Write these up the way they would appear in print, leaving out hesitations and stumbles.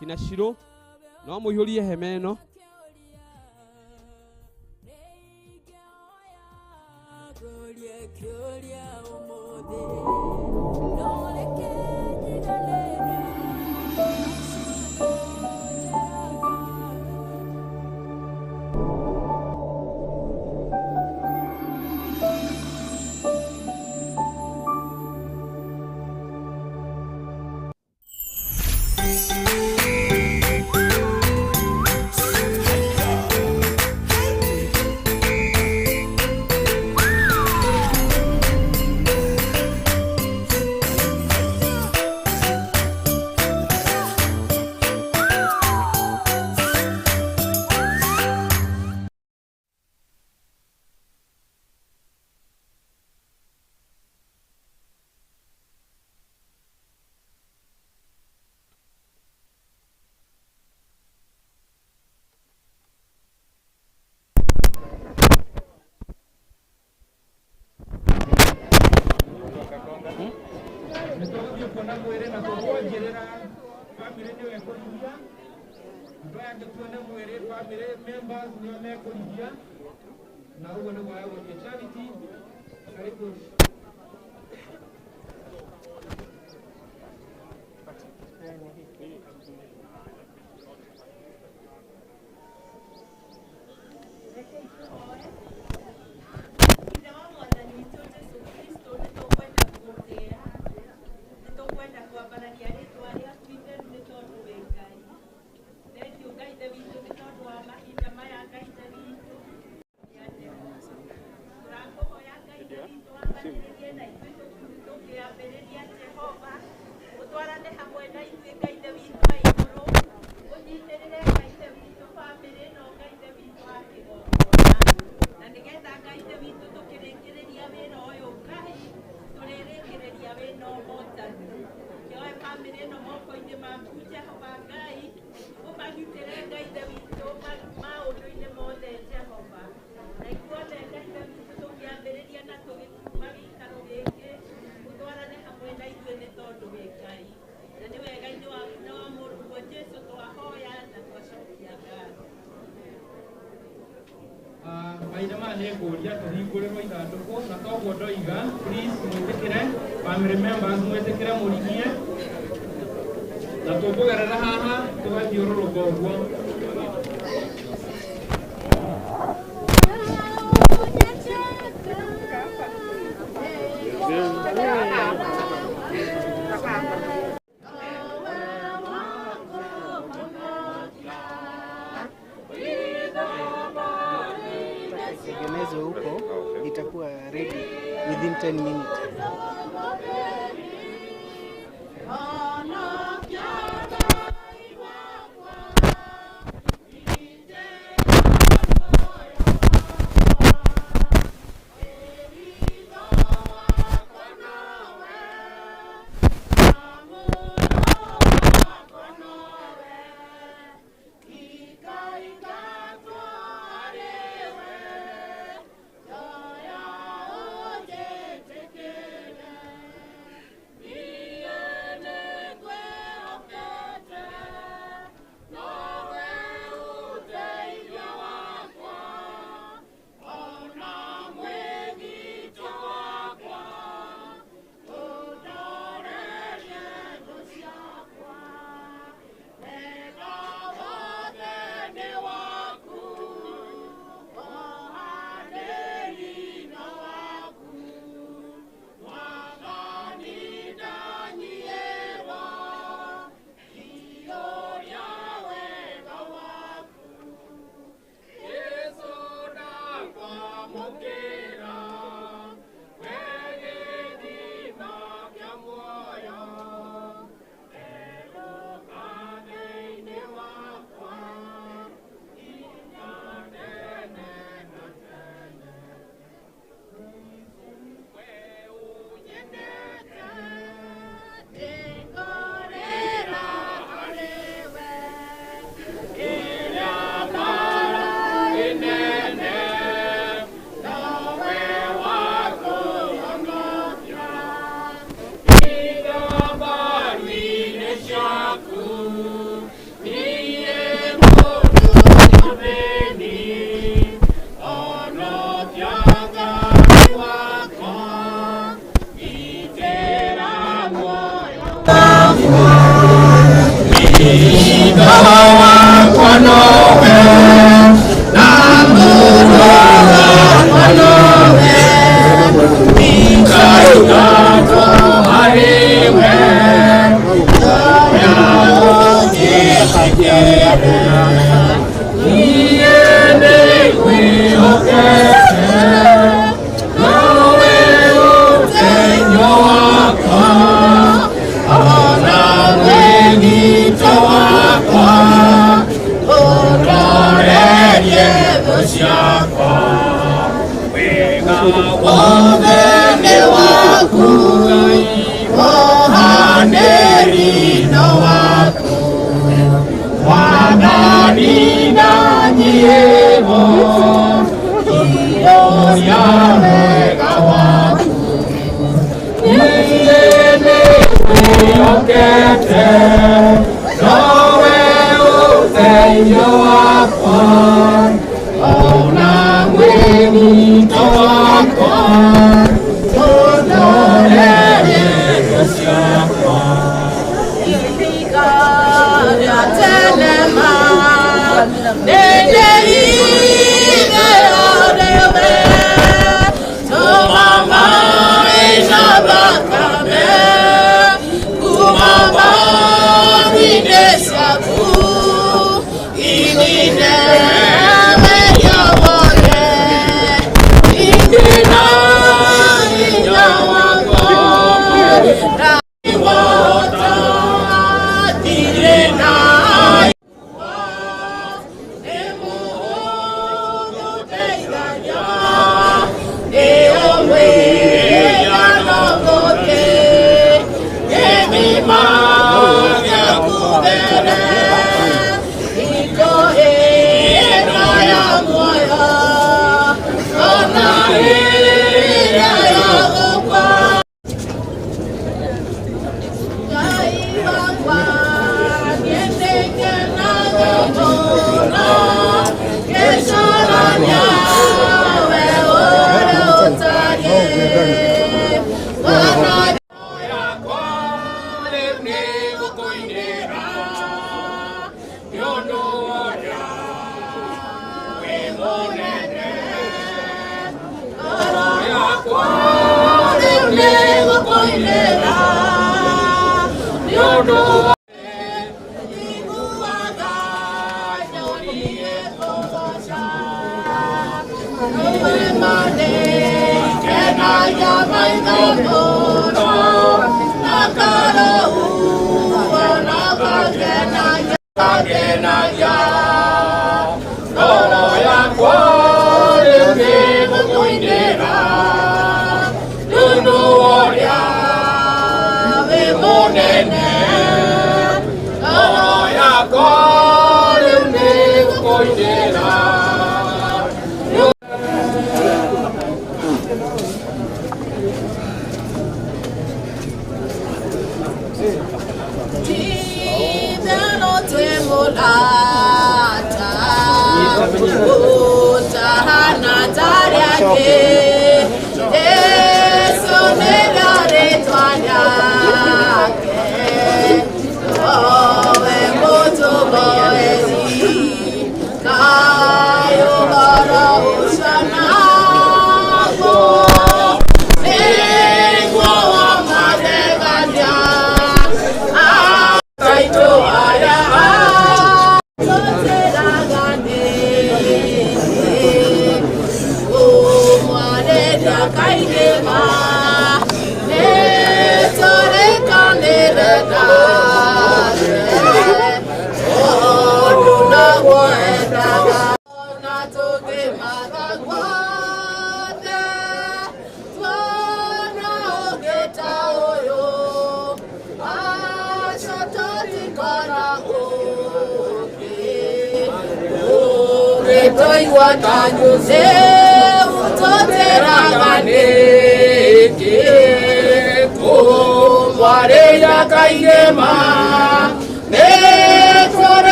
Kina Shiro no muihurie hema ĩno. Please mwitikire family members mwitikire murigie na tukugerera haha tugathiũrũrũka ũguo. Tengenezwe huko itakuwa ready within 10 minutes.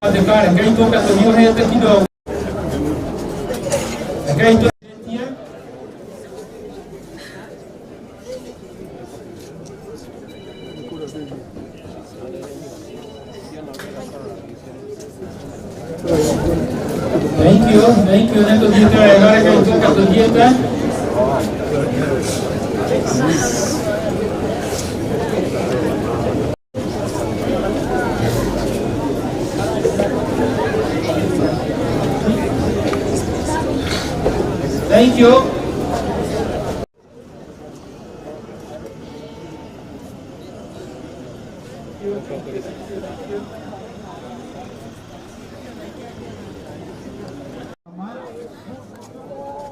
Rekei tũke tũhiũhĩte kidogo. Rekei tũtie. Thank you, thank you. Nĩ tũthiĩte wega, rekei tũke tũthiĩte. Thank you.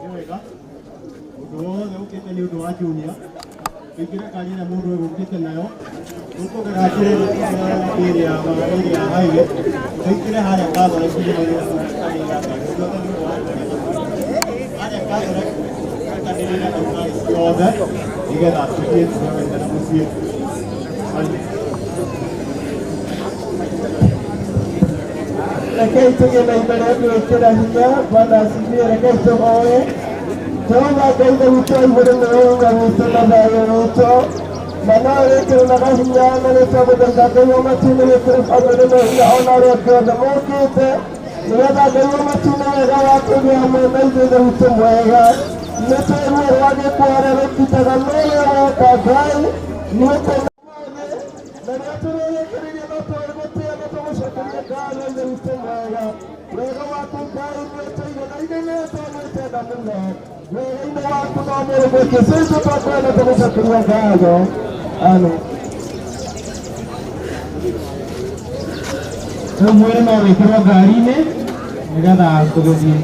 Nĩ wega ũndũ wothe ũkĩte nĩ ũndũ wa Junior tũingĩre ngari ĩrĩa mũndũ egũkĩte nayo tũkũgera njĩra ĩrĩa ĩrĩa highway tũingĩre harĩa Catholic harĩa Catholic tũkanĩrĩre na ngari ciothe nĩgetha tũthiĩ tũgewethe na mũciĩ. Rekei tũgĩe na imbere gwĩkĩra hinya. Bwana asifiwe. Rekei tũhoe. Jehova Ngai Ithe witũ wa igũrũ nĩwe ũga witũ na thayũ witũ na no wĩkĩranaga hinya na nĩtwagũthaitha Ngai wa matu-inĩ wĩkĩre bamĩrĩ na hinya ona arĩa angĩ othe mokĩte nĩgetha Ngai wa matu-inĩ wega waku ũgĩe hamwe na ithuĩ Ithe witũ mwega. Nĩ tũĩ ruo rwa gĩkuũ arĩa rũkitaga no ũrĩa woka Ngai nĩ ũkũmũthĩ na rĩrĩa tũrĩrĩkĩrĩria no tũgũtĩa na tũgũcokeria ngatho Ithe witũ mwega. Wega waku Ngai nĩ ũtũire na ithuĩ nĩ twagwĩtenda mũno. Wega-inĩ waku no mũrĩ gwĩkĩcĩtwo twakwenda tũgũcokeria ngatho. Amen. Rĩu mwĩrĩ no wĩkĩrwo ngari-inĩ nĩgetha tũgĩthiĩ.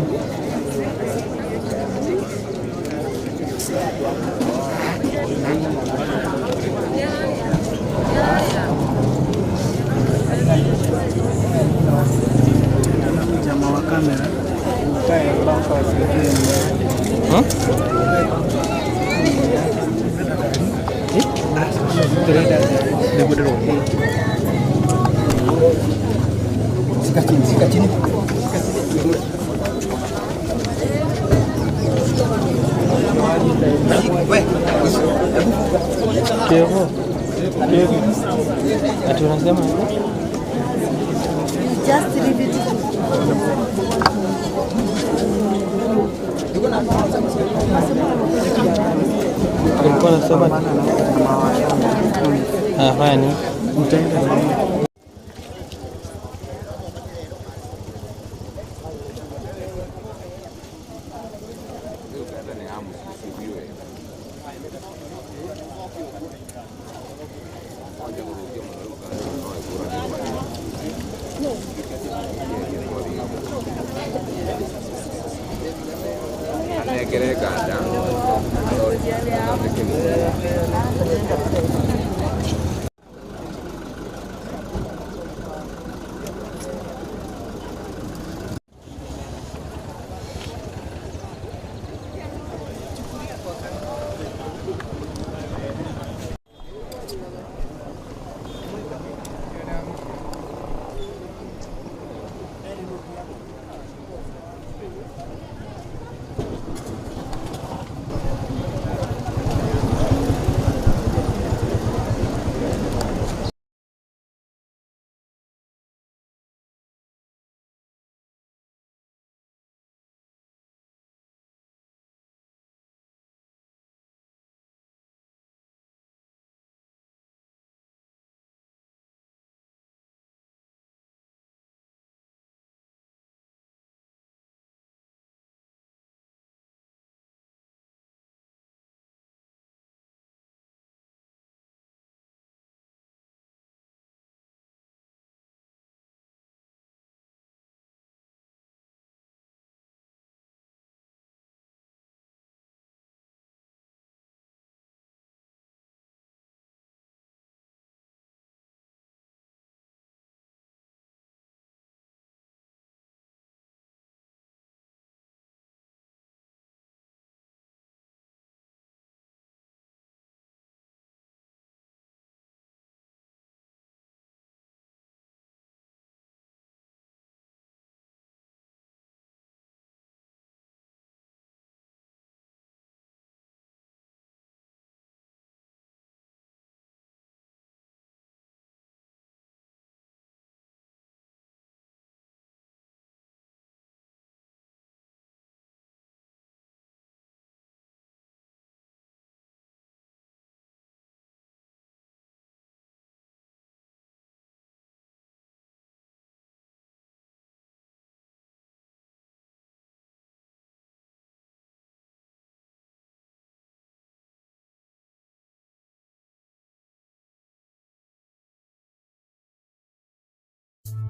Jamaa wa kamera ukae bumper sijui Shika chini, shika chini. Kevo. Kevo. Ati unasema Just leave it. Ulikuwa unasema ah, fanya nini? Utaenda na yeye. Anengere kanda.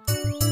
Ooh.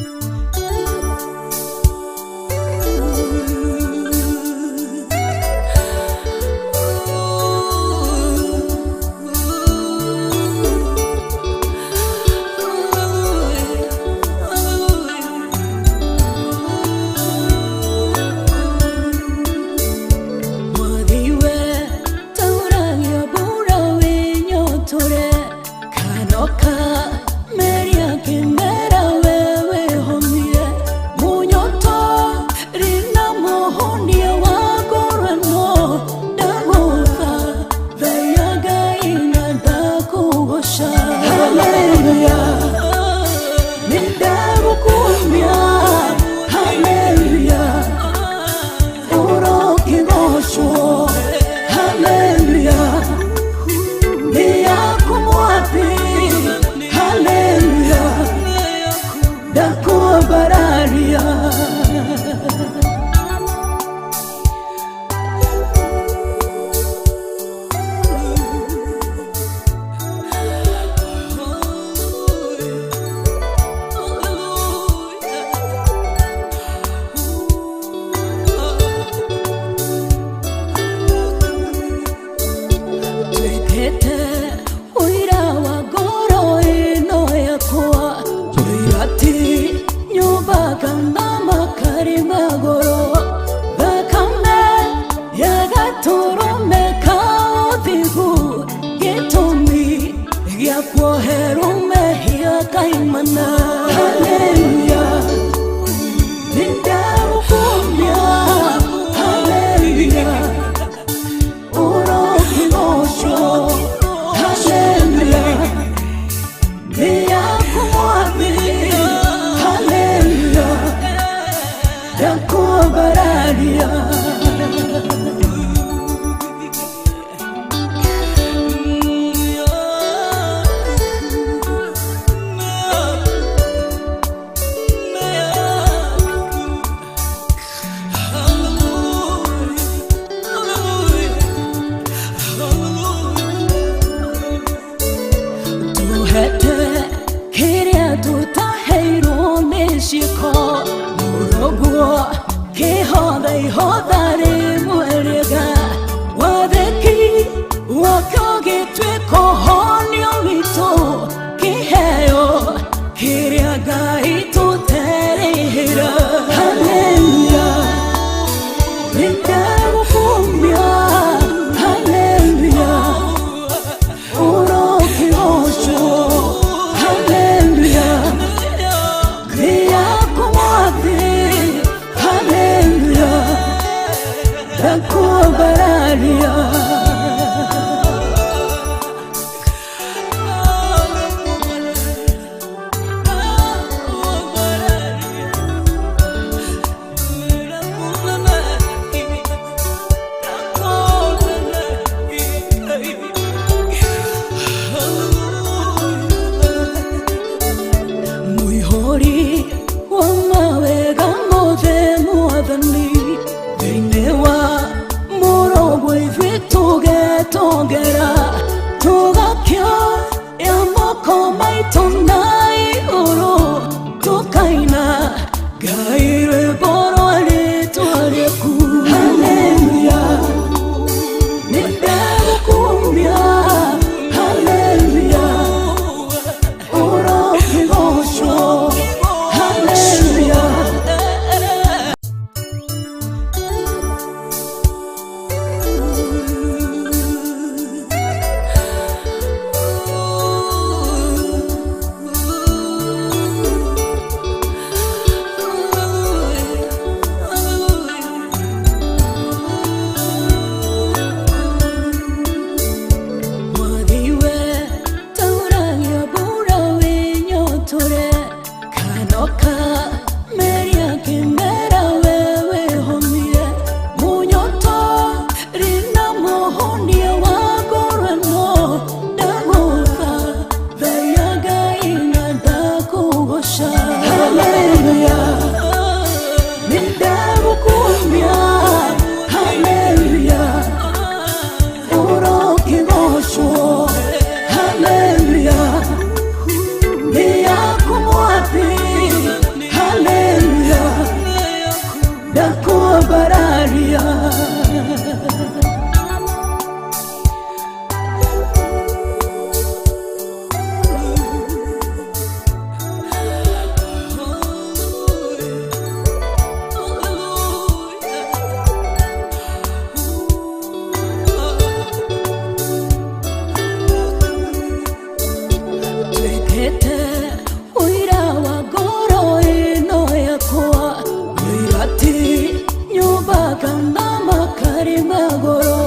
Makambaga n'amakari magoro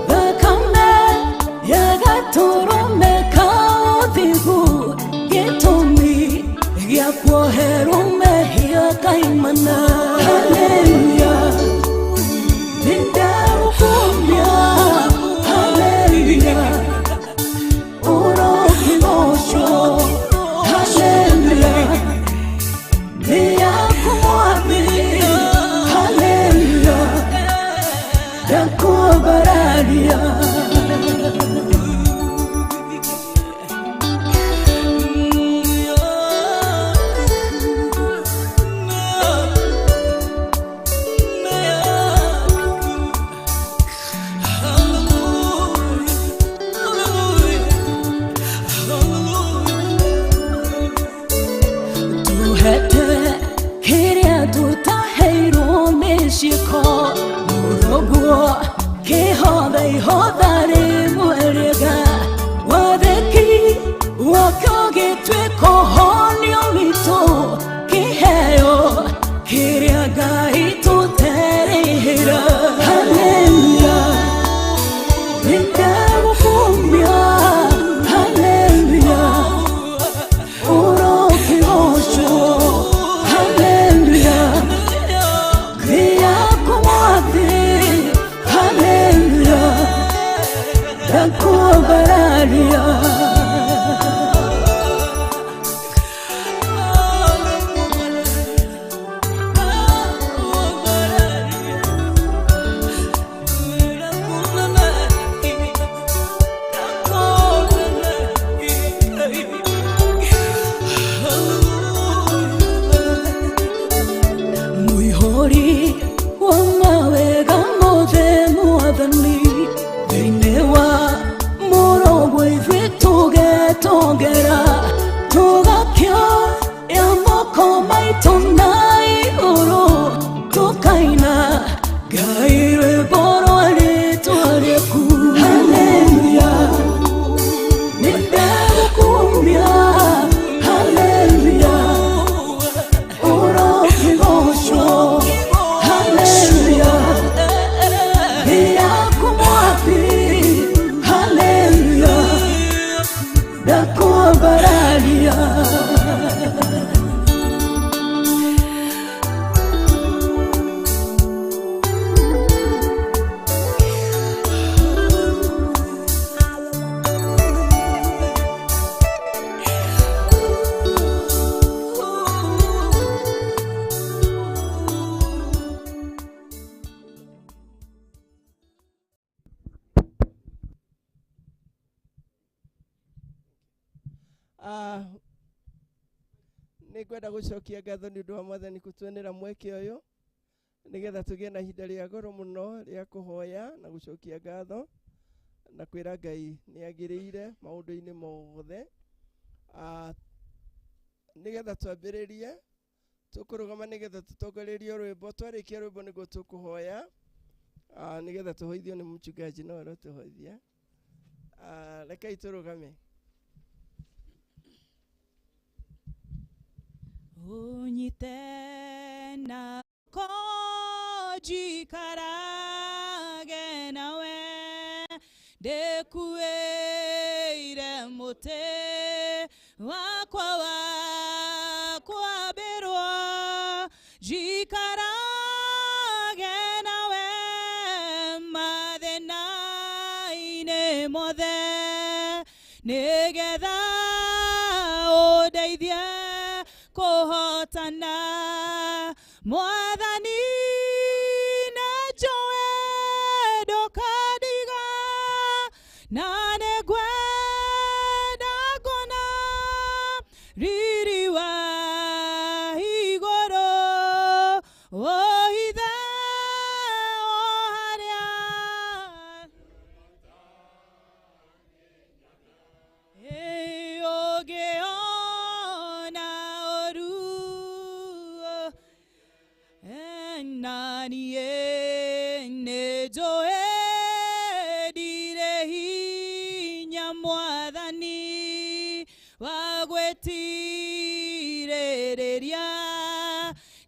Thakame ya gatũrũme ka ũthingu Gĩtũmi gĩa kuoherwo mehia kaimana. Haleluya, nĩndagũkumia. Haleluya, ũrokĩgocwo. Haleluya, nĩ yaku Mwathi. Haleluya, ndakwambararia. Tuhete kĩrĩa tũtaheirwo nĩ ciĩko mũroguo kĩhotha ihotha rĩmwe rĩega wathĩki wakĩo gĩtuĩka ũhonio witũ kĩheo kĩrĩa Ngai tũterĩhĩra. Haleluya, nĩndagũkumia. Haleluya, ũrokĩgocwo. Haleluya, nĩ yaku Mwathi. Haleluya, ndakwambararia. Mũihũri wa mawega mothe Mwathani, thĩinĩ wa mũrogo ithuĩ tũgetongera tũgakĩoya moko maitũ na igũrũ tũkaina Ngai rwĩmbo rwa rĩtwa rĩaku. Haleluya, nĩndagũkumia. Haleluya, ũrokĩgocwo. Haleluya, nĩ yaku Mwathi. Haleluya, ndakwambararia. Nĩ ngwenda gũcokia ngatho nĩ ũndũ wa Mwathani kũtuonera mweke ũyũ nĩgetha tũgĩe na ihinda rĩa goro mũno rĩa kũhoya na gũcokia ngatho na kwĩra Ngai nĩ agĩrĩire maũndũ-inĩ mothe. Nĩgetha twambĩrĩrie tũkũrũgama nĩgetha tũtongorerio rwĩmbo, twarĩkia rwĩmbo nĩguo tũkũhoya, nĩgetha tũhoithio nĩ mchungaji no arotũhoithia. Rekei tũrũgame. Unyite na kojikarage nawe ndekuĩire mũtĩ wakwa wa kwambĩrwo njikarage nawe mathĩna-inĩ mothe nĩgetha ũndeithie kũhotana. Mwathani nĩnjũĩ ndũkandiga na nĩngwenda kuona riri wa igũrũ ũhithe o harĩa ũngĩona ũru na niĩ nĩnjũĩ ndirĩ hinya Mwathani wa gwĩtirĩrĩria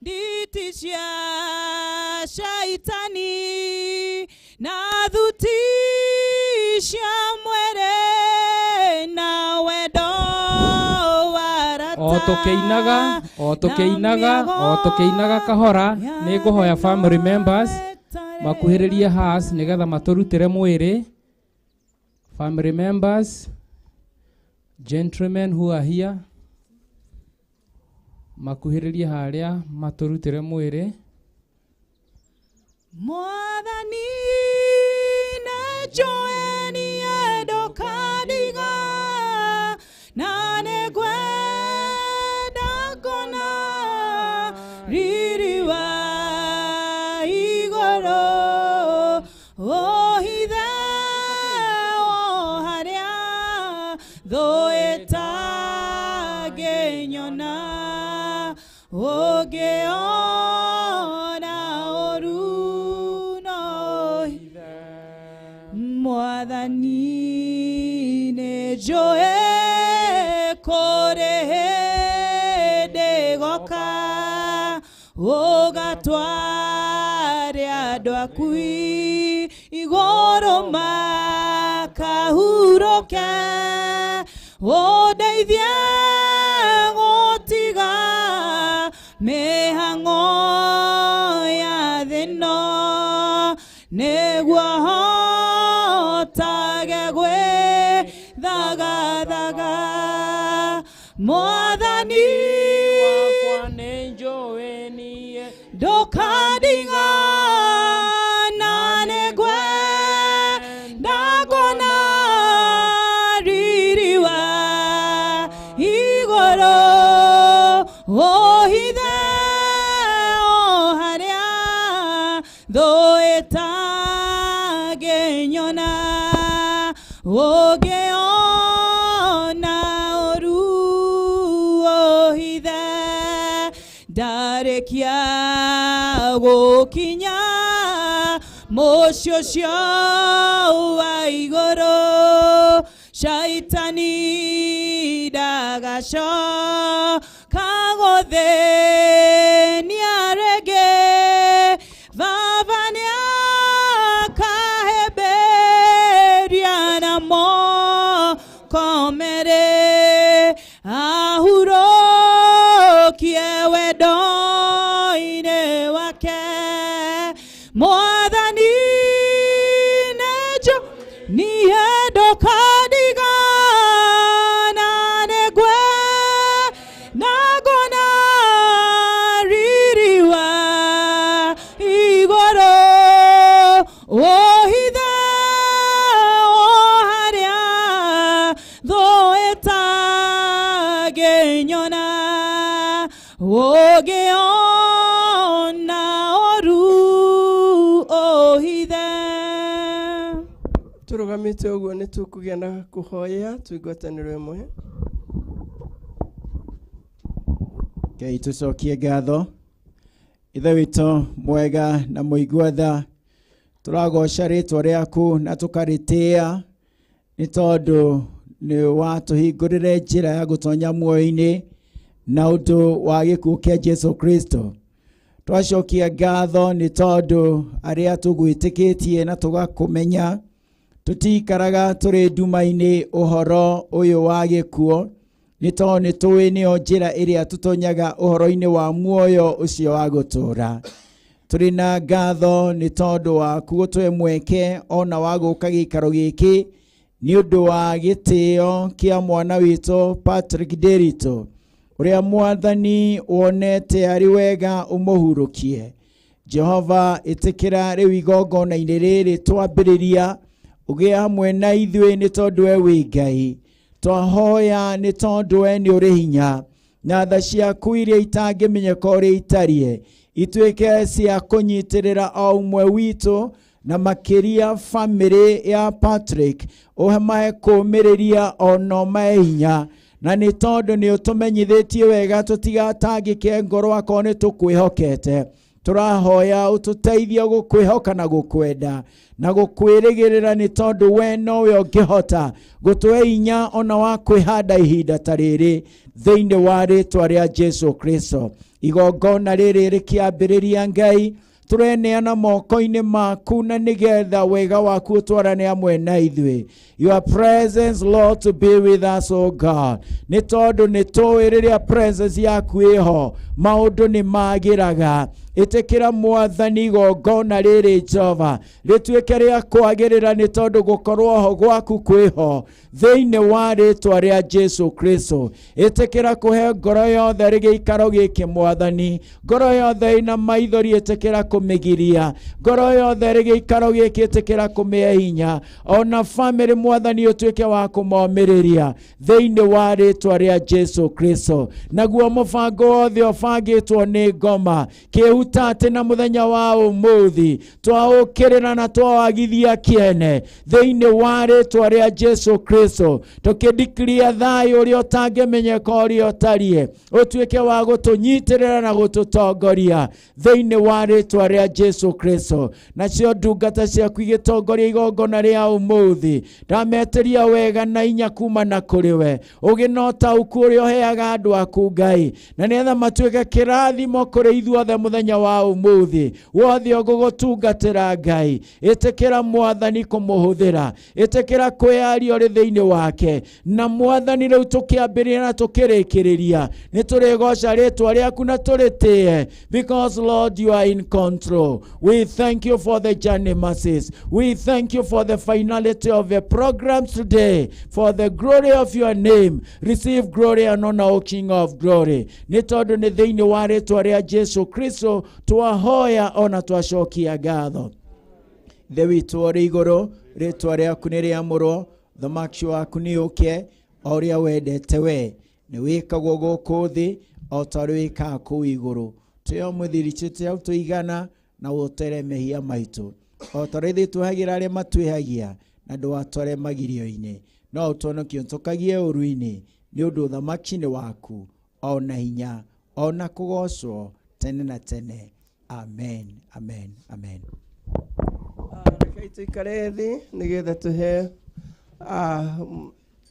nditi cia Shaitani. Shaitani na thuti cia mwĩrĩ na wendo wa O tũkĩinaga, o tũkĩinaga, o tũkĩinaga kahora, nĩ ngũhoya family members makuhĩrĩrie has nĩgetha matũrutĩre mwĩrĩ. Family members, gentlemen who are here, makuhĩrĩrie harĩa matũrutĩre mwĩrĩ. Mwathani nĩnjũĩ niĩ ndũkandiga na nĩngwenda kuona riri wa igũrũ ũhithe o harĩa thũ ĩtangĩnyona ũngĩona ũru no Mwathani nĩnjũĩ kũrĩ hĩndĩ goka ũgatware andũ aku igũrũ makahurũke ũndeithie gũtiga mĩhang'o ya thĩ ĩno nĩguo hotage gwĩthagathaga Mwathani wakwa nĩnjũĩ niĩ ndũkandiga na nĩngwenda kuona riri wa igũrũ ũhithe o harĩa thũ ĩtangĩnyona ũngĩona ũru ũhithe ndarĩkia gũkinya mũciĩ ũcio wa igũrũ Shaitani ndagacoka gũthĩnia rĩngĩ Baba nĩakahĩmbĩria na moko merĩ ahurũkie wendo-inĩ wake Mwathani nĩnjũĩ niĩ ndũkandiga na nĩngwenda kuona riri wa igũrũ ũhithe o harĩa thũ ĩtangĩnyona ũngĩona ũru ũhithe. Tũrũgamĩte ũguo nĩ tũkũgĩa na kũhoya twĩ ngwatanĩro ĩmwe. Ngai tũcokie ngatho ithe witũ mwega na mũigua tha tũragoca rĩtwa rĩaku na tũkarĩtĩĩa nĩ tondũ nĩ watũhingũrĩre njĩra ya gũtonya muoyo-inĩ na ũndũ wa gĩkuũ kĩa Jesu Kristo. Twacokia ngatho nĩ tondũ arĩa tũgwĩtĩkĩtie na tũgakũmenya tũtikaraga tũrĩ nduma-inĩ ũhoro ũyũ wa gĩkuũ nĩ tondũ nĩ tũĩ nĩyo njĩra ĩrĩa tũtonyaga ũhoro-inĩ wa muoyo ũcio wa gũtũũra. Tũrĩ na ngatho nĩ tondũ waku gũtũhe mweke ona wa gũka gĩikaro gĩkĩ nĩ ũndũ wa gĩtĩo kĩa mwana witũ Patrick Nderitu ũrĩa Mwathani wonete arĩ wega ũmũhurũkie. Jehova ĩtĩkĩra rĩu igongona-inĩ rĩrĩ twambĩrĩria ũgĩe hamwe na ithuĩ nĩ tondũ we wĩ Ngai. Twahoya nĩ tondũ we nĩ ũrĩ hinya na tha ciaku iria itangĩmenyeka ũrĩa itariĩ ituĩke cia kũnyitĩrĩra o ũmwe witũ na makĩria famĩlĩ ya Patrick ũmahe kũũmĩrĩria ona ũmahe hinya na nĩ tondũ nĩ ũtũmenyithĩtie wega tũtigatangĩke ngoro akorwo nĩ tũkwĩhokete. Tũrahoya ũtũteithie gũkwĩhoka na gũkwenda na gũkwĩrĩgĩrĩra nĩ tondũ we nowe ũngĩhota gũtũhe hinya ona wa kwĩhanda ihinda ta rĩrĩ thĩinĩ wa rĩtwa rĩa Jesu Kristo. Igongona rĩrĩ rĩkĩambĩrĩria Ngai Tũreneana moko-inĩ maku na nĩgetha wega waku ũtwarane hamwe na ithuĩ. Your presence, Lord, to be with us, O God. Nĩ tondũ nĩ tũĩ rĩrĩa presence yaku ĩho maũndũ nĩ magĩraga. Ĩtĩkĩra Mwathani igongona rĩrĩ Jehova rĩtuĩke rĩa kwagĩrĩra, nĩ tondũ gũkorwo ho gwaku kwĩho thĩinĩ wa rĩtwa rĩa Jesu Kristo. Ĩtĩkĩra kũhe ngoro yothe rĩ gĩikaro gĩkĩ Mwathani, ngoro yothe ĩna maithori ĩtĩkĩra kũmĩgiria, ngoro yothe rĩ gĩikaro gĩkĩ ĩtĩkĩra kũmĩhe hinya, ona famĩlĩ Mwathani ũtuĩke wa kũmomĩrĩria thĩinĩ wa rĩtwa rĩa Jesu Kristo. Naguo mũbango wothe ũbangĩtwo nĩ ngoma kĩhutate na mũthenya wa ũmũthĩ twaũkĩrĩra na twawagithia kĩene thĩinĩ wa rĩtwa rĩa Jesu Kristo, tũkĩdikiria thayũ ũrĩa ũtangĩmenyeka ũrĩa ũtariĩ ũtuĩke wa gũtũnyitĩrĩra na gũtũtongoria thĩinĩ wa rĩtwa rĩa Jesu Kristo. Nacio ndungata ciaku igĩtongoria igongona rĩa ũmũthĩ, ndametĩria wega na inya kuma na kũrĩ we, ũgĩ na ũtaũku ũrĩa ũheaga andũ aku Ngai, na nĩgetha matuĩke kĩrathimo kũrĩ ithuothe mũthenya wa ũmũthĩ wothe ũgũgũtungatĩra Ngai. Ĩtĩkĩra Mwathani kũmũhũthĩra, ĩtĩkĩra kwĩyaria ũrĩ thĩinĩ wake, na Mwathani rĩu tũkĩambĩrĩria na tũkĩrĩkĩrĩria nĩ tũrĩgoca rĩtwa rĩaku na tũrĩtĩe, because Lord you are in control. We thank you for the journey mercies. We thank you for the finality of the programs today. For the glory of your name, receive glory and honor, O King of glory. Nĩ tondũ nĩ thĩinĩ wa rĩtwa rĩa Jesu Kristo twahoya ona twacokia ngatho. Ithe witũ ũrĩ igũrũ, rĩtwa rĩaku nĩ rĩamũrwo, thamaki waku nĩ ũke, o ũrĩa wendete we nĩ wĩkagwo gũkũ thĩ o ta ũrĩa wĩkaga kũu igũrũ. Tũhe ũmũthĩ irio citũ tũigana na ũtere mehia maitũ o ta ũrĩa ithuĩ twĩhagĩra arĩa matwĩhagia, na ndũgatware magirio-inĩ, no ũtũhonokie ũtũkagie ũũru-inĩ, nĩ ũndũ ũthamaki nĩ waku ona hinya ona kũgocwo tene na tene. Amen, amen, amen. Rekei tũikare thĩ nĩgetha tũhe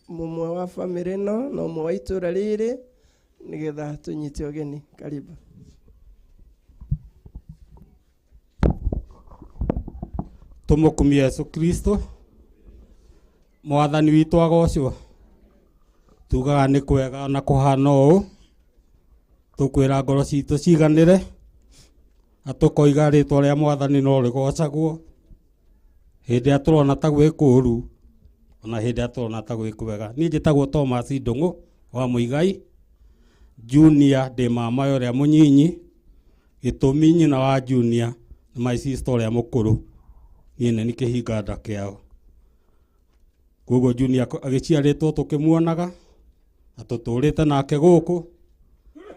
mũmwe wa bamĩrĩ ĩno na ũmwe wa itũũra rĩrĩ nĩgetha tũnyite ũgeni. Karibu. Tũmũkumie Yesu Kristo Mwathani witũ agocwo. Tugaga nĩ kwega na kũhana ũũ, tũkwĩra ngoro citũ ciganĩre na tũkoiga rĩtwa rĩa Mwathani no rĩgocagwo hĩndĩ ĩrĩa tũrona ta gwĩ kũũru ona hĩndĩ ĩrĩa tũrona ta gwĩ kwega. Niĩ njĩtagwo Thomas Ndũng'ũ wa Mũigai Junior, ndĩ mama ũrĩa mũnyinyi, gĩtũmi nyina wa Junior nĩ my sister ũrĩa mũkũrũ, niĩ nĩ niĩ kĩhinga nda kĩao. Koguo Junior agĩciarĩtwo tũkĩmuonaga na tũtũrĩte nake gũkũ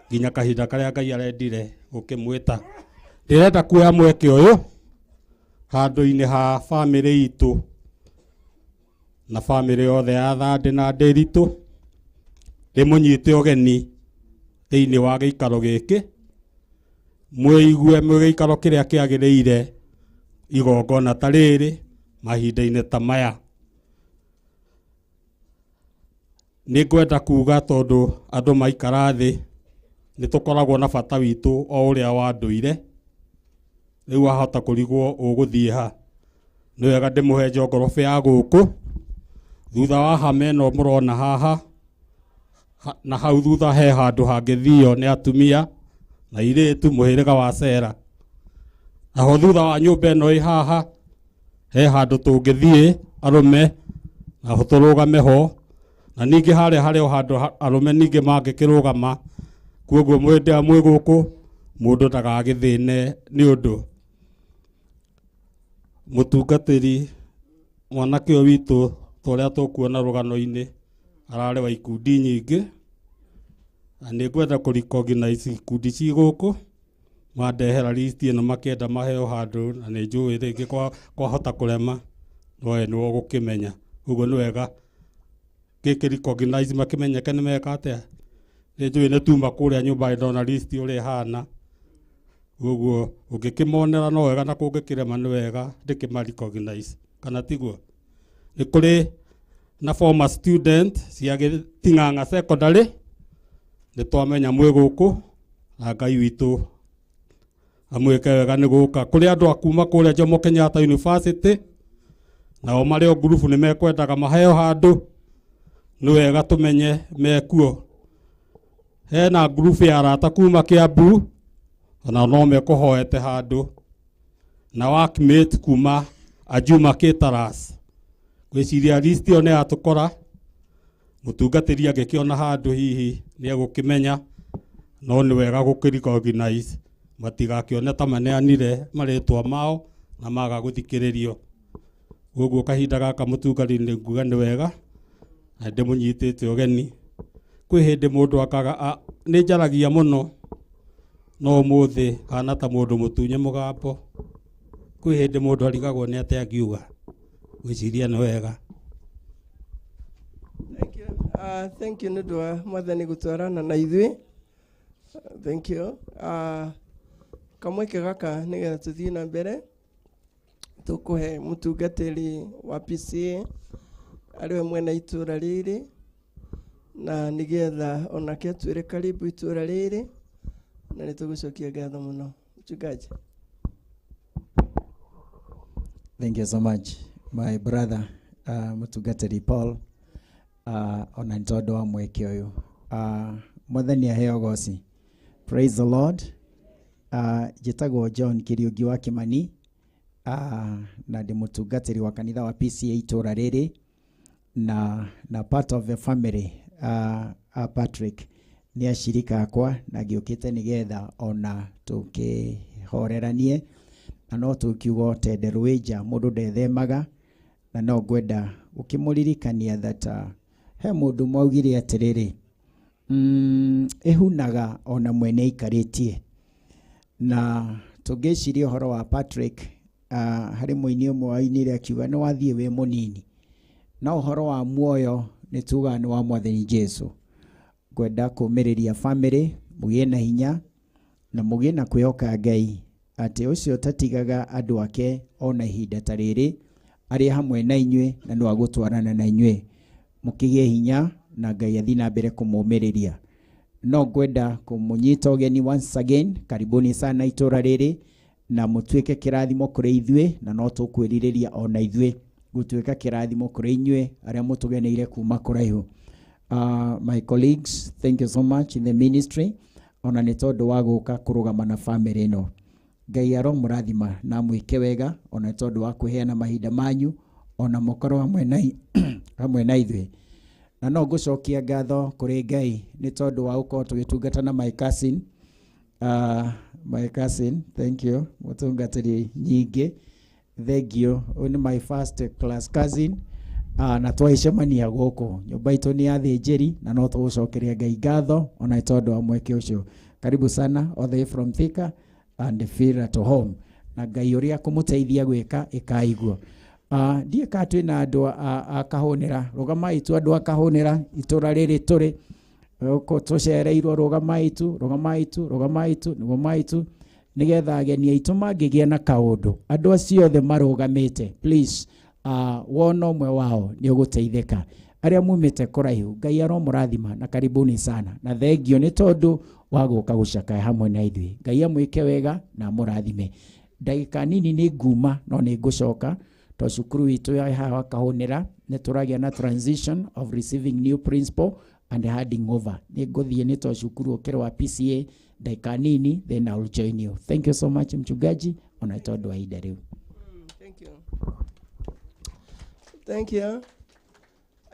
nginya kahinda karĩa Ngai arendire gũkĩmwĩta. Ndĩrenda kuoya mweke ũyũ handũ-inĩ ha bamĩrĩ itũ na bamĩrĩ yothe ya Thandĩ na Ndĩritũ, ndĩmũnyite ũgeni thĩinĩ wa gĩikaro gĩkĩ, mwĩigue mwĩ gĩikaro kĩrĩa kĩagĩrĩire igongona ta rĩrĩ mahinda-inĩ ta maya. Nĩ ngwenda kuga tondũ andũ maikara thĩ nĩ tũkoragwo na bata witũ o ũrĩa wa ndũire, rĩu wahota kũrigwo ũgũthiĩ ha. Nĩ wega ndĩmũhe njongorobĩ ya gũkũ thutha wa hama ĩno mũrona haha, na hau thutha he handũ hangĩthio nĩ atumia na airĩtu mũhĩrĩga wa Sera. Naho thutha wa nyũmba ĩno ĩ haha he handũ tũngĩthiĩ arũme naho tũrũgame ho, na ningĩ harĩa harĩ o handũ arũme ningĩ mangĩkĩrũgama. Koguo mwĩ mwĩ gũkũ mũndũ ndagagĩthĩne nĩ ũndũ. Mũtungatĩri mwanake ũyũ witũ ta ũrĩa tũkuona rũgano-inĩ ararĩ wa ikundi nyingĩ, na nĩ ngwenda kũ recognize ikundi ci gũkũ mandehera list ĩno makĩenda maheo handũ, na nĩ njũĩ rĩngĩ kwahota kũrema no we nĩwe ũgũkĩmenya. Ũguo nĩ wega gĩkĩ recognize makĩmenyeke nĩ meka atĩa. Nĩ njũĩ nĩ tuma kũrĩa nyũmba ndona list ũrĩa ĩhana, ũguo ũngĩkĩmonera no wega na kũngĩkĩrema nĩ wega ndĩkĩma recognize, kana tiguo? Nĩ kũrĩ na former student cia Gĩting'ang'a secondary, nĩ twamenya mwĩ gũkũ na Ngai witũ Amwĩke wega nĩ gũka. Kũrĩ andũ a kuma kũrĩa Jomo Kenyatta University, nao marĩ o ngurubu nĩ mekwendaga maheo handũ, nĩ wega tũmenye mekuo. Hena ngurubu ya arata kuma Kiambu, ona no mekũhoete handũ, na workmate kuma Ajuma Caterers. Ngwĩciria list ĩyo nĩ yatũkora, mũtungatĩri angĩkĩona handũ hihi nĩ egũkĩmenya, no nĩ wega gũkĩ-recognize matigakĩone ta maneanire marĩtwa mao na maga gũthikĩrĩrio. Koguo kahinda gaka mũtungatĩri nĩ nguga nĩ wega na ndĩmũnyitĩte ũgeni. Kwĩ hĩndĩ mũndũ akaga, nĩ njaragia mũno, no ũmũthĩ hana ta mũndũ mũtunye mũgambo. Kwĩ hĩndĩ mũndũ arigagwo nĩ atĩa angiuga. Ngwĩciria nĩ wega. Thank you. Thank you nĩ ũndũ wa mwathani gũtwarana na ithuĩ. Thank you. Kamweke gaka nĩgetha tũthiĩ na mbere, tũkũhe mũtungatĩri wa PCA arĩwe mwene itũra rĩrĩ, na nĩgetha onake atwĩre karibu itũra rĩrĩ, na nĩtũgũcokia ngatho mũno. Mchungaji. Thank you so much, my brother, mũtungatĩri Paul, ona nĩ tondũ wa mweke ũyũ. Mwathani aheo goci. Praise the Lord. Njĩtagwo John Kĩriũngi wa Kĩmani, na ndĩ mũtungatĩri wa kanitha wa PCA itũra rĩrĩ, na part of the family, Patrick nĩ acirika akwa, na ngĩũkĩte nĩgetha ona tũkĩhoreranie, na no tũkiuga tende rwĩnja mũndũ ndethemaga, na no ngwenda gũkĩmũririkania that he mũndũ mwaugire atĩrĩrĩ, ĩhunaga ona mwene aikarĩtie. Na tũngĩciria ũhoro wa Patrick, harĩ mũini ũmwe wainire akiuga nĩ wathiĩ wĩ mũnini, na ũhoro wa muoyo nĩ tugaga nĩ wa mwathani Jesu. Ngwenda kũmĩrĩria family mũgĩe na hinya na mũgĩe na kwĩhoka Ngai atĩ ũcio ũtatigaga andũ ake ona ihinda ta rĩrĩ, arĩ hamwe na inyuĩ na no agũtwarana na inyuĩ. Mũkĩgĩe hinya na Ngai athiĩ na mbere kũmũmĩrĩria. No ngwenda kũmũnyita ũgeni once again, karibuni sana itũra rĩrĩ, na mũtuĩke kĩrathimo kũrĩ ithuĩ, na no tũkwĩrirĩria ona ithuĩ gũtuĩka kĩrathimo kũrĩ inyuĩ arĩa mũtũgeneire kuma kũraihu. My colleagues, thank you so much in the ministry, ona nĩ tondũ wa gũka kũrũgama na family ĩno. Ngai aromũrathima na mwĩke wega, ona nĩ tondũ wa kwĩheana mahinda manyu, ona mũkorwo hamwe na ithuĩ. Na no ngũcokia ngatho kũrĩ Ngai nĩ tondũ wa gũkorwo tũgĩtungata na my cousin. My cousin, thank you, mũtungatĩri nyingĩ, thank you. Ũyũ nĩ my first class cousin, na twaicemania gũkũ nyũmba itũ nĩ ya thĩnjĩri, na no tũgũcokeria Ngai ngatho ona nĩ tondũ wa mweke ũcio. Karibu sana all the way from Thika and feel at home, na Ngai ũrĩa kũmũteithia gwĩka ĩkaiguo. Ndiĩ ka twĩna andũ a Kahũnĩra, rũgamai tu andũ a Kahũnĩra itũra rĩrĩ tũrĩ gũkũ tũcereirwo, rũgamai tu, rũgamai tu, rũgamai tu, rũgamai tu, nĩgetha ageni aitũ mangĩgĩa na kaũndũ, andũ acio othe marũgamĩte, please, wona ũmwe wao nĩ ũgũteithĩka. Arĩa mumĩte kũraihu, Ngai aromũrathima na karibuni sana, na thengio nĩ tondũ wa gũka gũcakaya hamwe na ithuĩ. Ngai amwĩke wega na amũrathime. Ndagĩka nini nĩ nguma, no nĩ ngũcoka to cukuru witũ ya haha Kahũnĩra nĩ tũragĩa na transition of receiving new principal and handing over. Nĩ ngũthiĩ nĩ to cukuru ũkĩrĩ wa PCA ndagĩka nini, then I will join you. Thank you so much mchungaji, ona tondũ wa ihinda rĩu. Thank you. Thank you.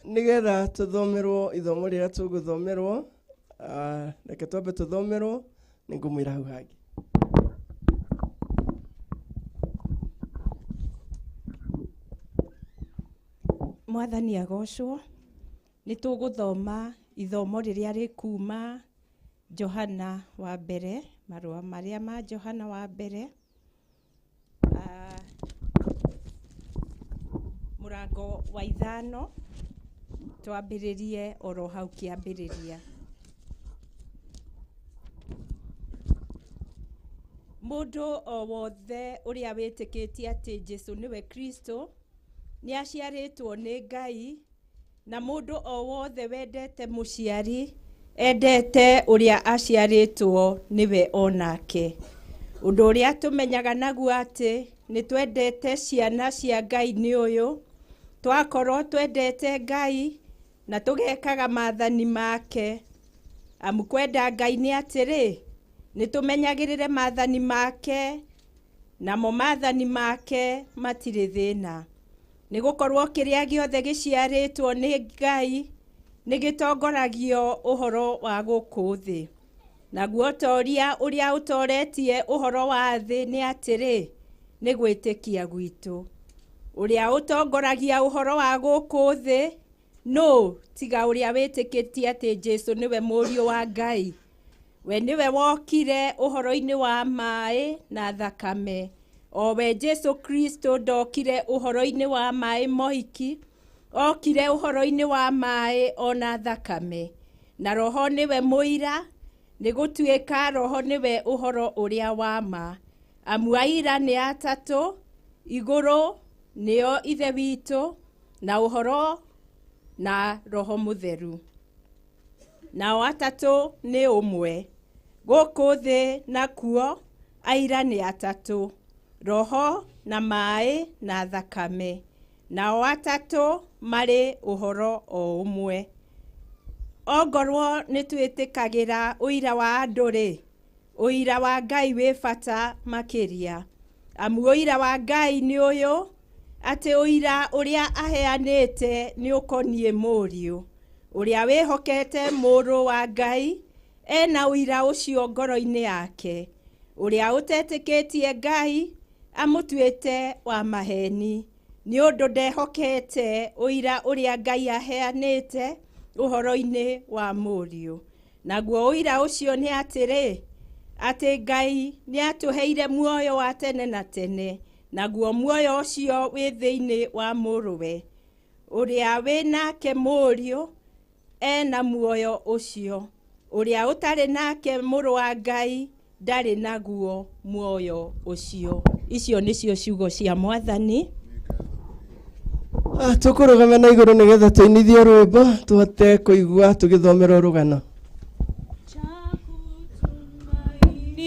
Nĩgetha tũthomerwo ithomo rĩrĩa tũgũthomerwo, reke twambe tũthomerwo, nĩ ngũmwĩra hau hangĩ. Mwathani agocwo. Nĩ tũgũthoma ithomo rĩrĩa rĩkuma Johana wa mbere, marũa marĩa ma Johana wa mbere, mũrango wa 5, twambĩrĩrie oro hau kĩambĩrĩria. Mũndũ o wothe ũrĩa wĩtĩkĩtie atĩ Jesũ nĩwe Kristo nĩ aciarĩtwo nĩ Ngai, na mũndũ o wothe wendete mũciari endete ũrĩa aciarĩtwo nĩwe onake. Ũndũ ũrĩa tũmenyaga naguo atĩ nĩ twendete ciana cia Ngai nĩ ũyũ, twakorwo twendete Ngai na tũgekaga maathani make. Amu kwenda Ngai nĩ atĩrĩ, nĩ tũmenyagĩrĩre maathani make, namo maathani make matirĩ thĩna. Nĩ gũkorwo kĩrĩa gĩothe gĩciarĩtwo nĩ Ngai nĩ gĩtongoragio ũhoro wa gũkũ thĩ. Naguo ũtoria ũrĩa ũtoretie ũhoro wa thĩ nĩ atĩrĩ, nĩ gwĩtĩkia gwitũ. Ũrĩa ũtongoragia ũhoro wa gũkũ thĩ nũ tiga ũrĩa wĩtĩkĩtie atĩ Jesũ nĩwe mũriũ wa Ngai. We nĩwe wokire ũhoro-inĩ wa maĩ na thakame. O we Jesũ Kristo ndokire ũhoro-inĩ wa maĩ moiki, okire ũhoro-inĩ wa maĩ ona thakame. Na Roho nĩwe mũira, nĩ gũtuĩka Roho nĩwe ũhoro ũrĩa wa ma. Amu aira nĩ atatũ, igũrũ nĩo Ithe witũ, na ũhoro na Roho Mũtheru. Nao atatũ nĩ ũmwe. Gũkũ thĩ nakuo aira nĩ atatũ, Roho na maĩ na thakame. Nao atatũ marĩ ũhoro o ũmwe. Ongorwo nĩ twĩtĩkagĩra ũira wa andũ-rĩ, ũira wa Ngai wĩ bata makĩria. Amu ũira wa Ngai nĩ ũyũ, atĩ ũira ũrĩa aheanĩte nĩ ũkoniĩ Mũriũ. Ũrĩa wĩhokete Mũrũ wa Ngai ena ũira ũcio ngoro-inĩ yake. Ũrĩa ũtetĩkĩtie Ngai amũtuĩte wa maheni, nĩ ũndũ ndehokete ũira ũrĩa Ngai aheanĩte ũhoro-inĩ wa Mũriũ. Naguo ũira ũcio nĩ atĩrĩ, atĩ Ngai nĩ atũheire muoyo wa tene na tene, naguo muoyo ũcio wĩ thĩinĩ wa Mũrũwe. Ũrĩa wĩ nake Mũriũ ena muoyo ũcio, ũrĩa ũtarĩ nake Mũrũ wa Ngai ndarĩ naguo muoyo ũcio. Icio nĩcio ciugo cia Mwathani. Tũkũrũgama na igũrũ nĩgetha tũinithie rwĩmbo tũhote kũigua tũgĩthomerwo rũgano.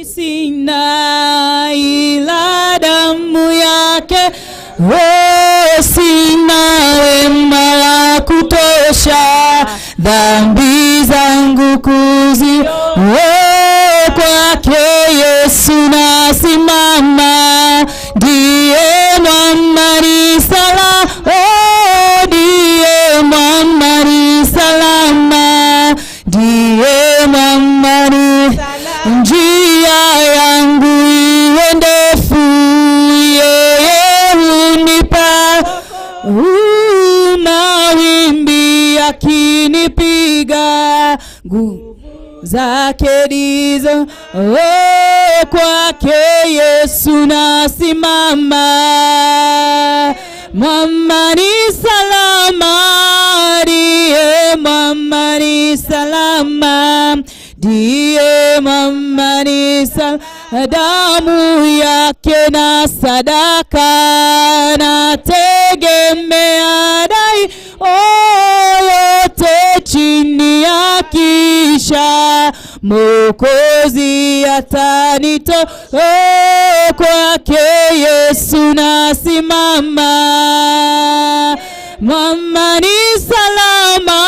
Sina ila damu yake, oh, sina wema wa kutosha, dhambi zangu kuzi, oh, kwake Yesu nasimama, ndiye mwamba ni salama, oh, ndiye mwamba ni salama, ndiye mwamba ni njia yangu iwe ndefu, yeye hunipa mawimbi yakinipiga, nguvu zake ndizo, oh, kwake Yesu nasimama. Mama ni salama, ndiye mama ni salama, ndiye mama ni salama, damu yake na sadaka nategemea dai, oh, yote chini ya kisha Mwokozi atanito, oh, kwake Yesu nasimama. Mama ni salama,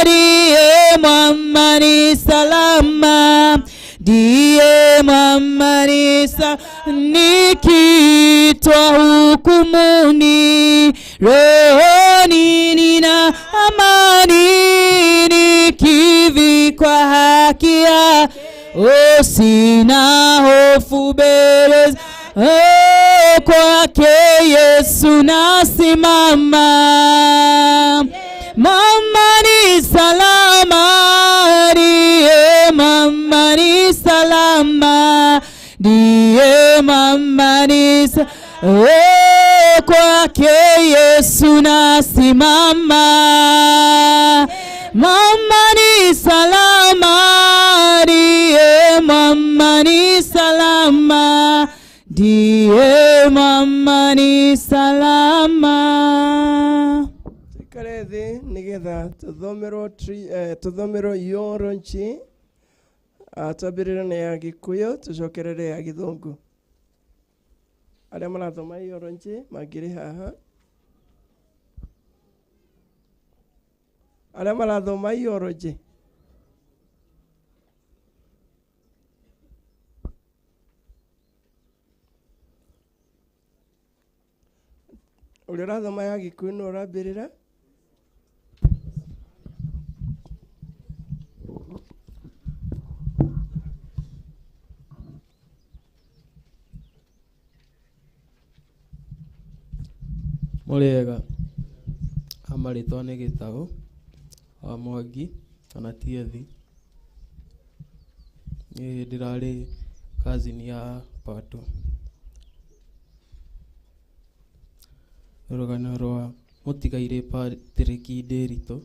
ndiye mama ni salama, ndiye mama ni salama, nikiitwa hukumuni, rohoni nina amani, nikivikwa haki ya, oh, sina hofu mbele, oh, kwake Yesu nasimama. Mama ni salama, ndiye mama ni salama, ndiye mama ni salama, oh, kwake Yesu nasimama. Mama ni salama, ndiye mama ni salama, ndiye mama ni salama. Tuikare thĩ nĩgetha tũthomerwo yoro nchi. Twambĩrĩre na ya Gĩkũyũ tũcokerere ya Gĩthũngũ. Arĩa marathoma eulogy mangĩrĩ haha. Arĩa marathoma eulogy. Ũrĩa ũrathoma ya Gĩkũyũ nĩwe ũrambĩrĩra. Mũrĩega, amarĩtwa nĩ Gĩtaũ wa Mwangi kana Tiethi. Niĩ ndĩrarĩ cousin ya Patũ. Rũgano rwa mũtigairĩ Patrick Ndĩritũ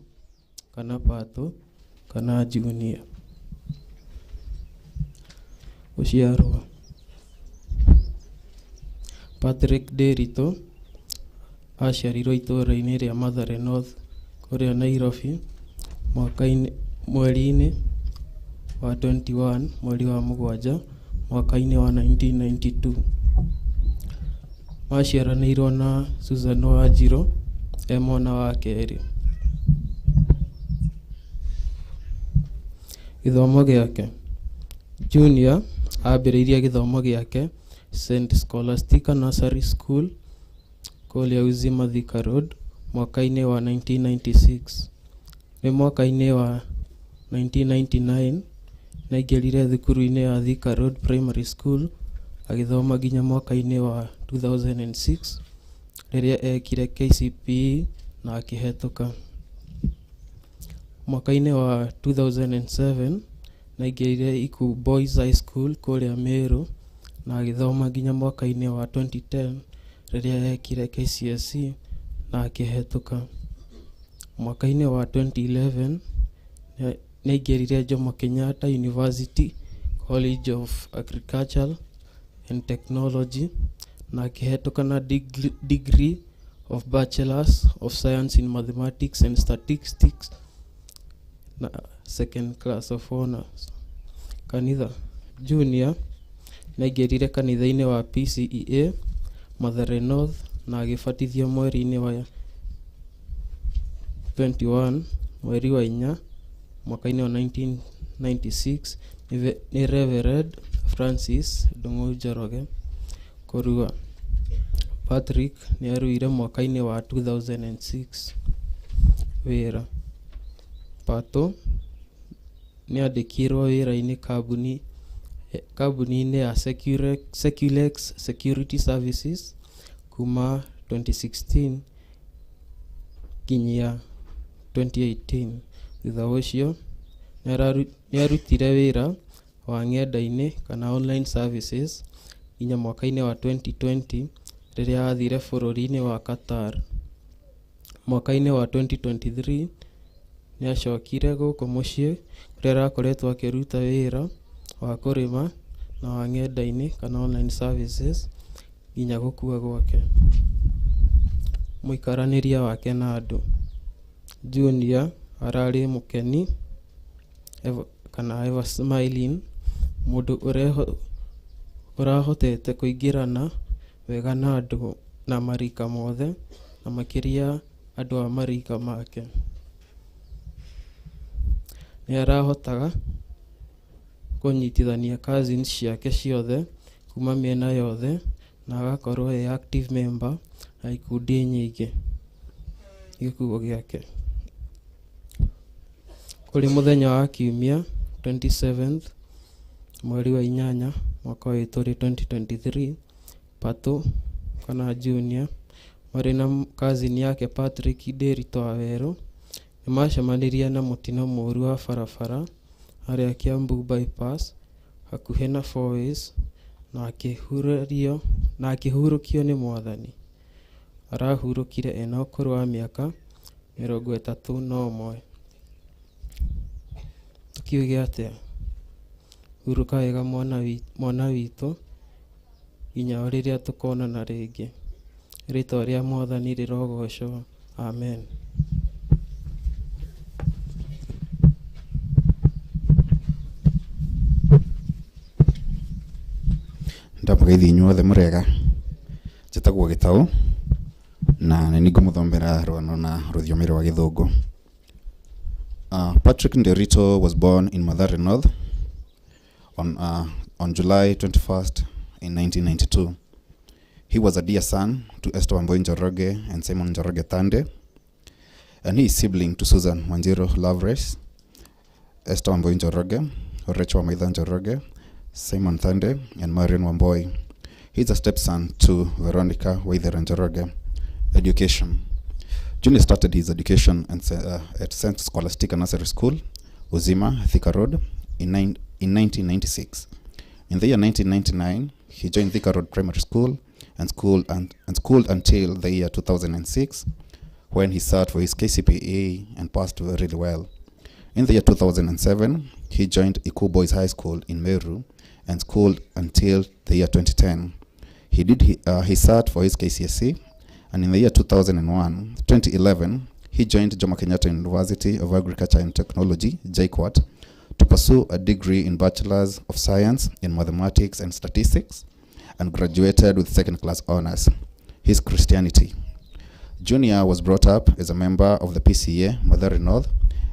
kana Patũ kana Junior. Gũciarwo: Patrick Ndĩritũ aciarirwo itũũra-inĩ rĩa Mathare North kũrĩa Nairobi mwaka-inĩ mweri-inĩ wa 21 mweri wa mũgwanja mwaka-inĩ wa 1992. Maciaranĩirwo na Susan Wanjirũ e mwana wa kerĩ. Gĩthomo gĩake: Junior ambĩrĩirie gĩthomo gĩake St Scholastica Nursery School kũrĩa Uzima Thika Road mwaka-inĩ wa 1996. Nĩ mwaka-inĩ wa 1999 nĩaingĩrire thukuru-inĩ ya Thika Road Primary School agĩthoma nginya mwaka-inĩ wa 2006 rĩrĩa ekire KCPE na akĩhetũka. Mwaka-inĩ wa 2007 nĩaingĩrire Ikuu Boys High School kũrĩa Meru na agĩthoma nginya mwaka-inĩ wa 2010 rĩrĩa ekire KCSE na akĩhetũka. Mwaka-inĩ wa 2011 nĩaingĩrire Jomo Kenyatta University College of Agriculture and Technology na akĩhetũka na degree of Bachelors of Science in Mathematics and Statistics na second class of honors. Kanitha: Junior nĩaingĩrire kanitha-inĩ wa PCEA Mathare North na agĩbatithio mweri-inĩ wa 21 mweri wa inya mwaka-inĩ wa 1996 nĩ Reverend Francis Ndung'u Njoroge. Kũrua: Patrick nĩaruire mwaka-inĩ wa 2006. Wĩra: Patũ nĩandĩkirwo wĩra-inĩ kambuni-inĩ ya Seculex Security Services kuma 2016 nginya 2018. Thutha ũcio nĩarutire wĩra wa ng'enda-inĩ kana online services nginya mwaka-inĩ wa 2020 rĩrĩa athire bũrũri-inĩ wa Qatar. Mwaka-inĩ wa 2023 nĩacokire gũkũ mũciĩ kũrĩa arakoretwo akĩruta wĩra wa kũrĩma na wa ng'enda-inĩ kana online services nginya gũkua gwake. Mũikaranĩrie wake na andũ: Junior ararĩ mũkeni kana ever smiling, mũndũ ũrahotete kũingĩrana wega na andũ na marika mothe na makĩria andũ a marika make. Nĩarahotaga kũnyitithania cousins ciake ciothe kuma mĩena yothe na agakorwo e active member ya ikundi nyingĩ. Gĩkuũ gĩake: Kũrĩ mũthenya wa Kiumia 27th mweri wa inyanya mwaka ũyũ tũrĩ 2023, Patũ kana Junior marĩ na cousin yake Patrick Ndĩritũ Wawerũ nĩmacemanirie na mũtino mũru wa barabara harĩa Kiambu bypass hakuhĩ na Fourways na akĩhurũkio nĩ Mwathani. Arahurũkire ena ũkũrũ wa mĩaka 31. Tũkiuge atĩa? Hurũka wega mwana witũ nginya o rĩrĩa tũkonana rĩngĩ. Rĩtwa rĩa Mwathani rĩrogocwo. Amen. Ndamũgeithia inyuothe mũrega. Njĩtagwo Gĩtaũ na nĩ ngũmũthomera rũgano na rũthiomi rwa Gĩthũngũ. Patrick Nderito was born in Mathare North on July 21st in 1992. He was a dear son to Esther Wambui Njoroge and Simon Njoroge Thande, and he is sibling to Susan Wanjiru Lavres, Esther Wambui Njoroge, Rachel Wamaitha Njoroge, Simon Thande, and Marion Wamboi. He is a stepson to Veronica Waithera Njoroge. Education. Junior started his education at St. Scholastica Nursery School, Uzima, Thika Road, in 1996. In the year 1999, he joined Thika Road Primary School and schooled until the year 2006, when he sat for his KCPE and passed really well. In the year 2007, he joined Ikuu Boys High School in Meru and schooled until the year 2010. He sat for his KCSE, and in the year 2011, he joined Jomo Kenyatta University of Agriculture and Technology, JKUAT, to pursue a degree in Bachelor's of Science in Mathematics and Statistics, and graduated with second-class honors. His Christianity. Junior was brought up as a member of the PCA, Mathare North,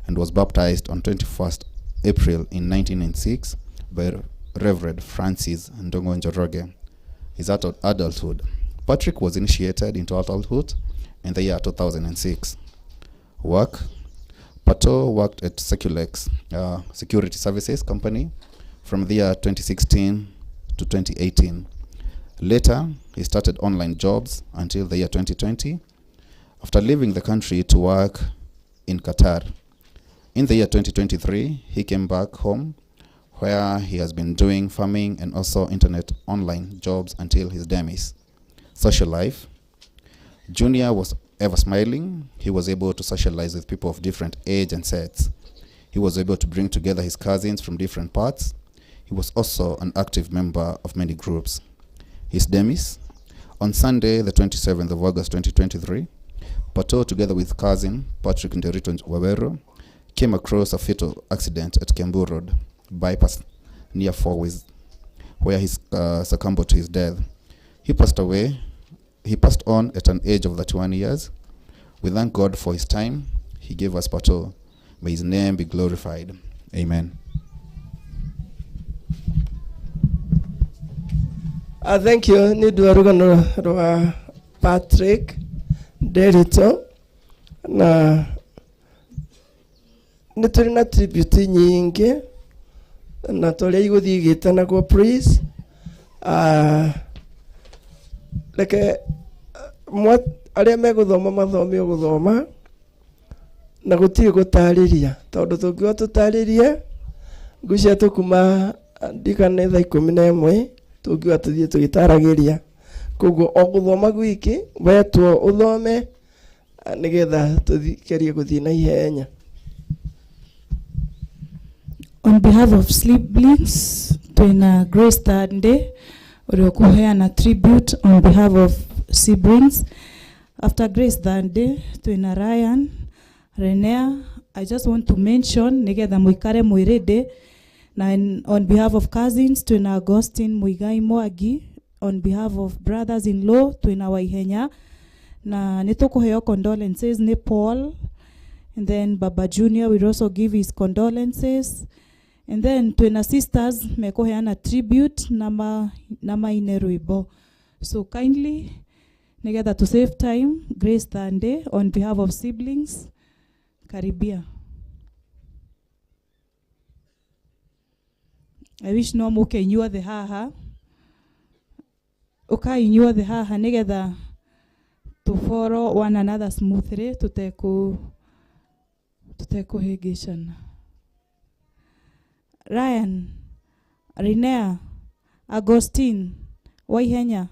and was baptized on 21st April in 1996 by Reverend Francis Ndongo Njoroge. His adulthood. Patrick was initiated into adulthood in the year 2006. Work. Pato worked at Seculex Security Services Company from the year 2016 to 2018. Later, he started online jobs until the year 2020, after leaving the country to work in Qatar. In the year 2023, he came back home, where he has been doing farming and also internet online jobs until his demise. Social life. Junior was ever smiling. He was able to socialize with people of different age and sets. He was able to bring together his cousins from different parts. He was also an active member of many groups. His demise. On Sunday, the 27th of August 2023, Pato, together with cousin Patrick Nderito Waweru, came across a fatal accident at Kiambu Road bypass near Four Ways, where he succumbed to his death. He passed away. He passed on at an age of 31 years. We thank God for his time he gave us Pato. May his name be glorified. Amen. Thank you. Nĩ ũndũ wa rũgano rwa Patrick Nderito, na nĩ tũrĩ na tribute nyingĩ na tũrĩa igũthiĩ igĩtanagwo, please. Reke arĩa megũthoma mathome o gũthoma na gũtirĩ gũtarĩria, tondũ tũngiuga tũtarĩrie ngwĩciria tũkuma ndikane thaa 11 tũngiuga tũthiĩ tũgĩtaragĩria. Koguo o gũthoma gwiki wetwo ũthome nĩgetha tũgerie gũthiĩ na ihenya. On behalf of siblings, twina Grace Thande ũrĩa ũkũheana tribute on behalf of siblings. After Grace Thande, twina Ryan Renea. I just want to mention nĩgetha mũikare mwĩ ready. Na on behalf of cousins, twina Augustine Muigai Mwangi. On behalf of brothers-in-law, twina Waihenya. Na nĩtũkũheo condolences nĩ Paul. And then Baba Junior will also give his condolences. And then twina sisters mekũheana tribute na maine rwĩmbo. So kindly, nĩgetha to save time, Grace Thande on behalf of siblings, karibia. I wish no mũke inyuothe haha. Ũkai inyuothe haha nĩgetha to follow one another smoothly, tutekũhĩngĩcana. Ryan, Rinea, Agostine, Waihenya.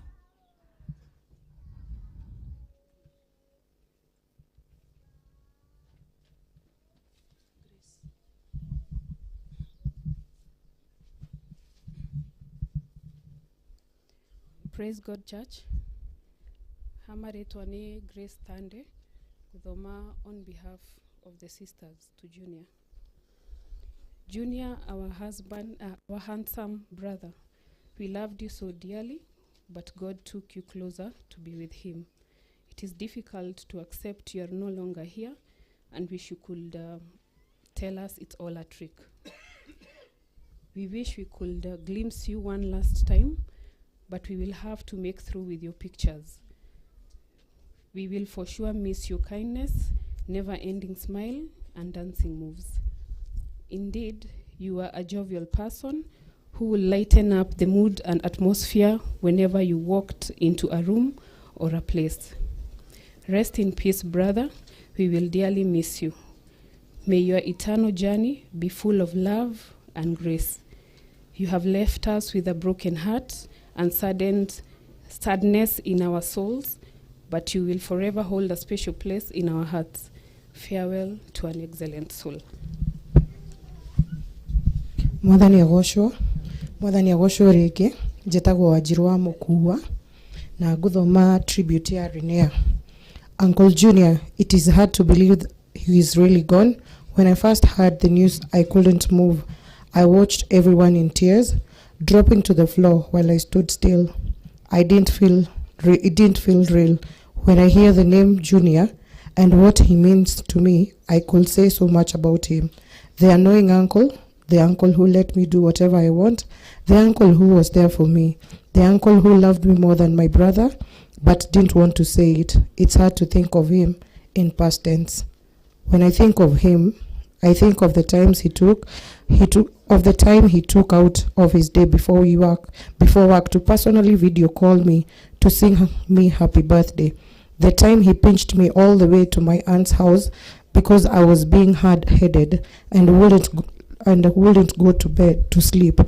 Praise God Church. Hama rĩtwa nĩ Grace Thande, gũthoma on behalf of the sisters to Junior. Junior, our husband, our handsome brother, we loved you so dearly. but God took you closer to be with Him. It is difficult to accept you are no longer here and wish you could tell us it's all a trick. We wish we could glimpse you one last time, but we will have to make through with your pictures. We will for sure miss your kindness, never ending smile, and dancing moves. Indeed, you are a jovial person who will lighten up the mood and atmosphere whenever you walked into a room or a place. Rest in peace, brother. We will dearly miss you. May your eternal journey be full of love and grace. You have left us with a broken heart and saddened sadness in our souls, but you will forever hold a special place in our hearts. Farewell to an excellent soul. Mwathani agocwo. Mwathani agocwo rĩngĩ. Njĩtagwo Wanjirũ wa Mũkua na ngũthoma tribute ya Renea. Uncle Junior, it is hard to believe he is really gone. When I first heard the news, I couldn't move. I watched everyone in tears, dropping to the floor while I stood still. I didn't feel it didn't feel real. When I hear the name Junior and what he means to me, I could say so much about him. The annoying uncle, the uncle who let me do whatever I want, the uncle who was there for me, the uncle who loved me more than my brother, but didn't want to say it. It's hard to think of him in past tense. When I think of him, I think of the times he took of the time he took out of his day before work to personally video call me to sing me happy birthday. The time he pinched me all the way to my aunt's house because I was being hard-headed and wouldn't go to bed to sleep.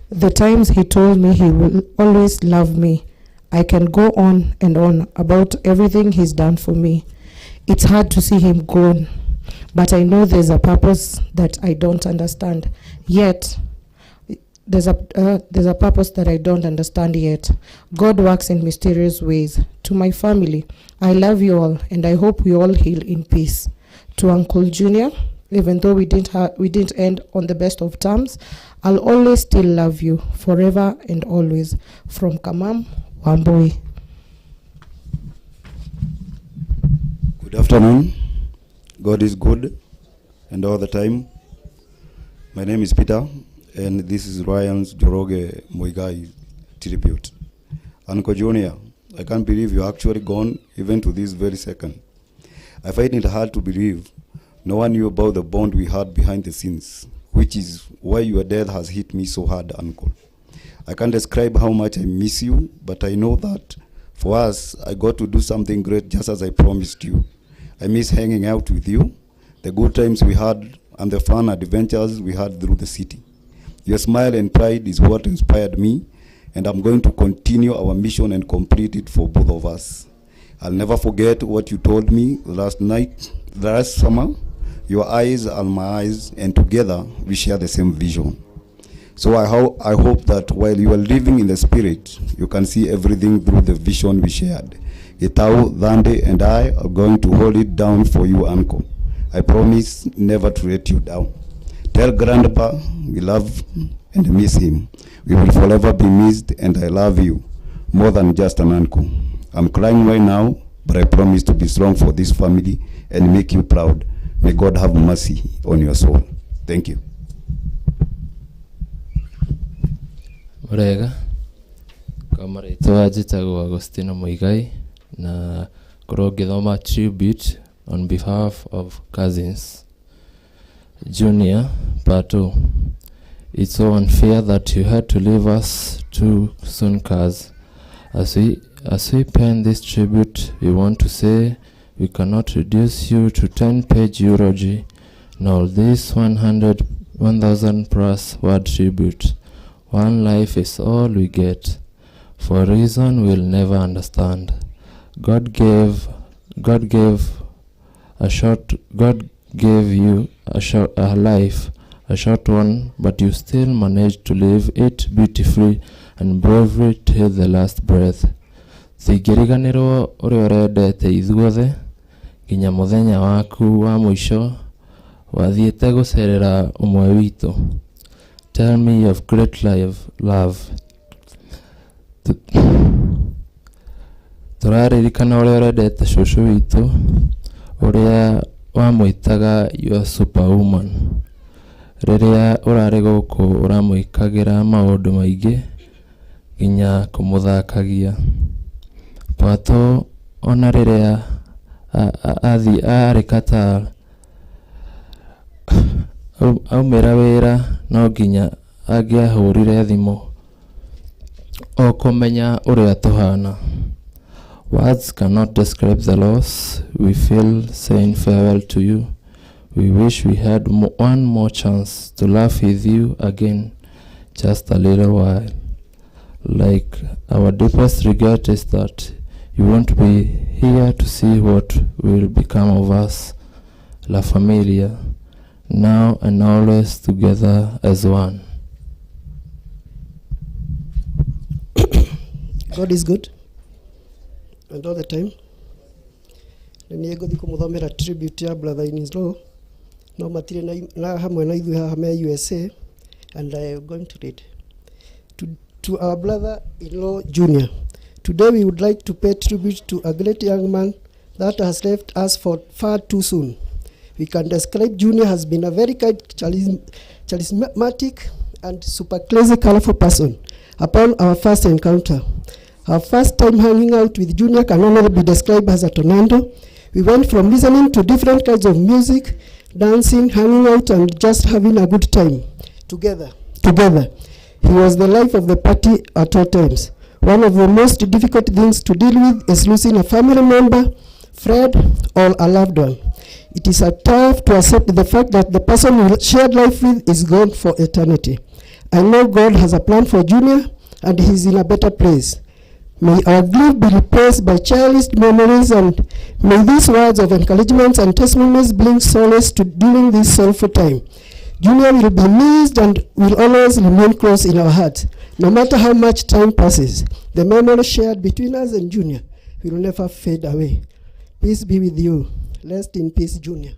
The times he told me he will always love me. I can go on and on about everything he's done for me. It's hard to see him gone, but I know there's a purpose that I don't understand yet. There's a purpose that I don't understand yet. God works in mysterious ways. To my family, I love you all, and I hope we all heal in peace. To Uncle Junior, even though we didn't end on the best of terms, I'll always still love you forever and always. From Kamam Wambui. Good afternoon. God is good and all the time. My name is Peter, and this is Ryan's Njoroge Muigai tribute. Uncle Junior, I can't believe you're actually gone even to this very second. I find it hard to believe no one knew about the bond we had behind the scenes, which is why your death has hit me so hard, Uncle. I can't describe how much I miss you, but I know that for us, I got to do something great just as I promised you. I miss hanging out with you, the good times we had, and the fun adventures we had through the city. Your smile and pride is what inspired me, and I'm going to continue our mission and complete it for both of us. I'll never forget what you told me last night, last summer. Your eyes are my eyes, and together we share the same vision. So I hope that while you are living in the spirit, you can see everything through the vision we shared. Itau, Thande, and I are going to hold it down for you, Uncle. I promise never to let you down. Tell Grandpa we love and miss him. We will forever be missed, and I love you more than just an uncle. I'm crying right now, but I promise to be strong for this family and make you proud. May God have mercy on your soul. Thank you. Mũrega, kwa marĩtwa njĩtagwo Agostino Muigai na ngorwo ngĩthoma tribute on behalf of cousins. Junior Plateau. It's so unfair that you had to leave us too soon, cuz as we pen this tribute, we want to say we cannot reduce you to 10-page eulogy, nor this 100 1000 plus word tribute. One life is all we get, for a reason we'll never understand. God gave you a life, a short one, but you still managed to live it beautifully and bravely till the last breath. Tũtingĩriganĩrwo ũrĩa ũrendete ithuothe nginya mũthenya waku wa mũico wathiĩte gũcerera ũmwe witũ. Tell me of great life, love. Tũraririkana ũrĩa ũrendete cũcũ witũ, ũrĩa wamwĩtaga your superwoman. Rĩrĩa ũrarĩ gũkũ ũramwĩkagĩra maũndũ maingĩ nginya kũmũthakagia. Pato ona rĩrĩa athiĩ arĩ Qatar aumĩra wĩra no nginya angĩahũrire thimũ o kũmenya ũrĩa tũhana. Words cannot describe the loss we feel saying farewell to you. We wish we had one more chance to laugh with you again, just a little while. Like our deepest regret is that you won't be here to see what will become of us, La Familia, now and always together as one. God is good and all the time. Nĩ niĩ ngũthiĩ kũmũthomera tribute ya brother in law no matirĩ na hamwe na ithuĩ haha me USA, and I am going to read to our brother in law Junior. Today we would like to pay tribute to a great young man that has left us for far too soon. We can describe Junior has been a very kind, charismatic and super crazy colorful person upon our first encounter. Our first time hanging out with Junior can only be described as a tornado. We went from listening to different kinds of music, dancing, hanging out, and just having a good time together. Together. He was the life of the party at all times. One of the most difficult things to deal with is losing a family member, friend, or a loved one. It is a tough to accept the fact that the person you shared life with is gone for eternity. I know God has a plan for Junior, and he's in a better place. May our grief be replaced by cherished memories, and may these words of encouragement and testimonies bring solace to during this sorrowful time. Junior will be missed and will always remain close in our hearts. No matter how much time passes, the memory shared between us and Junior will never fade away. Peace be with you. Rest in peace, Junior.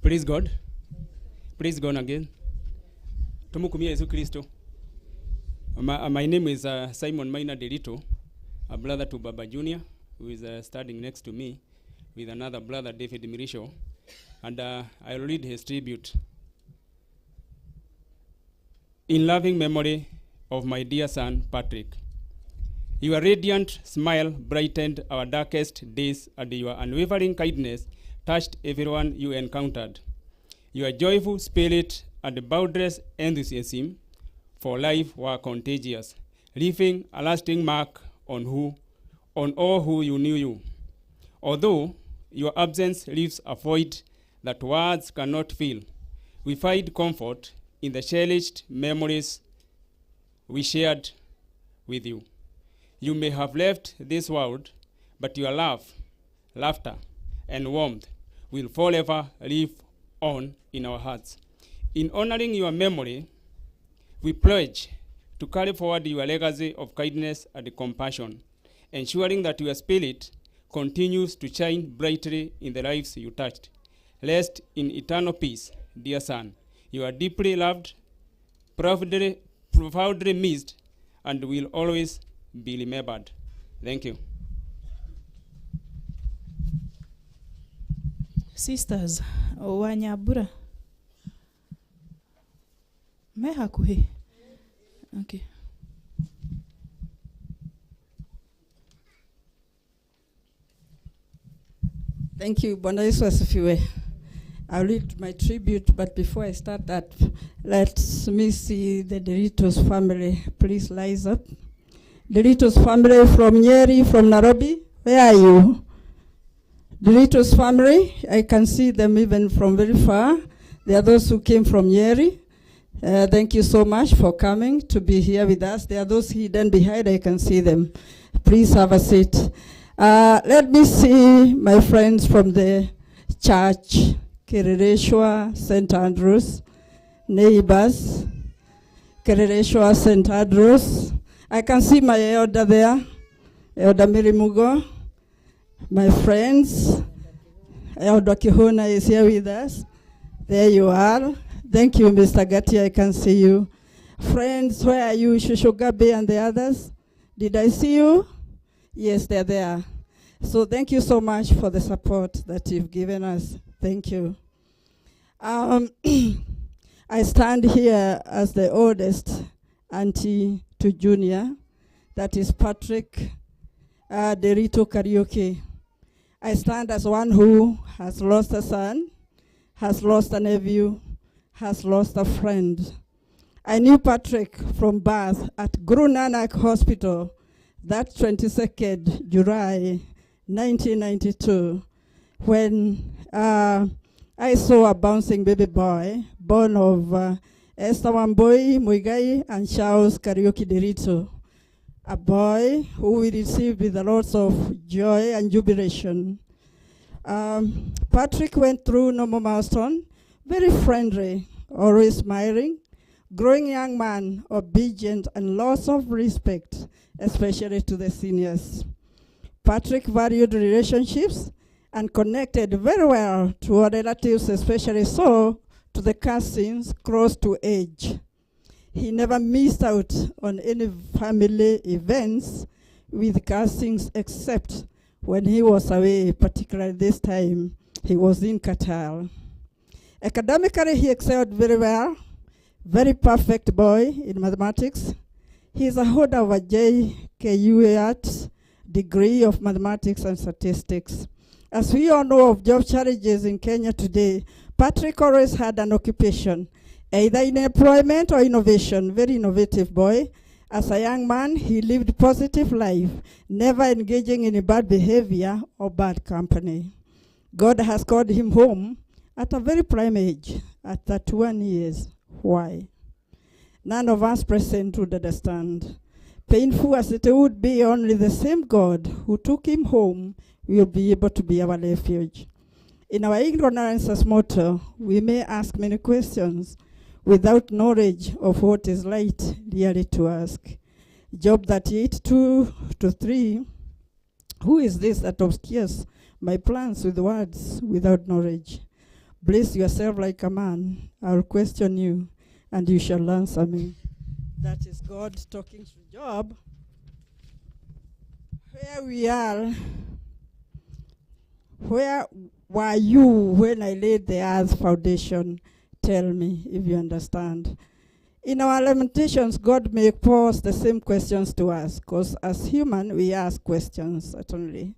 Praise God. Praise God again. Tumukumia Yesu Kristo. My name is Simon Maina Delito, a brother to Baba Junior, who is standing next to me, with another brother, David Mirisho, and I'll read his tribute. In loving memory of my dear son, Patrick, your radiant smile brightened our darkest days, and your unwavering kindness touched everyone you encountered. Your joyful spirit and boundless enthusiasm for life were contagious, leaving a lasting mark on all who you knew you. Although your absence leaves a void that words cannot fill, we find comfort in the cherished memories we shared with you. You may have left this world, but your love, laughter, and warmth will forever live on in our hearts. In honoring your memory, we pledge to carry forward your legacy of kindness and compassion, ensuring that your spirit continues to shine brightly in the lives you touched. Rest in eternal peace, dear son. You are deeply loved, profoundly missed, and will always be remembered. Thank you. Sisters, Wanyabura. Me hakuhi. Okay. Thank you. Bwana Yesu asifiwe. I'll read my tribute, but before I start that, let me see the Doritos family. Please rise up. Doritos family from Nyeri, from Nairobi. Where are you? Doritos family, I can see them even from very far. They are those who came from Nyeri. Thank you so much for coming to be here with us. There are those hidden behind, I can see them. Please have a seat. Let me see my friends from the church, Kerereshwa, St. Andrews, neighbors, Kerereshwa, St. Andrews. I can see my elder there, Elder Mirimugo, my friends. Elder Kihuna is here with us. There you are. Thank you, Mr. Gatti, I can see you. Friends, where are you? Shushugabe and the others? Did I see you? Yes, they're there. So thank you so much for the support that you've given us. Thank you. I stand here as the oldest auntie to Junior, that is Patrick Derito Kariuki. I stand as one who has lost a son, has lost a nephew, has lost a friend. I knew Patrick from birth at Guru Nanak Hospital that 22nd July 1992, when I saw a bouncing baby boy born of Esther Wambui Muigai and Charles Kariuki Derito, a boy who we received with a lot of joy and jubilation. Patrick went through normal milestone, very friendly, always smiling, growing young man, obedient and lots of respect, especially to the seniors. Patrick valued relationships and connected very well to our relatives, especially so to the cousins close to age. He never missed out on any family events with cousins except when he was away, particularly this time he was in Qatar. Academically, he excelled very well, very perfect boy in mathematics. He is a holder of a JKUAT degree of mathematics and statistics. As we all know of job challenges in Kenya today, Patrick always had an occupation, either in employment or innovation. Very innovative boy. As a young man, he lived positive life, never engaging in bad behavior or bad company. God has called him home at a very prime age, at 31 years. Why? None of us present would understand. Painful as it would be, only the same God who took him home will be able to be our refuge. In our ignorance as mortal, we may ask many questions without knowledge of what is right really to ask. Job 38:2-3, who is this that obscures my plans with words without knowledge? Bless yourself like a man. I will question you, and you shall answer me. That is God talking to Job. Where we are, where were you when I laid the earth's foundation? Tell me if you understand. In our lamentations, God may pose the same questions to us, because as human, we ask questions, certainly.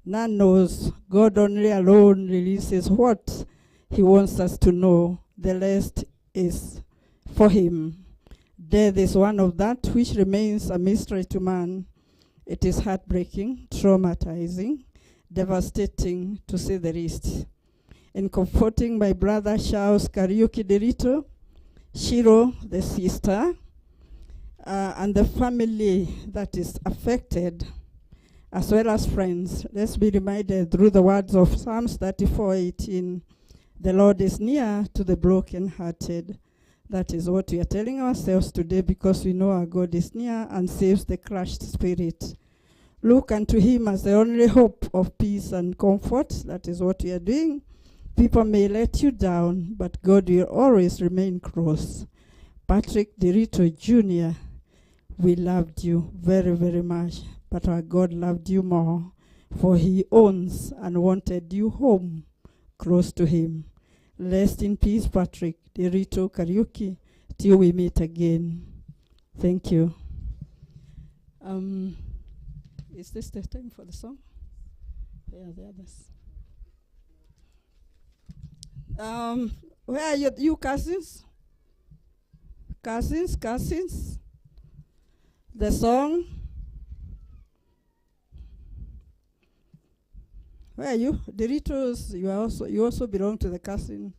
None knows. God only alone releases what he wants us to know. The rest is for him. Death is one of that which remains a mystery to man. It is heartbreaking, traumatizing, devastating, to say the least. In comforting my brother Charles Kariuki Derito, Shiro, the sister, and the family that is affected, as well as friends, let's be reminded through the words of Psalms 34:18, the Lord is near to the brokenhearted. That is what we are telling ourselves today, because we know our God is near and saves the crushed spirit. Look unto him as the only hope of peace and comfort. That is what we are doing. People may let you down, but God will always remain close. Patrick Derito Jr., we loved you very, very much, but our God loved you more, for he owns and wanted you home, close to him. Rest in peace, Patrick Derito Kariuki, till we meet again. Thank you. Is this the time for the song? Yeah, the others. Where are you cousins? Cousins, cousins. The song. Where are you? Deritos, you also belong to the cousin.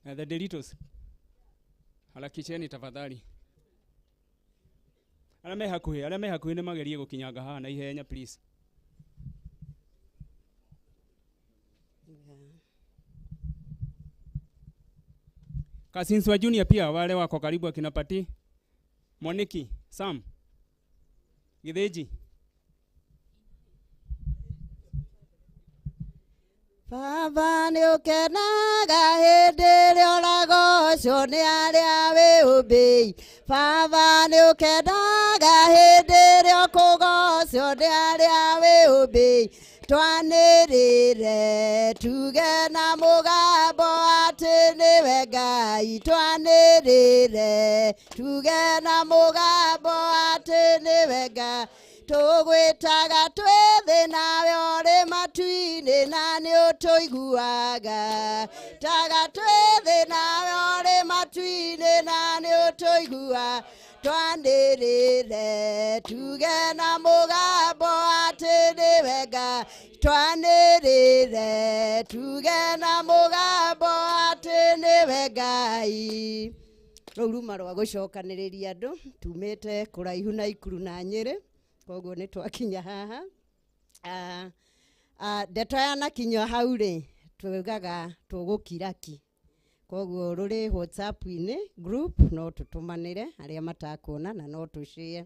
The Deritos. Harakisheni tafadhali. Arĩa me hakuhĩ nĩ magerie gũkinyanga haha na ihenya please. Cousins wa Junior pia wale wako karibu akina Pati, Moniki, Sam, Githeji. Baba nĩ ũkenaga hĩndĩ ĩrĩa ũragocwo nĩ arĩa wĩũmbĩi. Baba nĩ ũkenaga hĩndĩ ĩrĩa ũkũgocwo nĩ arĩa wĩũmbĩi. Twanĩrĩre tuge na mũgambo atĩ nĩwe Ngai. Twanĩrĩre tuge na mũgambo atĩ nĩwe Ngai. Tũgwĩtaga twĩ thĩ nawe ũrĩ matu-inĩ na nĩ ũtũiguaga. Taga twĩ thĩ nawe ũrĩ matu-inĩ na nĩ ũtũiguaga. Twanĩrĩre tuge na mũgambo atĩ nĩwe Ngai. Twanĩrĩre tuge na mũgambo atĩ nĩwe Ngai. Rũu ruma rwa gũcokanĩrĩria andũ tumĩte kũraihu na Ikuru na Nyĩrĩ, koguo nĩ twakinya haha. Ndeto yanakinywo hau rĩ, tugaga tũgũkira ki. Koguo rũrĩ WhatsApp-inĩ group no tũtũmanĩre arĩa matakuona na no tũshare.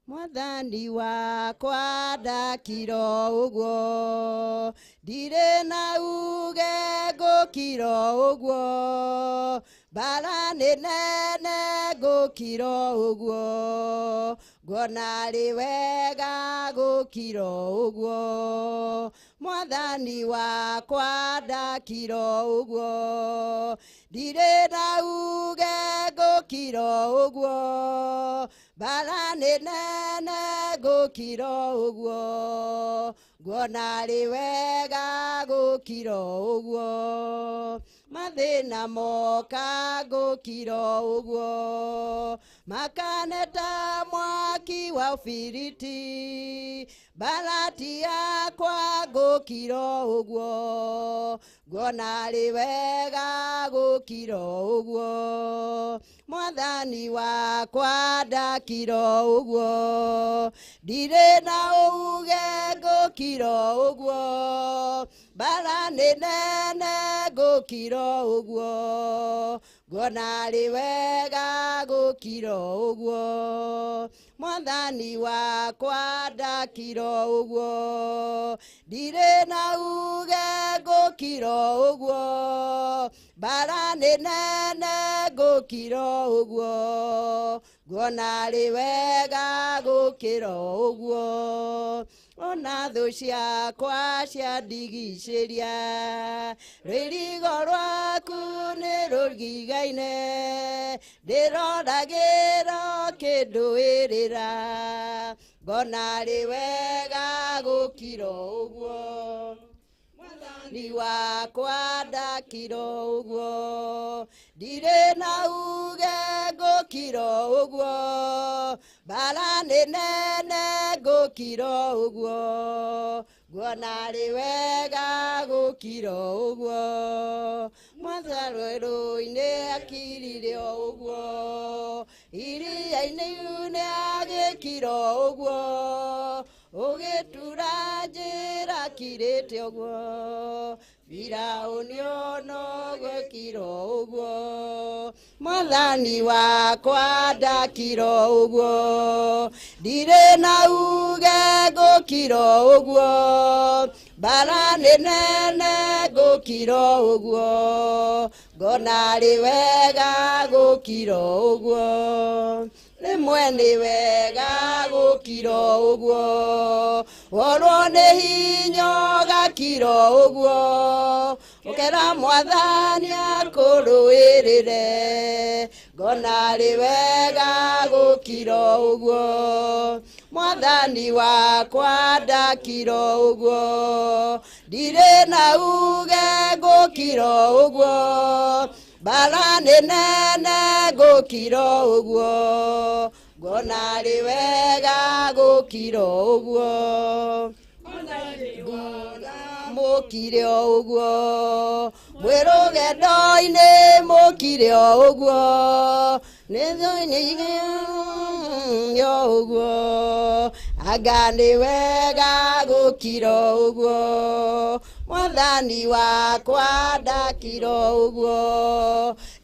Mwathani wakwa ndakira ũguo, ndirĩ na uge ngũkira ũguo, mbara nĩ nene ngũkira ũguo, nguona arĩ wega gũkira ũguo. Mwathani wakwa ndakira ũguo, ndirĩ na uge ngũkira ũguo, mbara nĩ nene ngũkira ũguo, nguona arĩ wega gũkira ũguo. Mathĩna moka ngũkira ũguo, makane ta mwaki wa ũbiriti, mbarati yakwa ngũkira ũguo, nguona arĩ wega gũkira ũguo. Mwathani wakwa ndakira ũguo, ndirĩ na uge ngũkira ũguo, mbara nĩ nene ngũkira ũguo, nguona arĩ wega gũkira ũguo. Mwathani wakwa ndakira ũguo, ndirĩ na uge ngũkira ũguo, mbara nĩ nene ngũkira ũguo, nguona arĩ wega gũkĩra ũguo. Ona thũ ciakwa ciandigicĩria, rũirigo rwaku nĩ rũgigaine, ndĩroragĩra kĩndũĩrĩra, ngona arĩ wega gũkira ũguo. Mwathani wakwa ndakira ũguo, ndirĩ na uge ngũkira ũguo, mbara nĩ nene ngũkira ũguo, nguona arĩ wega gũkira ũguo. Mwathani akirire ũguo, iria-inĩ nĩ agĩkira ũguo, ũgĩtura njĩra kirĩte ũguo, Firaũni ono gwĩkira ũguo. Mwathani wakwa ndakira ũguo, ndirĩ na uge ngũkira ũguo, mbara nĩ nene ngũkira ũguo, ngona arĩ wega gũkira ũguo. Rĩmwe nĩ wega gũkira ũguo, worwo nĩ hinya ũgakira ũguo, ũkera Mwathani akũrũĩrĩre, ngona arĩ wega gũkira ũguo. Mwathani wakwa ndakira ũguo, ndirĩ na uge ngũkira ũguo, mbara nĩ nene ngũkira ũguo, nguona arĩ wega gũkira ũguo. Mũkire o ũguo, mwĩ rũgendo-inĩ mũkire o ũguo, nĩ ũguo, anga nĩ wega gũkira ũguo. Mwathani wakwa ndakira ũguo,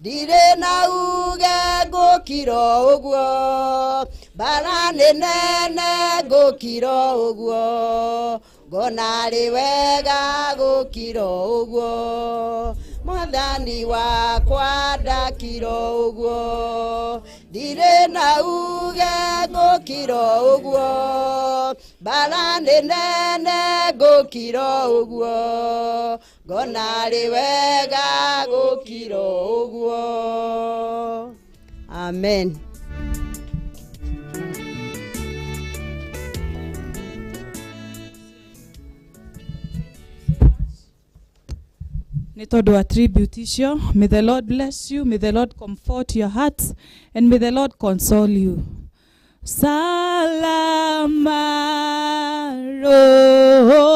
ndirĩ na uge ngũkira ũguo, mbara nĩ nene ngũkira ũguo, Ngona arĩ wega gũkira ũguo, mwathani wakwa ndakira ũguo, ndirĩ na uge ngũkira ũguo, mbara nĩ nene ngũkira ũguo, ngona arĩ wega gũkira ũguo. Amen. Nĩ tondũ wa tribute icio, may the Lord bless you, may the Lord comfort your hearts, and may the Lord console you. Salama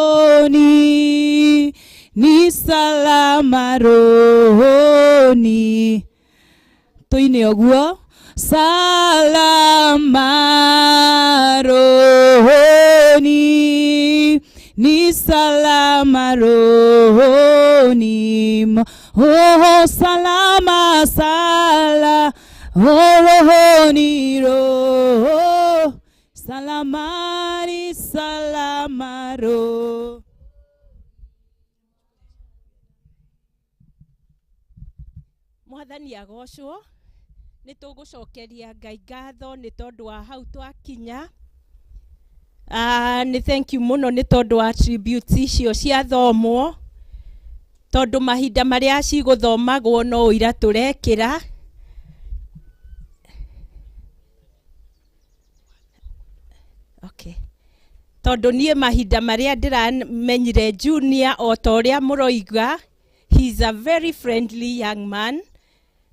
rohoni, ni salama rohoni. Tuine ũguo. Salama rohoni, ni salama rohoni. Oh, salama, sala, oh, rohoni, roho. Salama ni salama roho. Mwathani agocwo. Nĩ tũgũcokeria Ngai ngatho nĩ tondũ wa hau twakinya. Nĩ thank you mũno nĩ tondũ wa tribute icio ciathomwo, tondũ mahinda marĩa cigũthomagwo no ũira tũrekĩra. Okay. Tondũ niĩ mahinda marĩa ndĩramenyire Junior o ta ũrĩa mũroiga, he is a very friendly young man,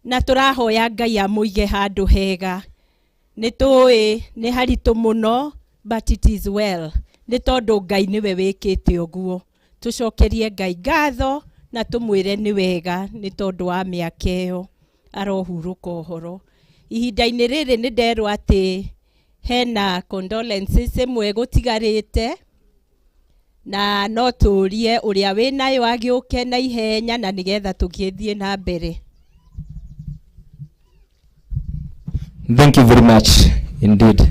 na tũrahoya Ngai amũige handũ hega. Nĩ tũĩ nĩ haritũ mũno, but it is well, nĩ tondũ Ngai nĩwe wĩkĩte ũguo. Tũcokerie Ngai ngatho na tũmwĩre nĩ wega nĩ tondũ wa mĩaka ĩyo arohurũka ũhoro. Ihinda-inĩ rĩrĩ nĩ nderwo atĩ hena condolences ĩmwe gũtigarĩte, na no tũrie ũrĩa wĩnayo agĩũke na ihenya na nĩgetha tũgĩthiĩ na mbere. Thank you very much indeed.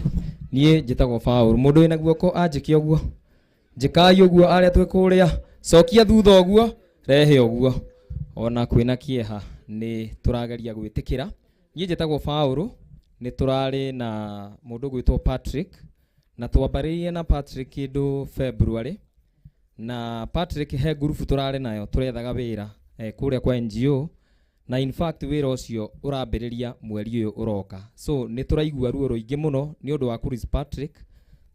Niĩ njĩtagwo Paul. Mũndũ wĩna guoko anjĩke ũguo, njĩkai ũguo, arĩa twĩ kũrĩa cokia thutha ũguo, rehe ũguo. Ona kwĩna kĩeha nĩ tũrageria gwĩtĩkĩra. Niĩ njĩtagwo Paul, nĩ tũrarĩ na mũndũ ũgwĩtwo Patrick, na twambarĩirie na Patrick kĩndũ February, na Patrick he ngurubu tũrarĩ nayo tũrethaga wĩra kũrĩa kwa NGO, na in fact wĩra ũcio ũrambĩrĩria mweri ũyũ ũroka. So nĩ tũraigua ruo rũingĩ mũno nĩ ũndũ wa kũrelease Patrick,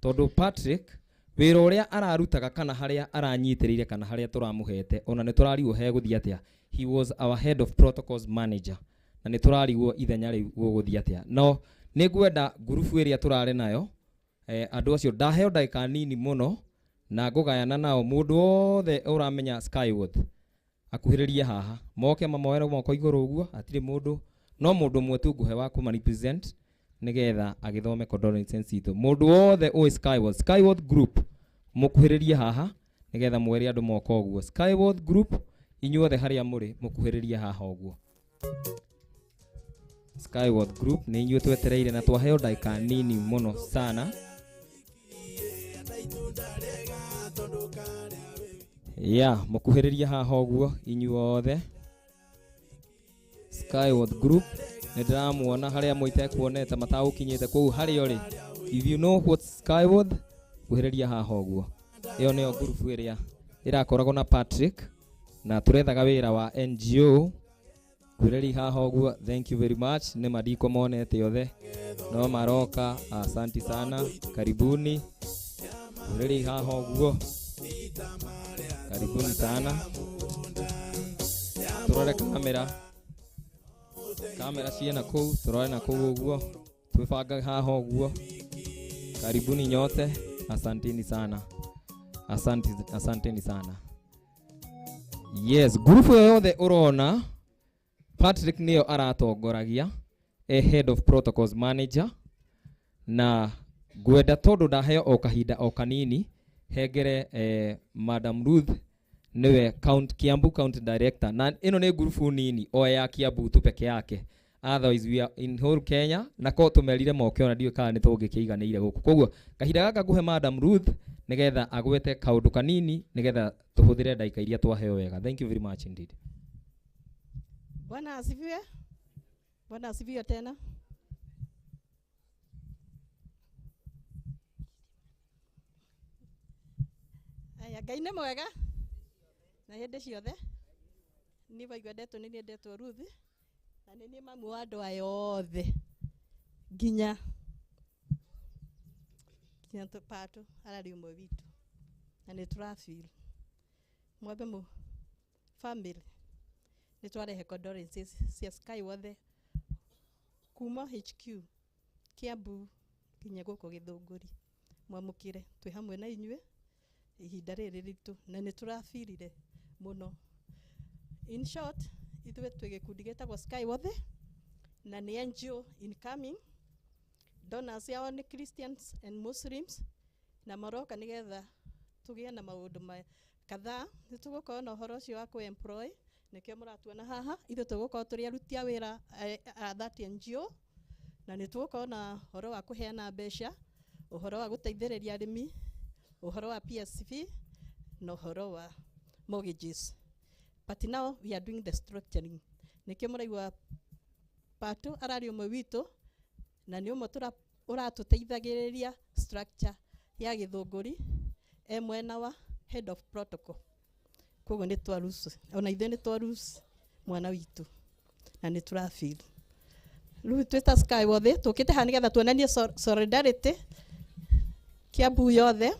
tondũ Patrick wĩra ũrĩa ararutaga kana harĩa aranyitĩrĩire kana harĩa tũramũhete, ona nĩ tũrarigwo hegũthiĩ atĩa. He was our head of protocols manager, na nĩ tũrarigwo ithenya rĩu gũgũthiĩ atĩa. No nĩ ngwenda ngurubu ĩrĩa tũrarĩ nayo, andũ acio ndaheo ndagĩka nini mũno na ngũgayana nao. Mũndũ wothe ũramenya Skyworth akuhĩrĩrie haha, moke mamoere moko igũrũ ũguo, hatirĩ mũndũ, no mũndũ ũmwe tu ngũhe wa kũma represent nĩgetha agĩthome condolences citũ. Mũndũ wothe ũĩ Skyworth, Skyworth Group, mũkuhĩrĩrie haha nĩgetha mwere andũ moko ũguo. Skyworth Group, inyuothe harĩa mũrĩ mũkuhĩrĩrie haha ũguo. Skyworth Group nĩ inyuĩ twetereire na twaheo ndagĩka nini mũno sana. Ya, mũkuhĩrĩrie haha ũguo inyuothe. Skyworth Group nĩ ndĩramuona harĩa mũitekuonete matagũkinyĩte kũu harĩa ũrĩ. If you know what Skyworth, kuhĩrĩria haha ũguo. Ĩyo nĩyo ngurubu ĩrĩa ĩrakoragwo na Patrick, na tũrethaga wĩra wa NGO. Kuhĩrĩria haha ũguo, thank you very much. Nĩ mandiko monete othe no maroka, asanti sana, karibuni. Kuhĩrĩria haha ũguo, karibuni sana. Tũrore kamera, kamera ciĩ na kũu, tũrore na kũu ũguo, twĩbanga haha ũguo. Karibuni nyote, asanteni sana, asante, asanteni sana. Yes, ngurubu ĩyo yothe ũrona Patrick nĩyo aratongoragia, e head of protocols manager, na ngwenda tondũ ndaheo o kahinda o kanini hengere Madam Ruth nĩwe Kiambu County Director, na ĩno nĩ ngurubu nini o ya Kiambu tu peke yake, otherwise we are in whole Kenya, na ko tũmerire moke ona ndiũĩ kana nĩ tũngĩkĩiganĩire gũkũ. Koguo kahinda gaka ngũhe Madam Ruth Nigetha agwete kaundu kanini nigetha tuhuthire ndagika iria twaheo wega. Thank you very much indeed. Bwana asifiwe. Bwana asifiwe tena. Aya, Ngai nĩ mwega na hĩndĩ ciothe. Niĩ waigua ndetwo nĩ niĩ ndetwo Ruth na nĩ niĩ mamu wa andũ aya othe nginya Patũ ararĩ ũmwe witũ na nĩ tũrafeel mwambe mũ family nĩ twarehe condolences cia Sky wothe kuma HQ Kiambu nginya gũkũ Gĩthũngũri. Mwamũkĩre twĩ hamwe na inyuĩ ihinda rĩrĩ ritũ na nĩ tũrafeelire mũno. In short, ithuĩ twĩ gĩkundi gĩtagwo Sky wothe na nĩ NGO incoming. Donors yao nĩ Christians and Muslims na maroka nĩgetha tũgĩe na maũndũ kadhaa. Nĩ tũgũkorwo na ũhoro ũcio wa kũ-employ, nĩkĩo mũratuona haha. Ithuĩ tũgũkorwo tũrĩ aruti a wĩra a that NGO na nĩ tũgũkorwo na ũhoro wa kũheana mbeca, ũhoro wa gũteithĩrĩria arĩmi, ũhoro wa PSV na ũhoro wa mortgages. But now we are doing the structuring. Nĩkĩo mũraigua Patũ ararĩ ũmwe witũ na nĩ ũmwe ũratũteithagĩrĩria structure ya Gĩthũngũri e mwena wa head of protocol. Koguo nĩ twa lose, ona ithuĩ nĩ twa lose mwana witũ na nĩ tũrafeel. Rĩu twĩ ta Sky wothe tũkĩte haha nĩgetha tuonanie solidarity Kiambu yothe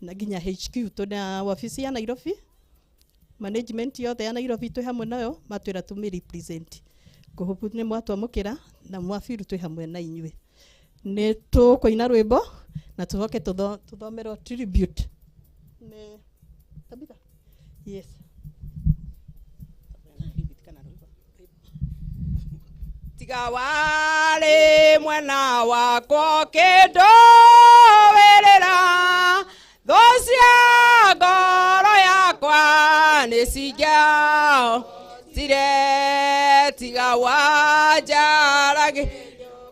na nginya HQ. Tũna wabici ya Nairobi, management yothe ya Nairobi twĩ hamwe nayo, matwĩra tũmĩ represent. Ngũhũbu nĩ mwatwamũkĩra na mwabiru twĩ hamwe na inyuĩ. Nĩ tũkũina rwĩmbo na tũcoke tũthomerwo tribute. Nĩ Tabitha? Yes. Tiga warĩ mwena wakwa ũkĩndũĩrĩra, thũ cia ngoro yakwa nĩ cingĩaocire. Tiga wanjaragĩ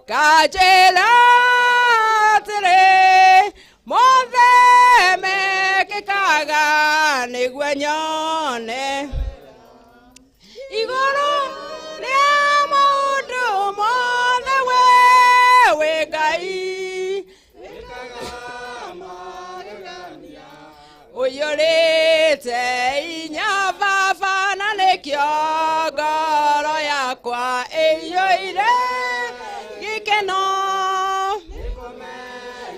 kanjĩra atĩrĩ, mothe mekĩkaga nĩguo nyone igũrũ rĩa maũndũ mothe we wĩ Ngai ũiyũrĩte inya baba na nĩkĩo ngoro yakwa ĩiyũire gĩkeno.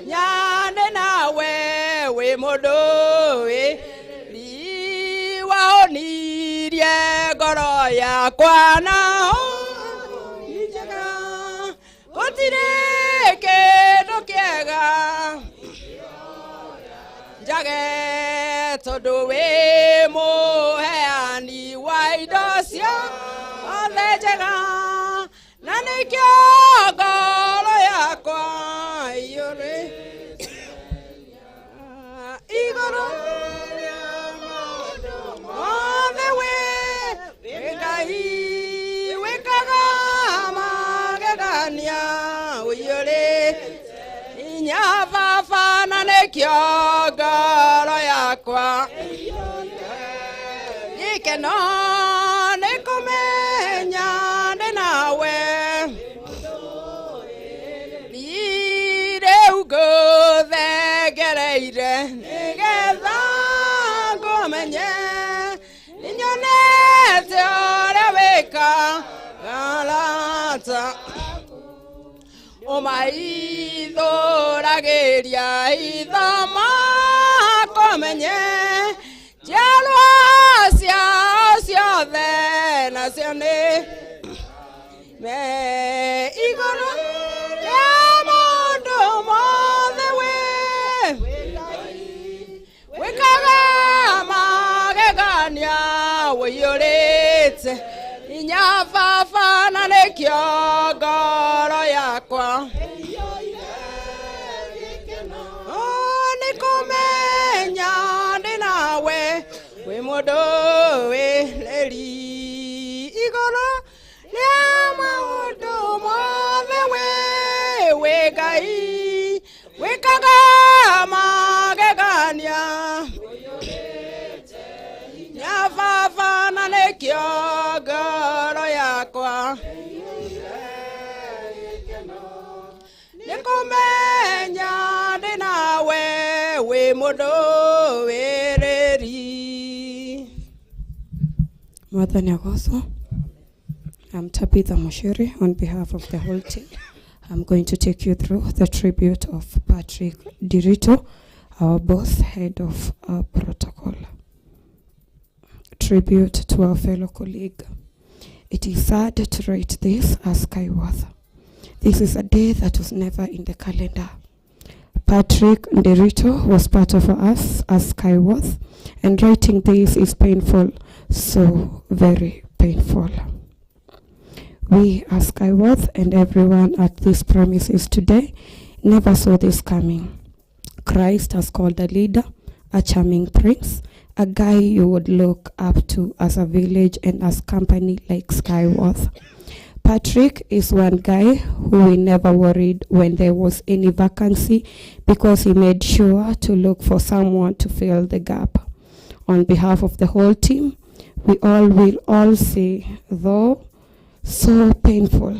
Nyandĩ nawe wĩ mũndũ wahonirie ngoro yakwa na njega, gũtirĩ kĩndũ kĩega njage tondũ wĩ mũheani wa indo ciothe njega na nĩkĩo ngoro yakwa ĩiyũrĩ igũrũ mothe wĩ Ngai wĩkaga magegania ũiyũrĩte inya baba na nĩkĩo ngoro yakwa gĩkeno nĩ kũmenya ndĩ nawe. Rĩu ngũthengereire nĩgetha ngũmenye, nĩnyonete ũrĩa wĩkaga arata ũmaithũragĩria itho makũmenye, njiarwa ciao ciothe nacio nĩ me igũrũ rĩa maũndũ mothe wĩ wĩkaga magegania ũiyũrĩte inya baba na nĩkĩo ngoro yakwa nĩ kũmenya ndĩ nawe wĩ mũndũ wĩrĩri igũrũ rĩa maũndũ mothe wĩ Ngai wĩkaga magegania. Nĩ kũmenya ndĩ nawe wĩ mũndũ wĩrĩri. Mwathani agocwo. I'm Tabitha Moshiri on behalf of the whole team. I'm going to take you through the tribute of Patrick Dirito, our boss, head of protocol. Tribute to our fellow colleague. It is sad to write this as Skyworth. This is a day that was never in the calendar. Patrick Nderito was part of us as Skyworth, and writing this is painful, so very painful. We as Skyworth and everyone at this premises today never saw this coming. Christ has called a leader, a charming prince, a guy you would look up to as a village and as company like Skyworth. Patrick is one guy who we never worried when there was any vacancy because he made sure to look for someone to fill the gap. On behalf of the whole team, we all will all say, though so painful,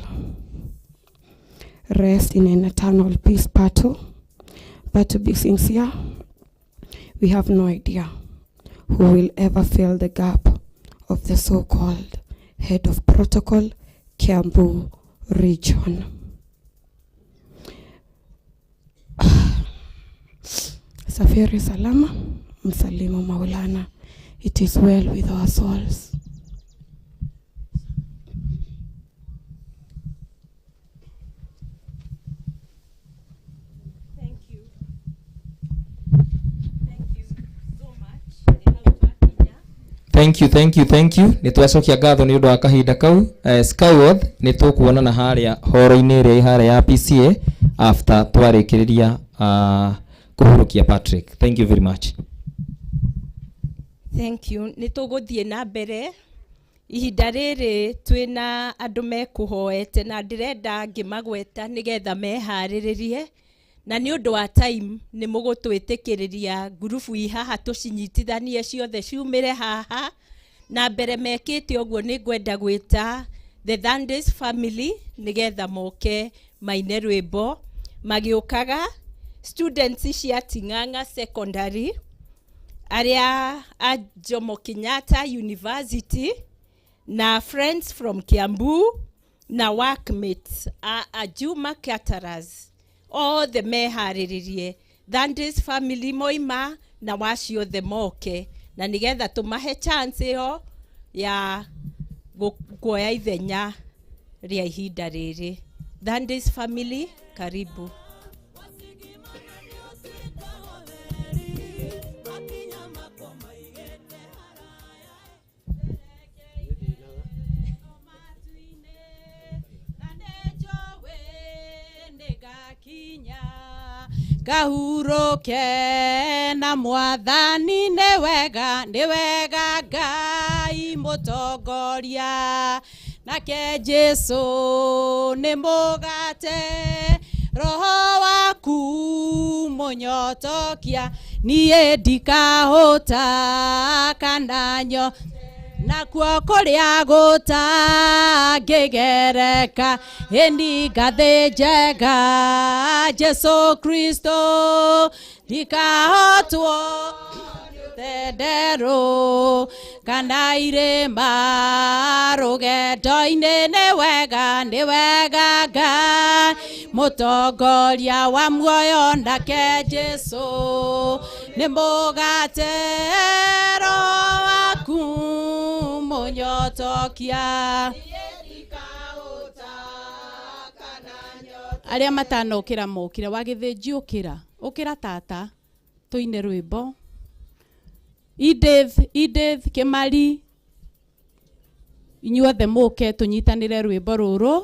rest in an eternal peace, Pato. But to be sincere, we have no idea who will ever fill the gap of the so-called head of protocol, Kiambu region. Safiri salama, msalimu Maulana. It is well with our souls. Thank you. Thank you so much. Thank you, thank you, thank you. Nä twacokia ngatho nä å ndå wa kahinda kau. Skyworth nä tå kuonana harĩa horo-inä ĩrĩa ĩ harĩa ya PCA after twarĩkĩrĩria kũhurũkia Patrick. Thank you very much. Thank you. Nĩ tũgũthiĩ na mbere ihinda rĩrĩ twĩna andũ mekũhoete na ndĩrenda ngĩmagweta nĩgetha meharĩrĩrie na nĩ ũndũ wa time nĩ mũgũtwĩtĩkĩrĩria ngurubu i haha tũcinyitithanie ciothe ciumĩre haha na mbere mekĩte ũguo nĩ ngwenda gwĩta the Thandes family nĩgetha moke maine rwĩmbo magĩũkaga students cia Ting'ang'a Secondary arĩa a Jomo Kenyatta University na friends from Kiambu na workmates a Ajuma Caterers othe meharĩrĩrie Thandes family moima na wacio othe moke na nĩgetha tũmahe chance ĩyo ya kuoya ithenya rĩa ihinda rĩrĩ. Thandes family, karibu. Ngahuruke na mwathani nĩ wega nĩ wega Ngai mũtongoria nake Jesu nĩ mũgate roho waku mũnyotokia niĩ ndikahũta kana nyo nakuo kũrĩa gũtangĩgereka ĩni ngathĩ njega Jesu Kristo ndikahotwo thenderũ kana irĩma rũgendo-inĩ nĩ wega Ngai mũtongoria wa muoyo nake Jesu nĩ mũgate roho waku mũnyotokia arĩa matanokĩra mokĩre wagĩthĩnji ũkĩra ũkĩra tata tũine rwĩmbo Edith Edith Kĩmari inyuothe mũke tũnyitanĩre rwĩmbo rũrũ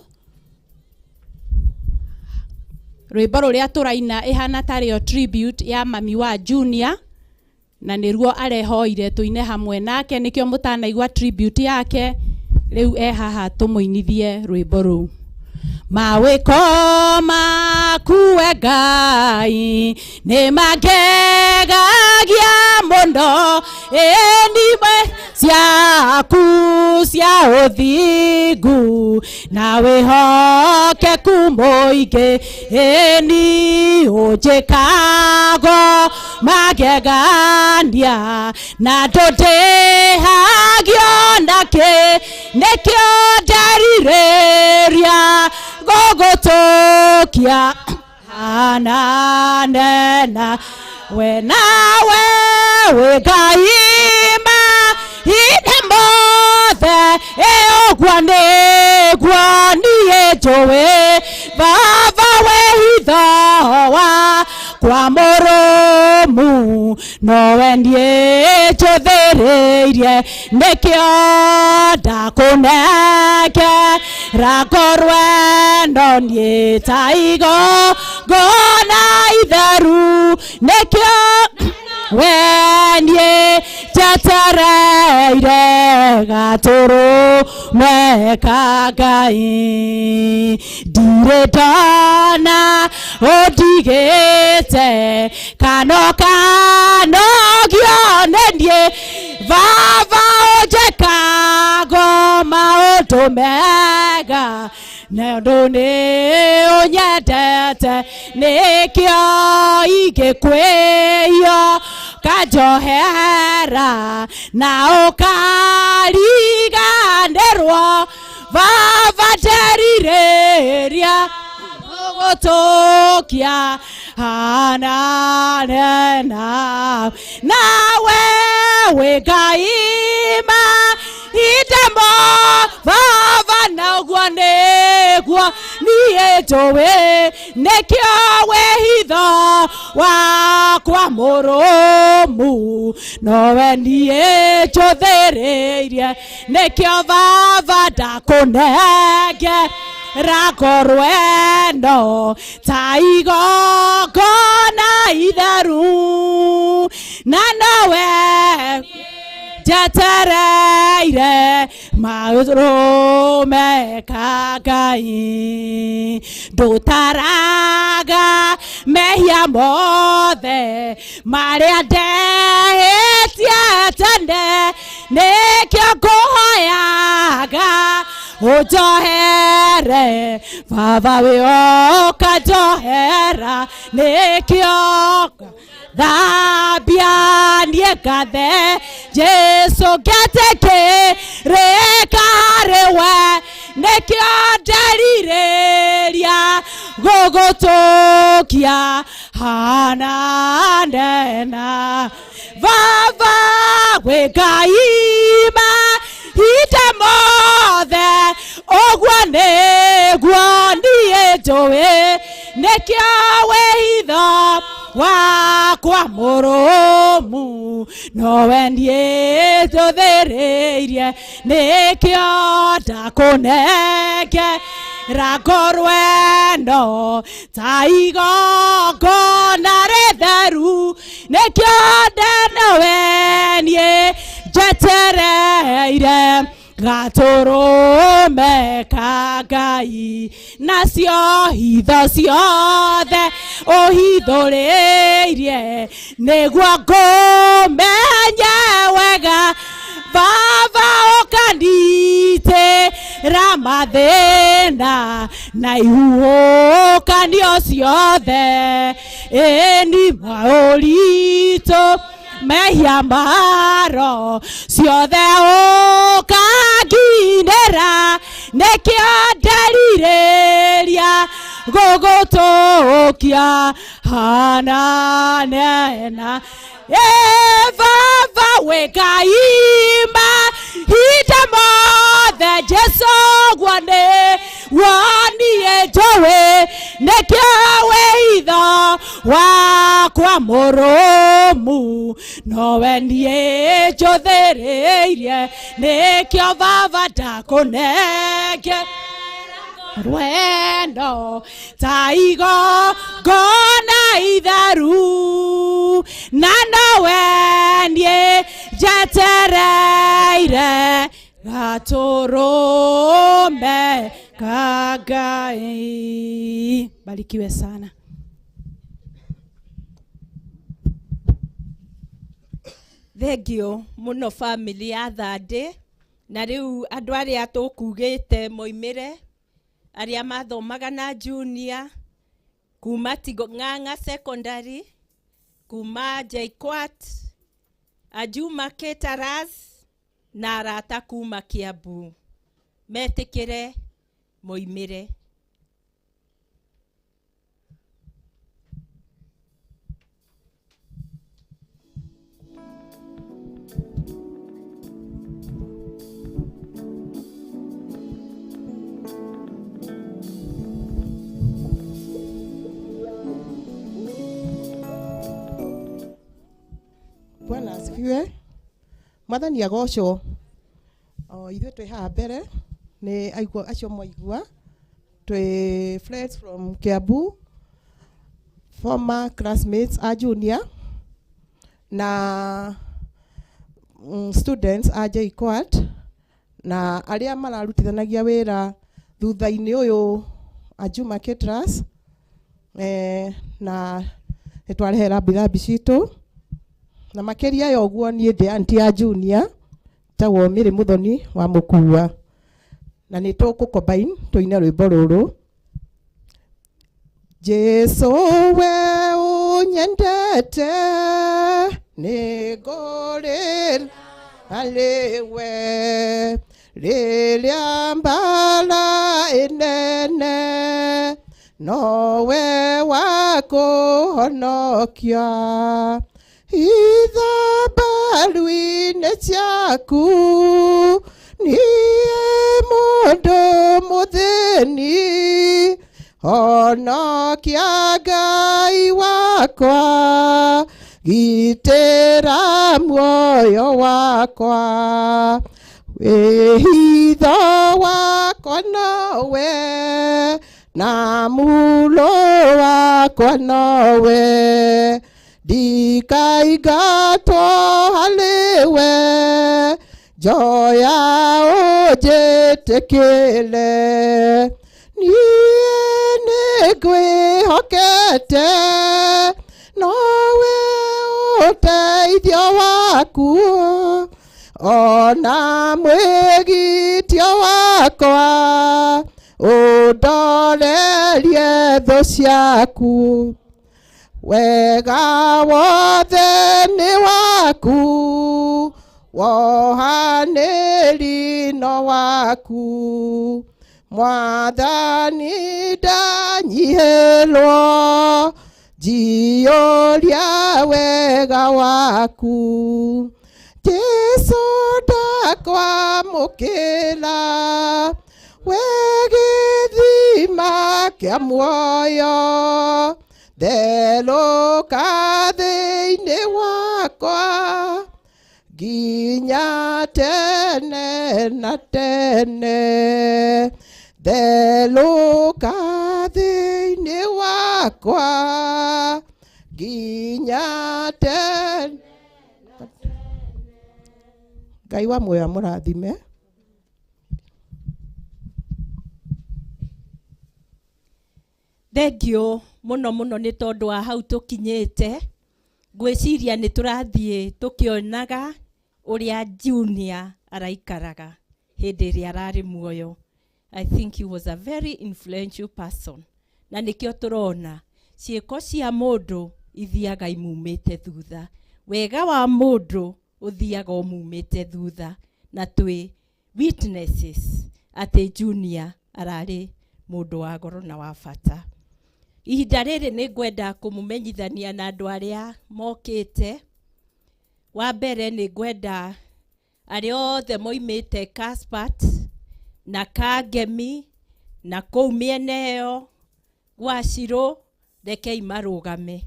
rwĩmbo rũrĩa tũraina ĩhana tarĩo tribute ya mami wa Junior na nĩruo arehoire tũine hamwe nake nĩkĩo mũtanaigua tribute yake rĩu e haha tũmũinithie rwĩmbo rũu. Mawĩko maku we Ngai nĩ mangegagia mũno ĩĩ nĩ Ciaku cia ũthingu na wĩhokeku mũingĩ ĩni ũnjĩkago magegania na ndũndĩhagio nakĩ nĩkĩo nderirĩria gũgũtũkia ananena we nawe wĩ Ngai mahinda mothe ĩ ũguo nĩguo niĩ njũĩ baba wĩhitho wakwa mũrũmu nowe niĩ njũthĩrĩirie nĩkĩo ndakũnengera ngorwo ĩno niĩ ta igongona itheru nĩkĩo we niĩ njetereire gatũrũme ka Ngai ndirĩ ndona ũndigĩte kana ũkanogio nĩ niĩ baba ũnjĩkago maũndũ mega na ũndũ nĩ ũnyendete nĩkĩo ingĩkwĩio kanjohera na ũkariganĩrwo baba nderirĩria gũgũtũkia ananena nawe wĩ Ngai mahinda baba na ũguo nĩguo niĩ njũĩ nĩkĩo wĩhitho wakwa mũrũmu nowe niĩ njũthĩrĩirie nĩkĩo baba ndakũnenge ngorwo ĩno ta igongona itheru na nowe njetereire maũrũme ka Ngai ndũtaraga mehia mothe marĩa ndehĩtie tene nĩkĩo ngũhoyaga ũnjohere baba wĩoka njohera nĩkĩo thambia niĩ ngathe Jesũ ngetĩkĩrĩka harĩ we nĩkĩo nderirĩria gũgũtũkia hananena baba wĩ Ngai mahinda mothe ũguo nĩguo niĩ njũĩ nĩkĩo wĩhitho wakwa mũrũmu nowe niĩ njũthĩrĩirie nĩkĩo ndakũnengera ngorwo ĩno ta igongona rĩtheru nĩkĩo ndenowe niĩ njetereire gatũrũme ka Ngai nacio hitho ciothe ũhithũrĩirie nĩguo ngũmenye wega baba ũkanditĩra mathĩna na ihuhũkanio ciothe ĩni maũritũ mehia maro ciothe ũkanginĩra nĩkĩo nderirĩria gũgũtũkia hananena ĩ baba wĩ Ngai mahinda mothe Jesũ guo nĩguo niĩ njũĩ nĩkĩo wĩhitho wakwa mũrũmu nowe niĩ njũthĩrĩirie nĩkĩo baba ndakũnenge rwendo ta igongona itheru na nowe niĩ njetereire gatũrũme ka Ngai. Barikiwe sana. Thengio muno family ya Thande na riu andu aria tukugite moimire aria mathomaga na junior kuma Tigo Ng'ang'a Secondary, kuma JKUAT, Ajuma Caterers na arata kuma Kiambu metikire moimire. Bwana asifiwe. Mwathani agocwo. O ithuĩ twĩ haha mbere nĩ aigua acio mwaigua twĩ friends from Kiambu, former classmates a junior na students a JKUAT na arĩa mararutithanagia wĩra thutha-inĩ ũyũ Ajuma Caterers, na nĩ twarehera rambirambi citũ na makĩria ya ũguo niĩ ndĩ auntie ya junior tagwo Mary Muthoni wa Mũkua na nĩ tũkũ combine tũine rwĩmbo rũrũ. Jesu we ũnyendete nĩ ngũrĩra harĩ we rĩrĩa mbara ĩnene nowe wa kũhonokia ithambaru-inĩ ciaku niĩ mũndũ mũthĩni honokia Ngai wakwa gitĩra muoyo wakwa wĩhitho wakwa nowe na mulo wakwa nowe ndikaingatwo harĩ we njoya ũnjĩtĩkĩre niĩ nĩngwĩhokete nowe ũteithio waku ona mwĩgitio wakwa ũndorerie thũ ciaku wega wothe nĩ waku wohanĩri no waku Mwathani ndanyihĩrwo njiyũria wega waku Jesu ndakwamũkĩra we gĩthima kĩa muoyo therũka thĩinĩ wakwa nginya tene na tene therũka thĩinĩ wakwa nginya tene. Ngai wa muoyo amũrathime. Thengio muno muno nĩ tondũ wa hau tũkinyĩte ngwĩciria nĩ tũrathiĩ tũkĩonaga ũrĩa junior araikaraga hĩndĩ ĩrĩa ararĩ muoyo. I think he was a very influential person na nĩkĩo tũrona ciĩko cia mũndũ ithiaga imumĩte thutha, wega wa mũndũ ũthiaga ũmumĩte thutha, na twĩ witnesses atĩ junior ararĩ mũndũ wa goro na wa bata. Ihinda rĩrĩ nĩ ngwenda kũmũmenyithania na andũ arĩa mokĩte. Wa mbere nĩ ngwenda arĩa othe moimĩte Kaspat na Kangemi na kũu mĩena ĩyo gwa Shiro, rekei marũgame.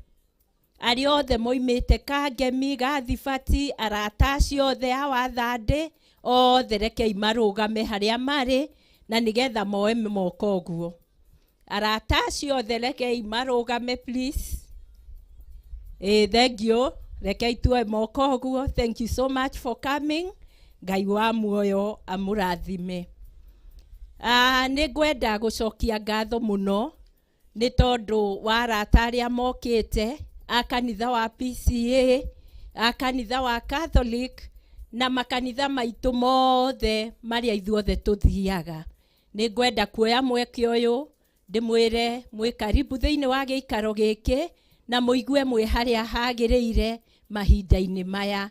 Arĩa othe moimĩte Kangemi, Gathibati, arata acio othe a Wathande othe rekei marũgame harĩa marĩ na nĩgetha moe moko ũguo. Arata acio othe rekei marũgame please. Thank you. Rekei tuoe moko ũguo. Thank you so much for coming. Ngai wa muoyo amũrathime. Nĩ ngwenda gũcokia ngatho mũno nĩ tondũ wa arata arĩa mokĩte a kanitha wa PCA, a kanitha wa Catholic na makanitha maitũ mothe marĩa ithuothe tũthiaga. Nĩ ngwenda kuoya mweke ũyũ ndĩmwĩre mwĩ karibu thĩinĩ wa gĩikaro gĩkĩ na mũigue mwĩ harĩa hagĩrĩire mahinda-inĩ maya.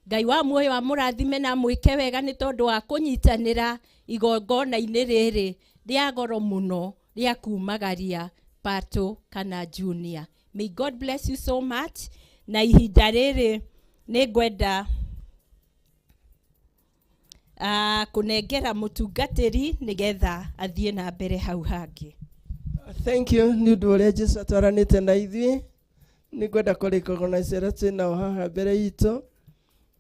Ngai wa muoyo amũrathime na mwĩke wega nĩ tondũ wa kũnyitanĩra igongona-inĩ rĩrĩ rĩa goro mũno rĩa kumagaria Pato kana Junior. May God bless you so much. Na ihinda rĩrĩ nĩ ngwenda kũnengera mũtungatĩri nĩgetha athiĩ na mbere hau hangĩ. Thank you nĩ ũndũ ũrĩa Jesu atwaranĩte na ithuĩ. Nĩ ngwenda kũ recognize arĩa twĩ nao haha mbere itũ.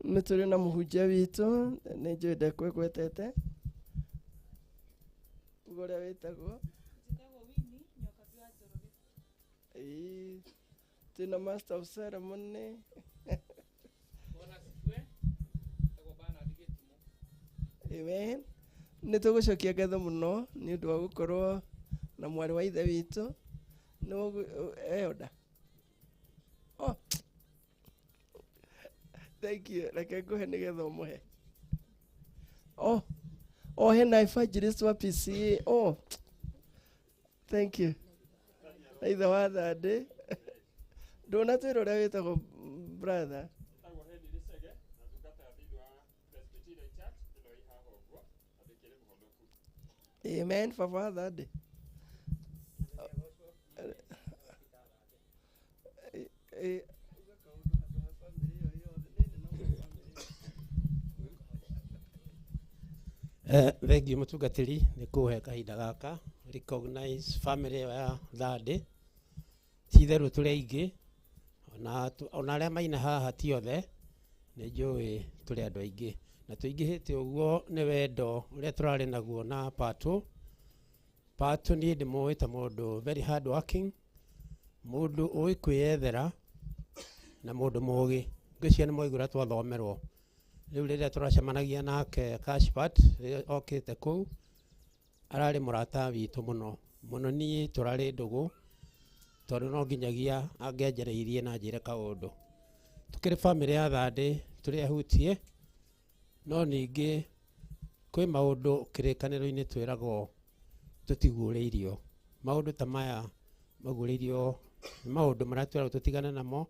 Nĩ tũrĩ na mũhunjia witũ, nĩ njũĩ ndekwĩgwetete. Uga ũrĩa wĩtagwo. Ĩĩ, twĩna master of ceremony. Amen. Nĩ tũgũcokia ngatho mũno nĩ ũndũ wa gũkorwo na mwarĩ wa ithe witũ. Nĩ elder. Oh. Thank you. Reke ngũhe nĩgetha ũmũhe. Oh. Oh, hena evangelist wa PCA. Oh. Thank you. Na ithe wa Thande. Ndũnatwĩra ũrĩa wĩtagwo brother. Amen. Baba wa Thande. Thengiũ mũtungatĩri nĩ kũhe kahinda gaka recognize family ya Thande. Ti itherũ tũrĩ aingĩ ona arĩa maina haha ti othe, nĩ njũĩ tũrĩ andũ aingĩ na tũingĩhĩte ũguo nĩ wendo ũrĩa tũrarĩ naguo na Pato. Pato niĩ ndĩmũĩ ta mũndũ very hard working, mũndũ ũĩ kwĩyethera na mũndũ mũgĩ. Ngwĩciria nĩ mwaigua twathomerwo. Rĩu rĩrĩa tũracemanagia nake Cashpat rĩrĩa okĩte kũu, ararĩ mũrata witũ mũno mũno. Niĩ tũrarĩ ndũgũ tondũ no nginyagia angĩanjarĩirie na njĩre kaũndũ. Tũkĩrĩ family ya Thande tũrĩ ahutie, no ningĩ kwĩ maũndũ kĩrĩkanĩro-inĩ twĩragwo tũtiguũrĩirio. Maũndũ ta maya maguũrĩirio nĩ maũndũ marĩa twĩragwo tũtigane namo,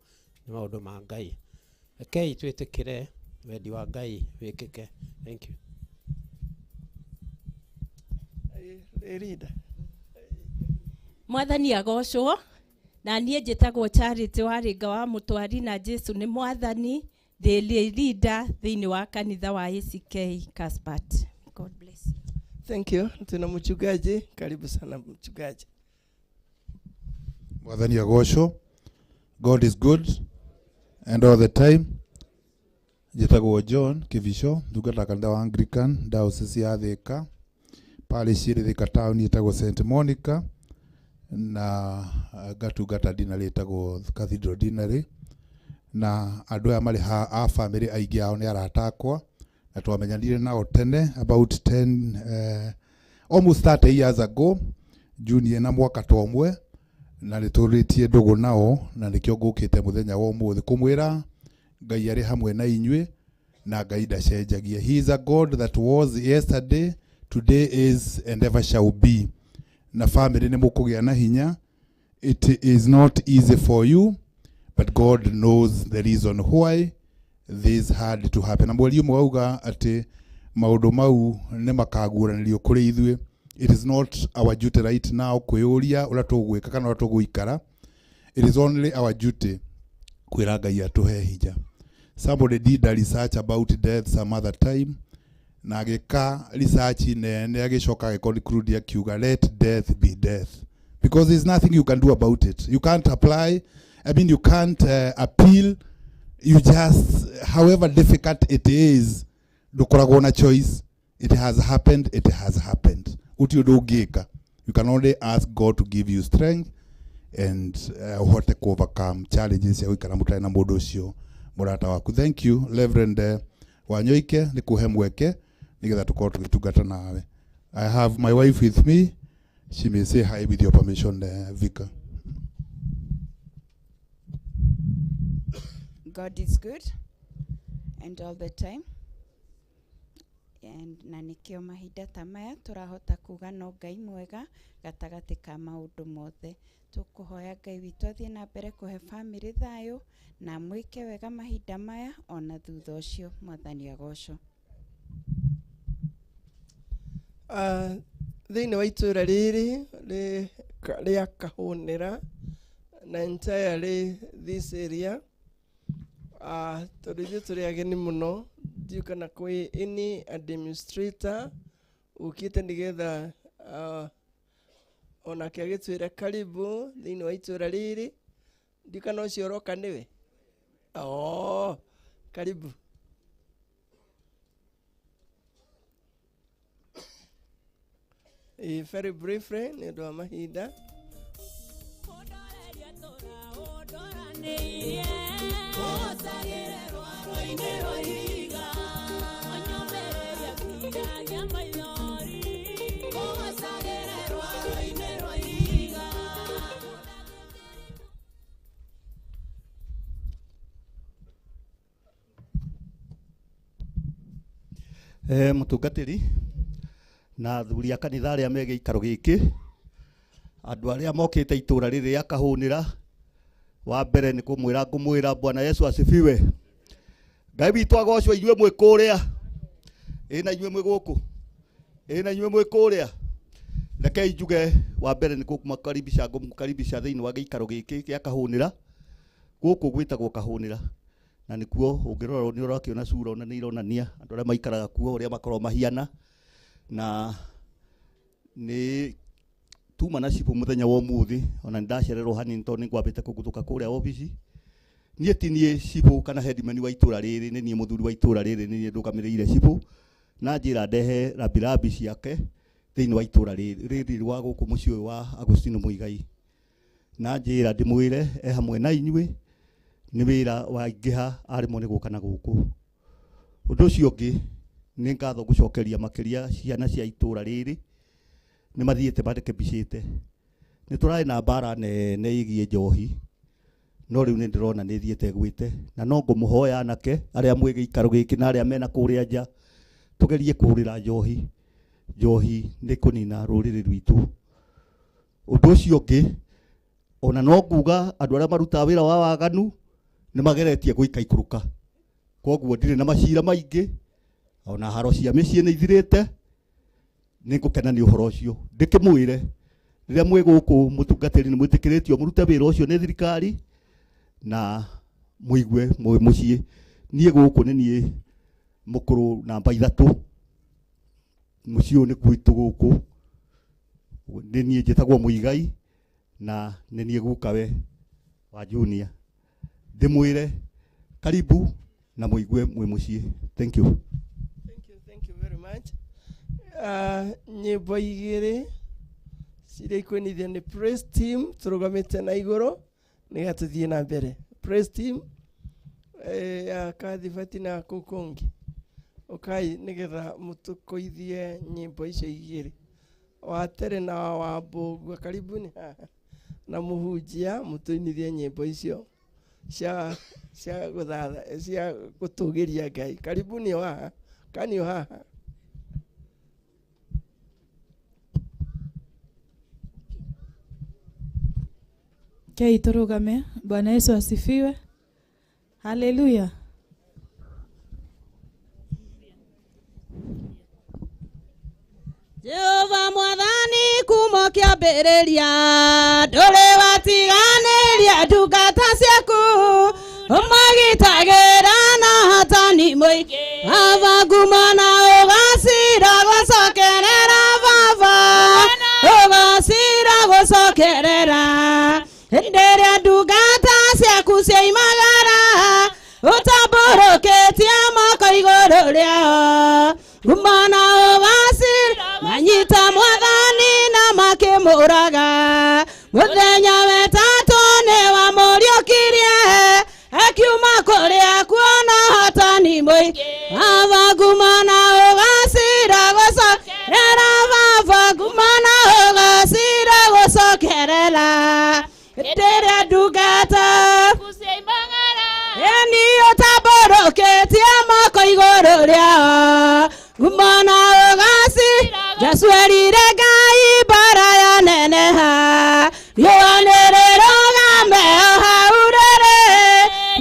nĩ maũndũ ma Ngai. Rekei twĩtĩkĩre wendi wa Ngai wĩkĩke. Thank you. Rinda. Mwathani agocwo. Na niĩ njĩtagwo Charity Warĩnga wa Mũtwari na Jesu nĩ mwathani. Ndĩ leader thĩinĩ wa kanitha wa ACK Caspat. God bless you. Thank you. Tuna mchungaji, karibu sana mchungaji. Mwathani agocwo. God is good and all the time. Njĩtagwo John Kivisho, ndungata kanitha wa Anglican, Diocese ya Thika, parish ĩrĩ Thika town ĩtagwo St Monica, na ngatungata dinarĩ ĩtagwo Cathedral Dinarĩ. Na andũ aya marĩ ha a family aingĩ ao nĩ arata akwa, na twamenyanire nao tene about 10 almost 30 years ago, Junior na mwaka ta ũmwe, na nĩ tũrĩtie ndũgũ nao, na nĩkĩo ngũkĩte mũthenya wa ũmũthĩ kũmwĩra Ngai arĩ hamwe na inyuĩ na Ngai ndacenjagia. He is a God that was yesterday, today is and ever shall be. Na family nĩ mũkũgĩa na hinya. It is not easy for you, but God knows the reason why this had to happen. Na mweri ũmwe auga atĩ maũndũ mau nĩ makaguũranĩrio kũrĩ ithuĩ. It is not our duty right now kwĩyũria ũrĩa tũgwĩka kana ũrĩa tũgũikara. It is only our duty kwĩra Ngai atũhe hinya. Somebody did a research about death some other time, na agĩka research nene, agĩcoka agĩconclude akiuga let death be death, because there's nothing you can do about it. You can't apply, I mean you can't appeal. You just, however difficult it is, ndũkoragwo na choice. It has happened, it has happened. Uti ũndũ ũngĩka. You can only ask God to give you strength and ũhote ku overcome challenges cia gũikara mũtarĩ na mũndũ ũcio mũrata waku. Thank you Reverend Wanyoike nĩ kũhe mweke nĩgetha tũkorwo tũgĩtungata nawe. I have my wife with me. She may say hi with your permission, Vicar. God is good and all the time. And na nĩkĩo mahinda ta maya tũrahota kuga no Ngai mwega gatagatĩ ka maũndũ mothe. Tũkũhoya Ngai witũ athiĩ na mbere kũhe bamĩrĩ thayũ na mwĩke wega mahinda maya ona thutha ũcio. Mwathani agocwo. Thĩinĩ wa itũra rĩrĩ rĩa Kahũnĩra na entirely this area, tondũ ithuĩ tũrĩ ageni mũno, ndiũĩ kana kwĩ any administrator ũkĩte nĩgetha onake agĩtwĩre karibu thĩinĩ wa itũra rĩrĩ. Ndiũĩ kana ũcio ũroka nĩwe. Oh, karibu. Very briefly nĩ ũndũ wa mahinda. Mũtungatĩri na athuri a kanitha arĩa me gĩikaro gĩkĩ, andũ arĩa mokĩte itũra rĩrĩ rĩa Kahũnĩra, wa mbere nĩ kũmwĩra ngũmwĩra Bwana Yesu asifiwe. Ngai witũ agocwo inyuĩ mwĩ kũrĩa, ĩ na inyuĩ mwĩ gũkũ, ĩ na inyuĩ mwĩ kũrĩa. Rekei njuge wa mbere nĩ kũmakaribisha, ngũmũkaribisha thĩinĩ wa gĩikaro gĩkĩ kĩa Kahũnĩra. Gũkũ gwĩtagwo Kahũnĩra na nĩkuo ũngĩrora nĩ ũrakĩona cura ona nĩ ironania andũ arĩa maikaraga kuo ũrĩa makoragwo mahiana. Na nĩ tuma na cibũ mũthenya wa ũmũthĩ, ona nĩ ndacererwo hanini tondũ nĩ ngwambĩte kũguthũka kũrĩa obici. Niĩ ti niĩ cibũ kana headman wa itũra rĩrĩ, nĩ niĩ mũthuri wa itũra rĩrĩ, nĩ niĩ ndũgamĩrĩire cibũ, na njĩra ndehe rambirambi ciake thĩinĩ wa itũra rĩrĩ rwa gũkũ mũciĩ ũyũ wa Agustino Muigai. Na njĩra ndĩmwĩre e hamwe na inyuĩ, nĩ wĩra waingĩha arĩmwo nĩ gũka na gũkũ. Ũndũ ũcio ũngĩ nĩ ngatho ngũcokeria makĩria ciana cia itũra rĩrĩ, nĩ mathiĩte marekebicĩte. Nĩ tũrarĩ na mbara nene ĩgiĩ njohi, no rĩu nĩ ndĩrona nĩ ĩthiĩte ĩgwĩte, na no ngũmũhoya anake arĩa mwĩ gĩikaro gĩkĩ na arĩa mena kũrĩa nja, tũgerie kũhũrĩra njohi. Njohi nĩ kũnina rũrĩrĩ rwitũ. Ũndũ ũcio ũngĩ ona no nguga andũ arĩa marutaga wĩra wa waganu nĩ mageretie gũikaikũrũka, koguo ndirĩ na macira maingĩ, ona haro cia mĩciĩ nĩ ithirĩte. Nĩ ngũkena nĩ ũhoro ũcio. Ndĩkĩmwĩre rĩrĩa mwĩ gũkũ mũtungatĩri nĩ mwĩtĩkĩrĩtio mũrute wĩra ũcio nĩ thirikari na mũigue mwĩ mũciĩ. Niĩ gũkũ nĩ niĩ mũkũrũ namba 3, mũciĩ ũyũ nĩ gwitũ gũkũ, nĩ niĩ njĩtagwo Muigai na nĩ niĩ gukawe wa Junior. Ndĩmwĩre karibu na mũigue mwĩ mũciĩ. Thank you. Thank you very much. Nyĩmbo igĩrĩ ciria ikwinithia nĩ praise team tũrũgamĩte na igũrũ nĩgetha tũthiĩ na mbere. Praise team ya Kathibati na kũu kũngĩ, ũkai nĩgetha mũtũkũithie nyĩmbo icio igĩrĩ, wa Tere na wa Mbũgua. Karibuni haha na mũhunjia mũtũinithie nyĩmbo icio cia cia gũthatha cia gũtũgĩria Ngai. Karibuni haha kanio haha. Kei turugame. Bwana Yesu asifiwe. Haleluya. Jehova mwathani kuma kĩambĩrĩria ndũrĩ watiganĩria ndungata ciaku, ũmagitagĩra na hatani mũingĩ. Baba nguma na ũgacira gũcokerera, Baba ũgacira gũcokerera. Hĩndĩ ĩrĩa ndungata ciaku ciaimagara, ũtambũrũkĩtie moko igũrũ rĩao. Nguma na ũgacira manyita mwathani na makĩmũraga. Mũthenya wetatũ nĩ wamũriũkirie, akiuma kũrĩa kuona hatani mũingĩ. Baba nguma na ũgacira gũcokerera, Baba nguma na ũgacira gũcokerera. Hĩndĩ ĩrĩa ndungata ĩni Ngumo na ũgaci Jesũ erire Ngai mbara yaneneha riũa nĩrĩrũgame o hau rĩrĩ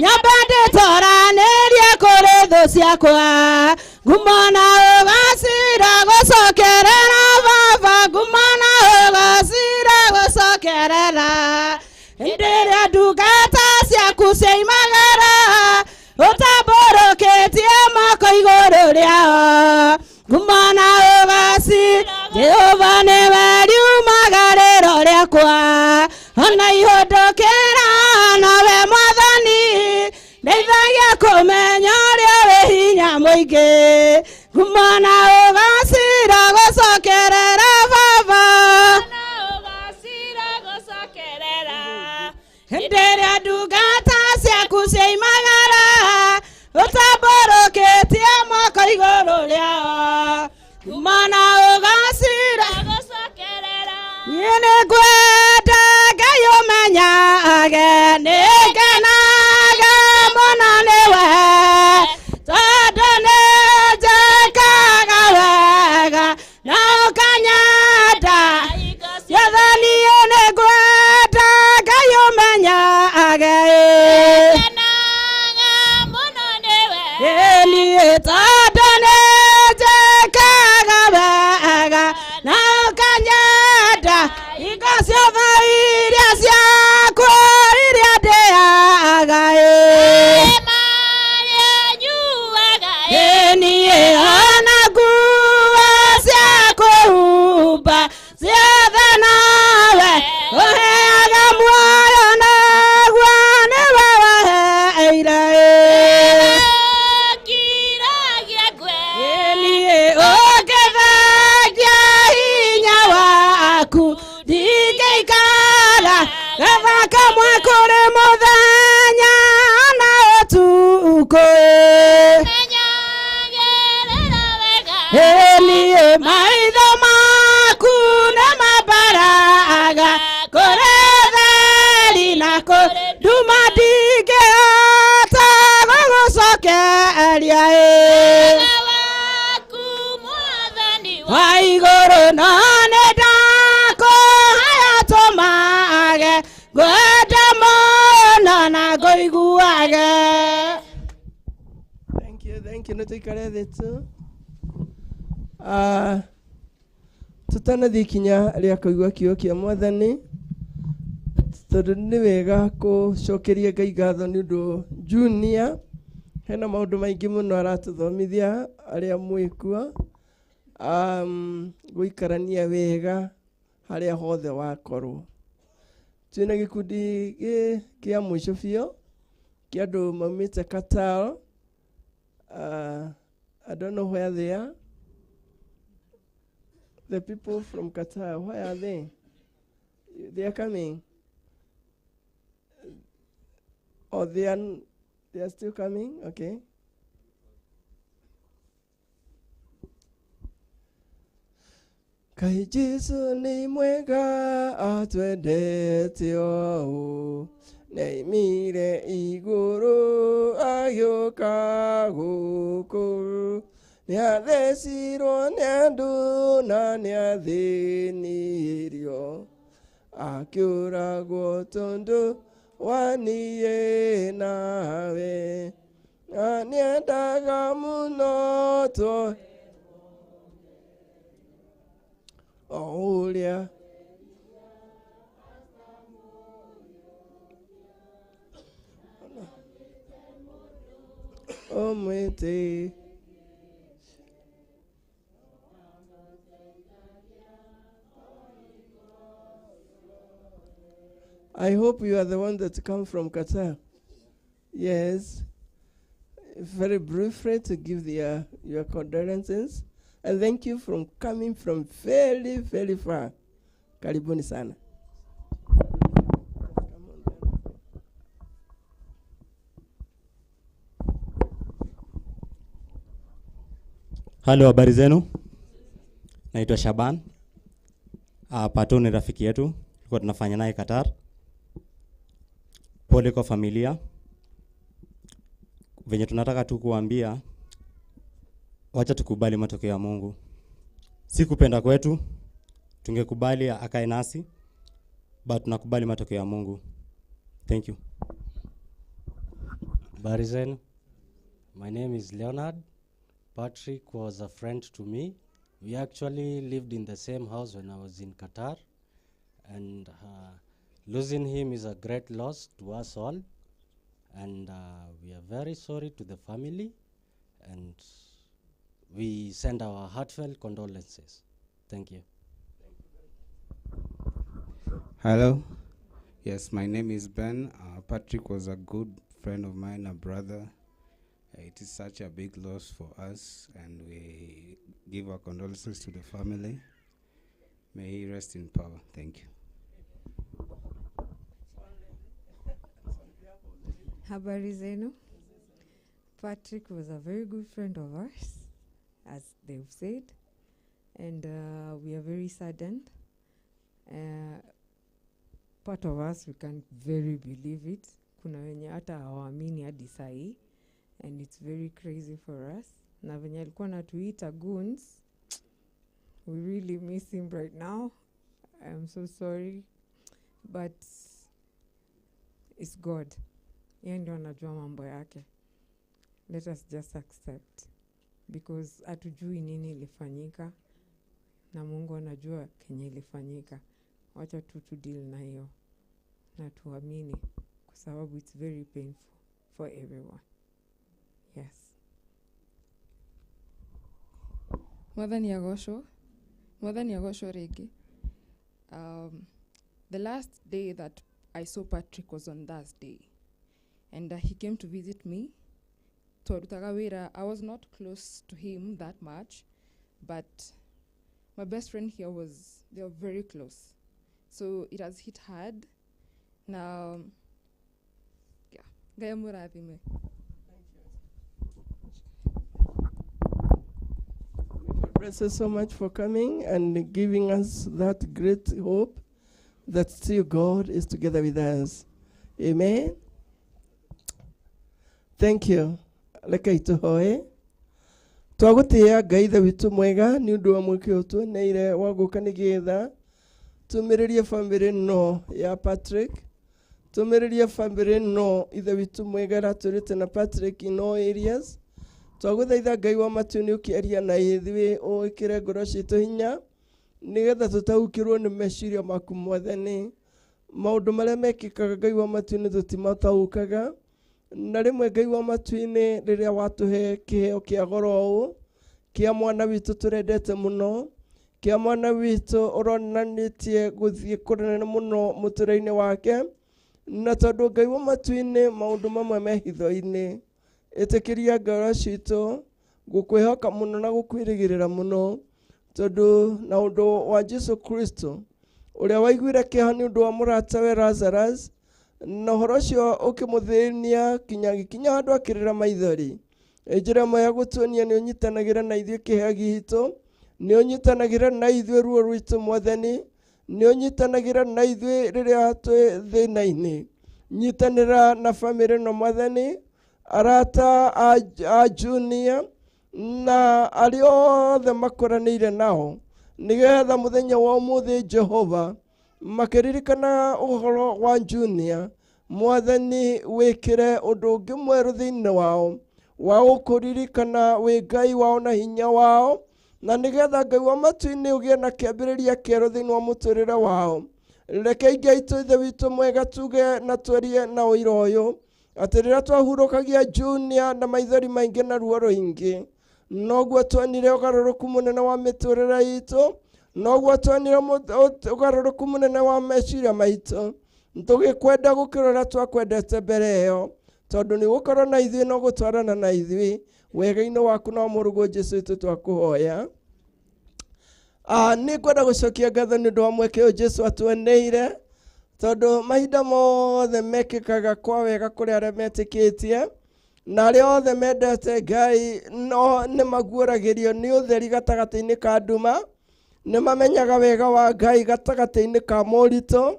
nyambe ndĩtoranĩrie kũrĩ thũ ciakwa ngumo na ũgacira gũcokerera baba ngumo na ũgacira gũcokerera hĩndĩ ĩrĩa ndungata ciaku ciaimagara ũtambũrũkĩtie moko igũrũ rĩao ngumo na ũgaci Jehova nĩwe riumagarĩro rĩakwa ona ihũndũkĩra nowe mwathani ndeithagia kũmenya ũrĩa wĩ hinya mũingĩ ngumo na ũgacira gũcokerera baba hĩndĩ ĩrĩa ndungata ciaku ciaimagara ũtambũrũkĩtie moko igũrũ rĩao ngumo na ũgacira niĩ nĩngwenda Ngai ũmenyage nĩngenaga mũno nĩwe tondũ nĩnjĩkaga wega na ũkanyenda ciothe niĩ nĩngwenda Ngai ũmenyage niĩ tondũ nĩnjĩkaga wega na ũkanyenda hingo ciothe iria ciakwa iria ndĩaga niĩ ona nguo cia kwĩhumba ciothe nawe ũheaga muoyo naguo nĩwe waheire niĩ ũngĩthengia hinya waku ndingĩikara gatha kamwe kũrĩ mũthenya na ũtukũ niĩ maitho maku nĩmambaraga kũrĩ theri na kũrĩ nduma ndingĩhota gũgũcokeria wa igũrũ no nĩndakũhaya tũmage ngwenda mũno na ngũiguage. Thank you, nĩtũikare thĩ tu. Tũtanathiĩ ikinya rĩa kũigua kiugo kĩa mwathani tondũ nĩ wega kũcokeria Ngai ngatho nĩ ũndũ Junior hena maũndũ maingĩ mũno aratũthomithia arĩa mwĩkuo gũikarania wega harĩa hothe wakorwo. Twĩna gĩkundi kĩa mũico biũ kĩa andũ maumĩte Qatar. I don't know where they are. The people from Qatar, where are they? They are coming. Oh, they are still coming? Okay. Kai Jesu ni mwega atwendete ũũ nĩaimire igũrũ agĩũka gũkũ nĩathecirwo nĩ andũ na nĩathĩnirio akĩũragwo tondũ wa niĩ nawe na nĩendaga mũno tũ o ũrĩa ũmwĩtĩ I hope you are the one that come from Qatar. Yes. Very briefly to give your condolences. And thank you for coming from very, very far. Karibuni sana. Halo, habari zenu? Naitwa Shaban. Pato ni rafiki yetu, tulikuwa tunafanya naye Qatar. Pole kwa familia. Venye tunataka tu kuambia, Wacha tukubali matokeo ya Mungu. Si kupenda kwetu, tungekubali akae nasi, but tunakubali matokeo ya Mungu. Thank you. Habari zenu. My name is Leonard. Patrick was a friend to me. We actually lived in the same house when I was in Qatar, and losing him is a great loss to us all, and we are very sorry to the family, and we send our heartfelt condolences. Thank you. Hello. Yes, my name is Ben. Patrick was a good friend of mine, a brother. It is such a big loss for us, and we give our condolences to the family. May he rest in power. Thank you. Habari zenu. Patrick was a very good friend of ours, as they've said, and we are very saddened. Part of us, we can't very believe it. Kuna wenye hata hawaamini hadi sahi, and it's very crazy for us. Na venye alikuwa anatuita goons, we really miss him right now. I'm so sorry, but it's God. Yeye ndio anajua mambo yake. Let us just accept, because hatujui nini ilifanyika na Mungu anajua kenye ilifanyika. Wacha tu deal na hiyo na tuamini, kwa sababu it's very painful for everyone. Yes. Mwathani agocwo. Mwathani agocwo rĩngĩ. The last day that I saw Patrick was on Thursday, and he came to visit me. Twarutaga wĩra. I was not close to him that much, but my best friend here was, they were very close. So it has hit hard. Now, yeah, Ngai amũrathime. Bless you so much for coming and giving us that great hope that still God is together with us. Amen. Thank you. Reke ituhoe. Twagũtĩĩa Ngai Ithe witũ mwega nĩ ũndũ wa mweke ũyũ tuoneire wa gũka nĩgetha tũmĩrĩrie bamĩrĩ ĩno ya Patrick, tũmĩrĩrie bamĩrĩ ĩno Ithe witũ mwega ĩratũrĩte na Patrick in all areas. Twagũthaitha Ngai wa matu-inĩ ũkĩaria na ithuĩ ũĩkĩre ngoro citũ hinya nĩgetha tũtaũkĩrwo nĩ meciria maku Mwathani. Maũndũ marĩa mekĩkaga Ngai wa matu-inĩ tũtimataũkaga, na rĩmwe Ngai wa matu-inĩ rĩrĩa watũhe kĩheo kĩa goro ũũ kĩa mwana witũ tũrendete mũno, kĩa mwana witũ ũronanĩtie gũthiĩ kũnene mũno mũtũrĩre-inĩ wake, na tondũ Ngai wa matu-inĩ maũndũ mamwe me hitho-inĩ, ĩtĩkĩria ngoro citũ gũkwĩhoka mũno na gũkwĩrĩgĩrĩra mũno, tondũ na ũndũ wa Jesu Kristo ũrĩa waiguire kĩeha nĩ ũndũ wa mũratawe Lazarus, na ũhoro ũcio ũkĩmũthĩnia kinya gĩkinya handũ akĩrĩra maithori. Njĩra ĩmwe ya gũtuonia nĩ ũnyitanagĩra na ithuĩ kĩheo gitũ, nĩ ũnyitanagĩra na ithuĩ ruo rwitũ Mwathani, nĩ ũnyitanagĩra na ithuĩ rĩrĩa twĩ thĩna-inĩ. Nyitanĩra na bamĩrĩ ĩno Mwathani, arata a Junior na arĩa othe makũranĩire nao, nĩgetha mũthenya wa ũmũthĩ Jehova makĩririkana ũhoro wa Junior, Mwathani wĩkĩre ũndũ ũngĩ mwerũ thĩinĩ wao wa gũkũririkana wĩ Ngai wao na hinya wao, na nĩgetha Ngai wa matu-inĩ ũgĩe na kĩambĩrĩria kĩerũ thĩinĩ wa mũtũrĩre wao. Reke Ngai aitũ Ithe witũ mwega tuge na twerie na ũira ũyũ atĩ rĩrĩa twahurũkagia Junior na maithori maingĩ na ruo rũingĩ, noguo tuonire ũgarũrũku mũnene wa mĩtũrĩre itũ, noguo tuonire ũgarũrũku mũnene wa meciria maitũ. Tũgĩkwenda gũkĩra ũrĩa twakwendete mbere ĩyo, tondũ nĩ gũkorwo na ithuĩ no gũtwarana na ithuĩ wega-inĩ waku na mũrũguo Jesũ witũ twakũhoya. Nĩ ngwenda gũcokia ngatho nĩ ũndũ wa mweke ũyũ Jesũ atuoneire, tondũ mahinda mothe mekĩkaga kwa wega kũrĩ arĩa metĩkĩtie na arĩa othe mendete Ngai, no nĩ maguũragĩrio nĩ ũtheri gatagatĩ-inĩ ka nduma, nĩ mamenyaga wega wa Ngai gatagatĩ-inĩ ka moritũ,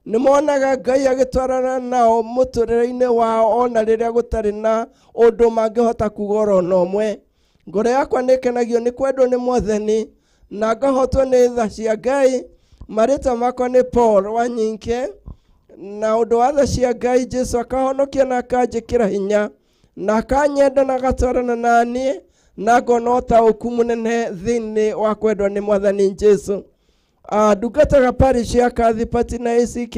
nĩ monaga Ngai agĩtwarana nao mũtũrĩre-inĩ wao ona rĩrĩa gũtarĩ na ũndũ mangĩhota kuga oro na ũmwe. Ngoro yakwa nĩ ĩkenagio nĩ kwendwo nĩ Mwathani na ngahotwo nĩ tha cia Ngai. Marĩtwa makwa nĩ Paul Wanyinke, na ũndũ wa tha cia Ngai Jesu akahonokia na akanjĩkĩra hinya na akanyenda na agatwarana na niĩ na ngona ũtaũku mũnene thĩinĩ wa kwendwo nĩ Mwathani Jesu. Ndungataga parish ya Kathipati na ACK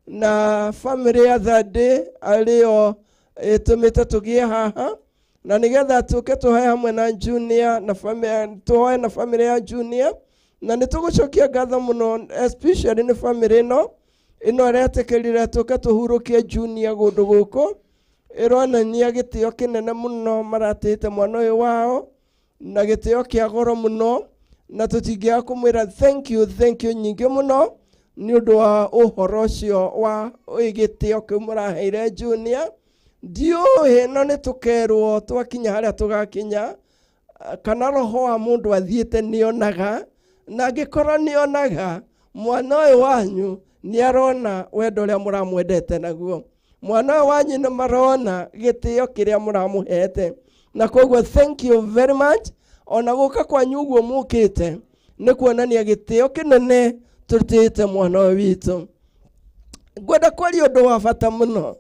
na family ya Thande arĩo ĩtũmĩte tũgĩe haha na nĩgetha tũke tũhoe hamwe na Junior na family, tũhoe na family ya Junior, na nĩ tũgũcokia ngatho mũno especially nĩ family ĩno ĩno ĩretĩkĩrire tũke tũhurũkie Junior kũndũ gũkũ. Ĩronania gĩtĩo kĩnene mũno maratĩte mwana ũyũ wao na gĩtĩo kĩa goro mũno, na tũtingĩaga kũmwĩra thank you, thank you nyingĩ mũno nĩ ũndũ wa ũhoro ũcio wa gĩtĩo kĩu mũraheire Junior. Ndiũĩ no nĩ tũkerwo twakinya harĩa tũgakinya, kana roho wa mũndũ athiĩte nĩonaga, na angĩkorwo nĩonaga mwana ũyũ wanyu nĩarona wendo ũrĩa mũramwendete naguo, mwana ũyũ wanyu nĩ marona gĩtĩo kĩrĩa mũramũhete, na koguo thank you very much. Ona gũka kwanyu ũguo mũkĩte nĩ kuonania gĩtĩo kĩnene tũtĩĩte mwana ũyũ witũ. Ngwenda kwaria ũndũ wa bata mũno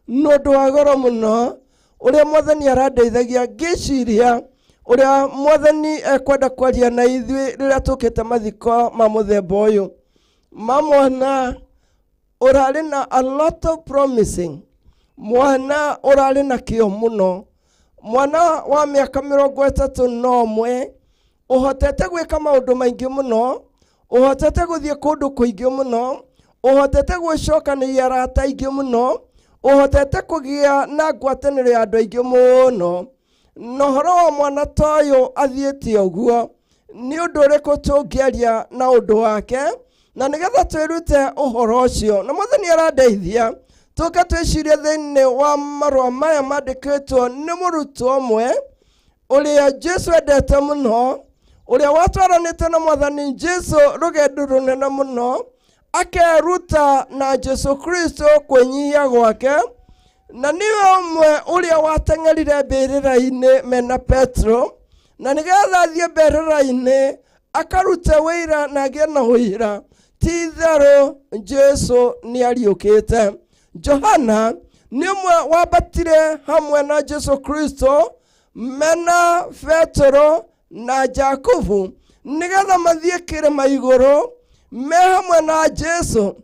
nĩ ũndũ wa goro mũno ũrĩa Mwathani arandeithagia ngĩciria ũrĩa Mwathani ekwenda kwaria na ithuĩ rĩrĩa tũkĩte mathiko ma mũthemba ũyũ ma mwana ũrarĩ na a lot of promising, mwana ũrarĩ na kĩo mũno, mwana wa mĩaka 31 ũhotete gwĩka maũndũ maingĩ mũno, ũhotete gũthiĩ kũndũ kũingĩ mũno, ũhotete gwĩcokanĩria arata aingĩ mũno, ũhotete kũgĩa na ngwatanĩro ya andũ aingĩ mũno. Na ũhoro wa mwana ta ũyũ athiĩte ũguo, nĩ ũndũ ũrĩkũ tũngĩaria na ũndũ wake, na nĩgetha twĩrute ũhoro ũcio. Na Mwathani arandeithia tũke twĩcirie thĩinĩ wa marũa maya mandĩkĩtwo nĩ mũrutwo ũmwe ũrĩa Jesu endete mũno, ũrĩa watwaranĩte na Mwathani Jesu rũgendo rũnene mũno, akeruta na Jesu Kristo kwĩnyihia gwake, na nĩwe ũmwe ũrĩa wateng'erire mbĩrĩra-inĩ mena Petro, na nĩgetha athiĩ mbĩrĩra-inĩ akarute wĩira na agĩe na ũira ti itherũ Jesu nĩariũkĩte. Johana nĩ ũmwe wambatire hamwe na Jesu Kristo mena Petero na Jakubu nĩgetha mathiĩ kĩrĩma igũrũ me hamwe na Jesu,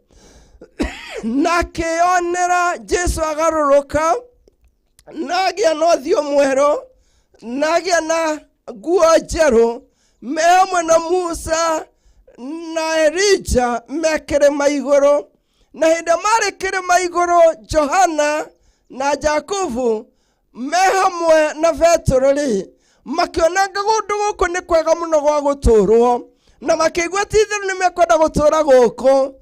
na akĩonera Jesu agarũrũka na agĩa na ũthiũ mwerũ na agĩa na nguo njerũ me hamwe na Musa na Elija me kĩrĩma igũrũ. Na hĩndĩ marĩ kĩrĩma igũrũ Johana na Jakubu me hamwe na Petero rĩ, makĩona kũndũ gũkũ nĩ kwega mũno gwa gũtũũrwo, na makĩigua ti itherũ nĩ mekwenda gũtũũra gũkũ,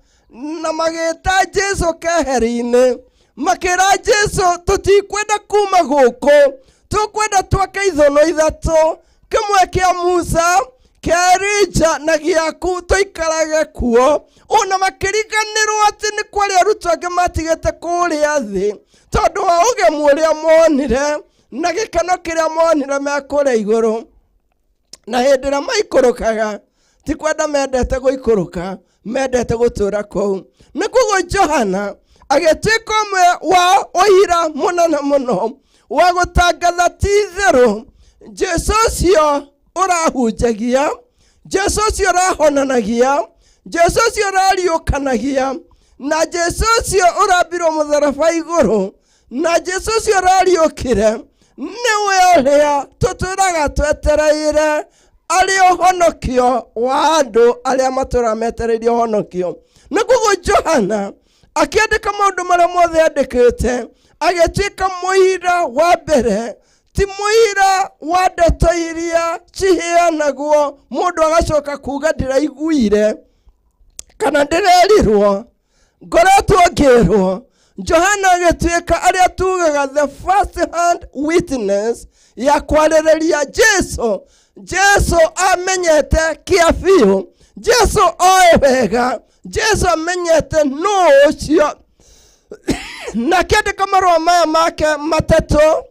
na magĩta Jesu keheri-inĩ, makĩra Jesu tũtikwenda kuma gũkũ, tũkwenda twake ithono ithatũ, kĩmwe kĩa Musa, kĩa Elija na gĩaku, tũikarage kuo. Ona makĩriganĩrwo atĩ nĩ kwarĩ arutwo angĩ matigĩte kũrĩa thĩ tondũ wa ũgemu ũrĩa monire na gĩkeno kĩrĩa monire me kũrĩa igũrũ. Na hĩndĩ ĩrĩa maikũrũkaga ti kwenda mendete gũikũrũka, mendete gũtũũra kũu. Nĩ koguo Johana agĩtuĩka ũmwe wa ũira mũnene mũno wa gũtangatha ti itherũ Jesu ũcio ũrahunjagia, Jesu ũcio ũrahonanagia, Jesu ũcio ũrariũkanagia, na Jesu ũcio ũrambirwo mũtharaba igũrũ, na Jesu ũcio ũrariũkire nĩwe ũrĩa tũtũraga twetereire arĩ ũhonokio wa andũ arĩa matũraga metereire ũhonokio. Nĩ koguo Johana akĩandĩka maũndũ marĩa mothe andĩkĩte, agĩtuĩka mũira wa mbere, ti mũira wa ndeto iria ciheanagwo mũndũ agacoka kuga ndĩraiguire kana ndĩrerirwo, ngoretwo ngĩrwo. Johana agĩtuĩka arĩa tugaga the first hand witness ya kwarĩrĩria Jesu. Jesu amenyete kĩa biũ, Jesu oĩ wega, Jesu amenyete nũ ũcio. Na akĩandĩka marũa maya make matatũ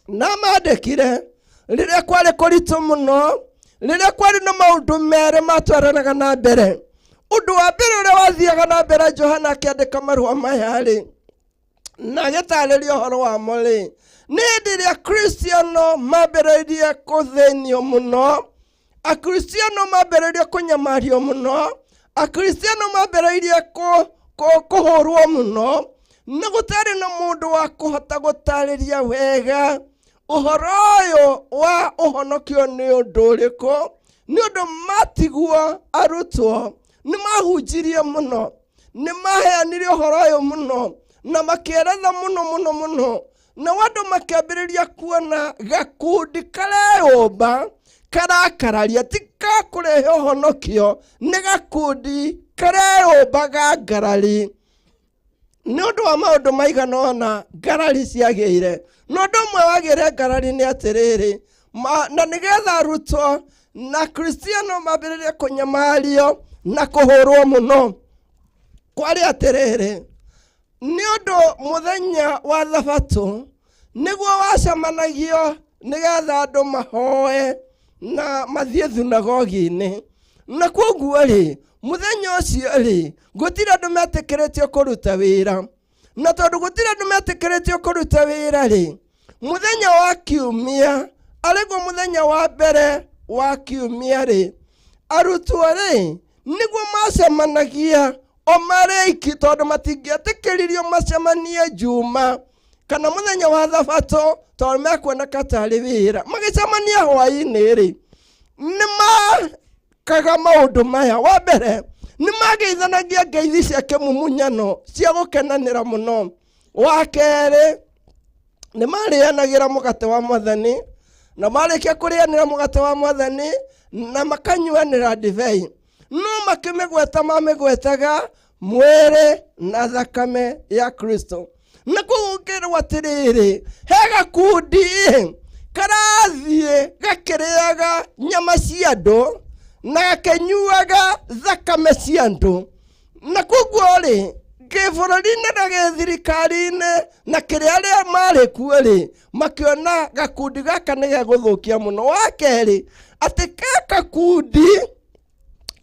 na mandĩkire Rĩrĩa kwarĩ kũritũ mũno, rĩrĩa kwarĩ na maũndũ merĩ matwaranaga na mbere. Ũndũ wa mbere ũrĩa wathiaga na mbere Johana akĩandĩka marũa maya rĩ, na agĩtarĩria ũhoro wamo rĩ, nĩ hĩndĩ ĩrĩa Kristiano mambĩrĩirie kũthĩnio mũno, Akristiano mambĩrĩirie kũnyamario mũno, Akristiano mambĩrĩirie kũhũrwo mũno, na gũtarĩ na mũndũ wa kũhota gũtarĩria wega ũhoro ũyũ wa ũhonokio nĩ ũndũ ũrĩkũ, nĩ ũndũ matigwo arutwo nĩ mahunjirie mũno, nĩ maheanire ũhoro ũyũ mũno, na makĩeretha mũno mũno mũno, na andũ makĩambĩrĩria kuona gakundi kareyũmba karakararia, ti ka kũrehe ũhonokio, nĩ gakundi kareyũmba ga ngarari. Nĩ ũndũ wa maũndũ maigana ũna ngarari ciagĩire, na ũndũ ũmwe wagĩire ngarari nĩ atĩrĩrĩ, na nĩgetha arutwo na Kristiano mambĩrĩrie kũnyamario na kũhũrwo mũno, kwarĩ atĩrĩrĩ, nĩ ũndũ mũthenya wa Thabatũ nĩguo wacemanagio nĩgetha andũ mahoe na mathiĩ thunagogi-inĩ, na kwoguo rĩ, mũthenya ũcio rĩ, gũtirĩ andũ metĩkĩrĩtio kũruta wĩra, na tondũ gũtirĩ andũ metĩkĩrĩtio kũruta wĩra rĩ, mũthenya wa kiumia, arĩguo mũthenya wa mbere wa kiumia rĩ, arutwo rĩ, nĩguo macemanagia o marĩ aiki, tondũ matingĩetĩkĩririo macemanie Juma kana mũthenya wa Thabatũ, tondũ mekuoneka tarĩ wĩra. Magĩcemania hwaĩ-inĩ rĩ, nĩ makaga maũndũ maya. Wa mbere, nĩ mageithanagia ngeithi cia kĩmumunyano cia gũkenanĩra mũno. Wa kerĩ, nĩ marĩanagĩra mũgate wa Mwathani, na marĩkia kũrĩanĩra mũgate wa Mwathani na makanyuanĩra ndibei, no makĩmĩgweta mamĩgwetaga mwĩrĩ na thakame ya Kristo. Na kũu ngĩrwo atĩrĩrĩ, he gakundi karathiĩ gakĩrĩaga nyama cia andũ na gakĩnyuaga thakame cia andũ, na koguo rĩ, gĩbũrũri-inĩ na gĩthirikari-inĩ na kĩrĩa arĩa marĩ kuo rĩ, makĩona gakundi gaka nĩ gegũthũkia mũno. Wa kerĩ, atĩ ke gakundi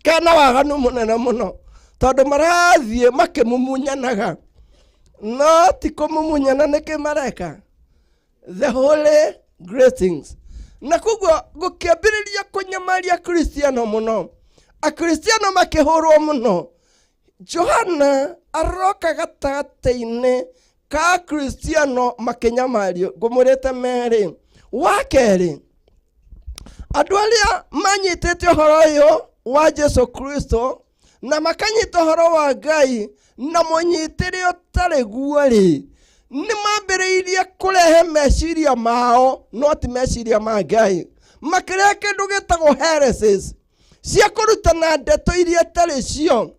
kena waganu mũnene mũno, tondũ marathiĩ makĩmumunyanaga, no ti kũmumunyana nĩkĩ mareka, the holy greetings. Na koguo gũkĩambĩrĩria kũnyamaria Kristiano mũno, Akristiano makĩhũrwo mũno. Johana aroka gatagatĩ-inĩ ka Kristiano makĩnyamario, ngũmwĩrĩte merĩ. Wa kerĩ, andũ arĩa manyitĩte ũhoro ũyũ wa Jesu Kristo na makanyita ũhoro wa Ngai na mũnyitĩre ũtarĩ guo rĩ, nĩ mambĩrĩirie kũrehe meciria mao, no ti meciria ma Ngai, makĩrehe kĩndũ gĩtagwo heresies cia kũrutana ndeto iria itarĩ cio,